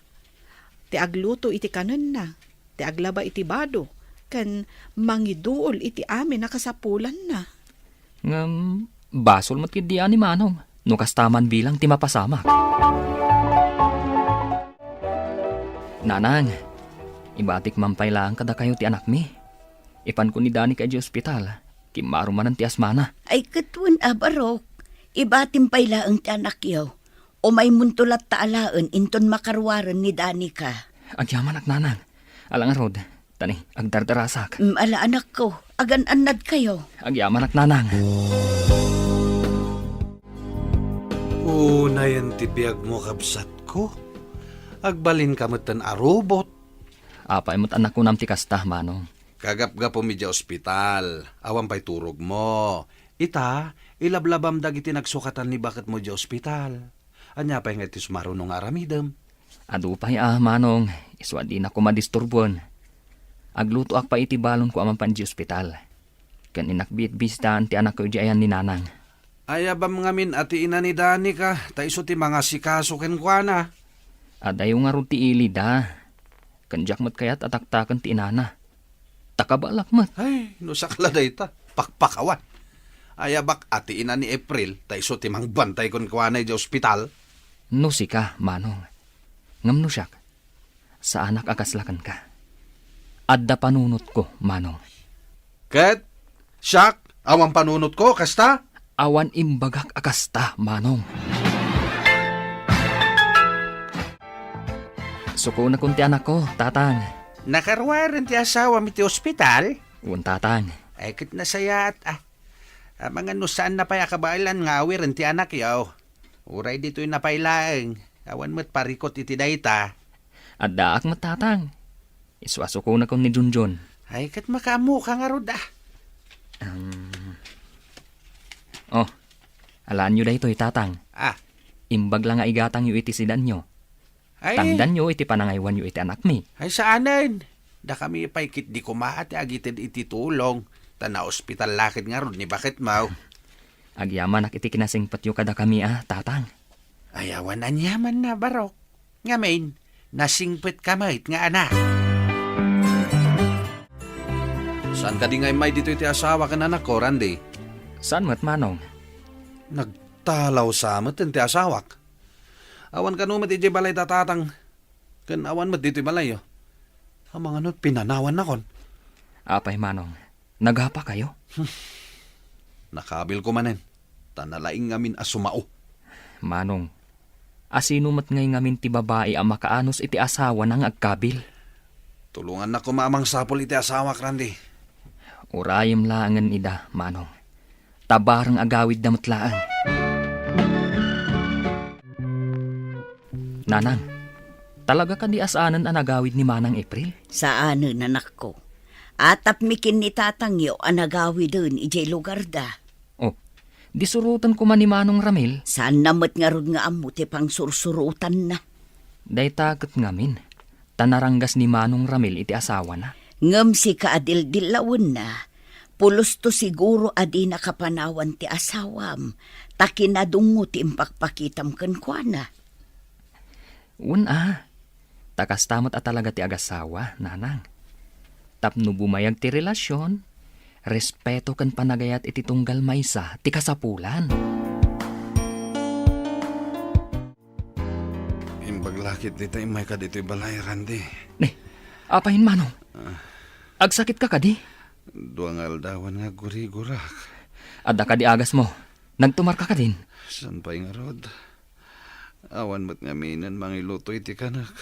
Ti agluto iti kanenna, ti aglaba iti bado, ken mangiduol iti amin a kasapulanna. Ngem, basol met ketdi a ni Manong, no kasta man bilang ti mapasamak. Nanang, ibatik man pay laeng kadakayo ti anakmi. Ipanko ni Danica idiay ospital, kimmaro manen ti asmana. Ay, ket wen a, Barok, ibatim pay laeng ti anakyo. Umaymonto latta alaen inton makaruaren ni Danica. Agyamanak, Nanang. Ala ngarud, tani, agdardarasak. Mm, ala, anakko, agan-annadkayo. Agyamanak, Nanang. Unayen ti biagmo, kabsatko. Agbalinka metten a robot. Apay met a nakunam ti kasta, Manong? Kagapgapum idiay ospital, awan pay turogmo. Ita, ilablabam dagiti nagsukatan ni baketmo idiay ospital. Ania pay nga iti sumaruno nga aramidem? Adu pay a, Manong, isu a dinak koma disturbuen. Aglutoak pay iti balonko a mapan idiay ospital. Ken innak bitbisitaan ti anakko idiay ayan ni Nanang. Ayabam ngamin a ti ina ni Danica, ta isu ti mangasikaso kenkuana. Adayo ngarud ti ilida. Ken diak met kayat a taktaken ti inana. Ta kabaelak met. Ay, no sakla dayta, pakpakawan. Ayabak a ti ina ni April, ta isu ti mangbantay kenkuana idiay ospital. No sika, Manong. Ngem no siak, saanak a kasla kenka. Adda panunotko, Manong. Ket siak, awan panunotko, kasta? Awan imbagak a kasta, Manong. Sukonakon ti anakko, Tatang. Nakaruaren ti asawam iti ospital? Wen, Tatang. Ay, ket nasayaat, a. Amangan no saanna pay a kabaelan nga awiren ti anakyo. Uray ditoyna pay laeng, awan met parikut iti dayta. Addaak met, Tatang. Isu a sukonakon ni Junjun. Ay, ket makaammoka ngarud, a. Um, oh, alaenyo daytoy, Tatang. A. Imbag la nga igatangyo iti sidanyo. Ay. Tangdanyo iti panangaywanyo iti anakmi. Ay, saanen. Dakami pay ketdi koma ti agited iti tulong, ta naospital la ket ngarud ni baketmo. Agyamanak iti kinasingpetyo kadakami a, Tatang. Ay, awan aniamanna, Barok. Ngamin, nasingpetka met nga anak. Saan kadi nga immay ditoy ti asawa ken anakko, Randy? Saan met, Manong? Nagtalaw sa met ti asawak. Awan kano met idiay balay da Tatang. Ken awan met ditoy balayyo. Amangan no pinanawannakon. Apay, Manong, nagapakayo? Nakabilko manen, ta nalaing ngamin a sumao. Manong, asino met ngay ngamin ti babai a makaanus iti asawana nga agkabil? Tulongannak koma a mangsapul iti asawak, Randy. Urayem laengen ida, Manong. Ta bareng agawidda met laeng. Nanang, talaga kadi a saanen a nagawid ni Manang April? Saanen, anakko. Atapmi ken ni tatangyo a nagawiden idiay lugarda. Oh, di suroten koma ni Manong Ramil? Saanna met ngarud nga ammo ti pangsursurotanna. Dayta ket ngamin, ta naranggas ni Manong Ramil iti asawana. Ngem sika a dildillawenna, pulosto siguro a dina kapanawan ti asawam, ta kinadungngo ti impakpakitam kenkuana. Wen a, ta kasta met a talaga ti agasawa, Nanang. Tapno bumayag ti relasion, respeto ken panagayat iti tunggal maysa ti kasapulan. Imbag la ketdi ta immay ka ditoy balay, Randy. Ne, apay, Manong? Ah. Agsakit ka kadi? Dua nga aldawan nga aggurigurak. Adda kadi agasmo? Nagtumar ka kadin? Saan pay ngarud? Awan met ngaminen mangiluto iti kanek.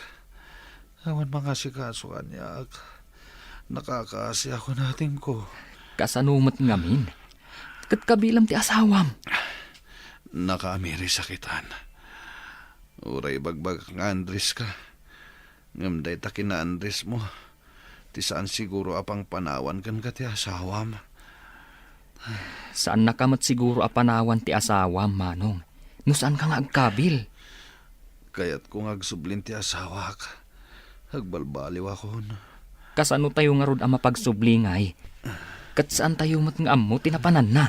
Awan mangasikaso kaniak. Nakakaasi a kunatenko. Kasano met ngamin? Ket kabilam ti asawam. Nakaamiri sakitan. Uray ibagbagak nga Andres ka. Ngem dayta kina Andres mo, ti saan siguro a pangpanawan kenka ti asawam. Saannaka met siguro a panawan ti asawam, Manong, no saanka nga agkabil. Kayatko nga agsublin ti asawak. Agbalbaliwakon. Kasano tayo ngarud a mapagsubli ngay? Ket saan tayo met nga ammo ti napananna.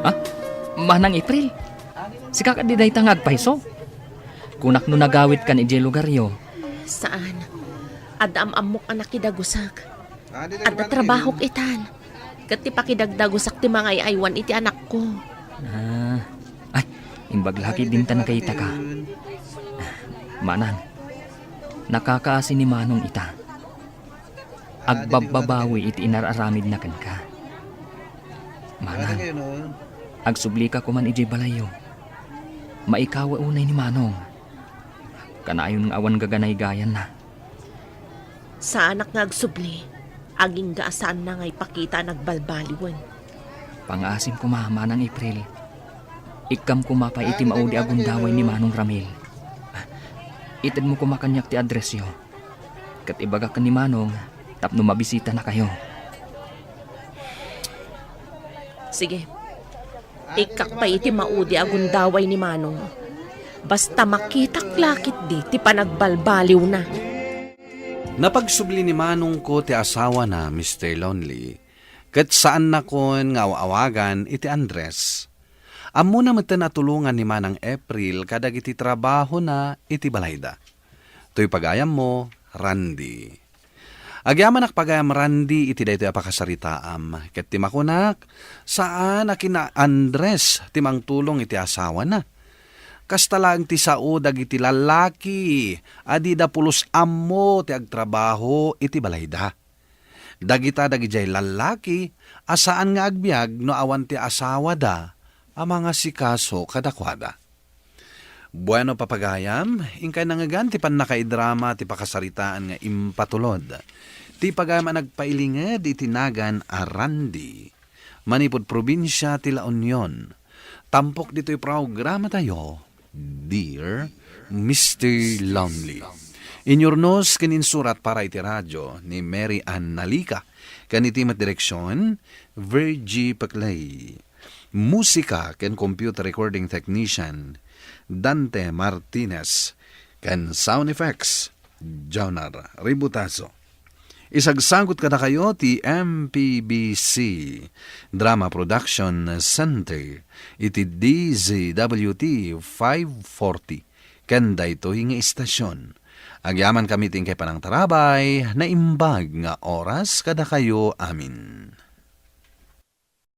Ah, Manang April, sika kadi dayta nga agpayso? Kunak no nagawidkan idiay lugaryo. Saan. Adda am-ammok a nakidagusak. Adda trabahok itan. Ket ti pakidagdagusak ti mangay-aywan iti anakko. Ah, ay, imbag la ketdin ta nakitaka. Manang, nakakaasi ni Manong ita. Agbabbabawi iti inar-aramidna kenka. Manang, agsublika koman idiay balayyo. Maikawa unay ni Manong. Kanayon nga awan gaganaygayanna. Saanak nga agsubli, agingga a saanna nga ipakita a nagbalbaliwen. Pangaasim koma, Manang April. Ikkam koma pay iti maudi a gundaway ni Manong Ramil. Itedmo koma kaniak ti addressyo. Ket ibagak ken ni Manong tapno mabisitanakayo. Sige. Ikkak pay iti maudi a gundaway ni Manong. Basta makitak la ketdi ti panagbalbaliwna. Napagsubli ni Manongko ti asawana, Mister Lonely, ket saannakon nga aw-awagan iti Andres. Ammona metten a tulongan ni Manang April kadagiti trabahona iti balayda. Toy pagayammo, Randy. Agyamanak pagayam, Randy, iti daytoy a pakasaritaam, ket ti makunak, saan a kina Andres ti mangtulong iti asawana. Kasta laeng ti sao dagiti lallaki a dida pulos ammo ti agtrabaho iti balayda. Dagita dagidiay lallaki a saan nga agbiag no awan ti asawada a mangasikaso kadakuada. Bueno, papagayam, inkay nangngegan ti pannakaidrama ti pakasaritaan nga impatulod ti pagayam a nagpailinged iti nagan a Randy, manipud probinsia ti La Union. Tampok ditoy programatayo, Dear Mister Lonely. Inyurnos ken insurat para iti radio ni Mary Ann Nalica, ken iti met direksion, Virgie Peclay. Musika ken computer recording technician, Dante Martinez, ken sound effects, Jonar Ributazo. Isagsagut kadakayo ti M P B C Drama Production Center iti D Z W T five forty ken daytoy nga istasyon. Agyamankami ti inkay panangtarabay, naimbag nga oras kadakayo amin.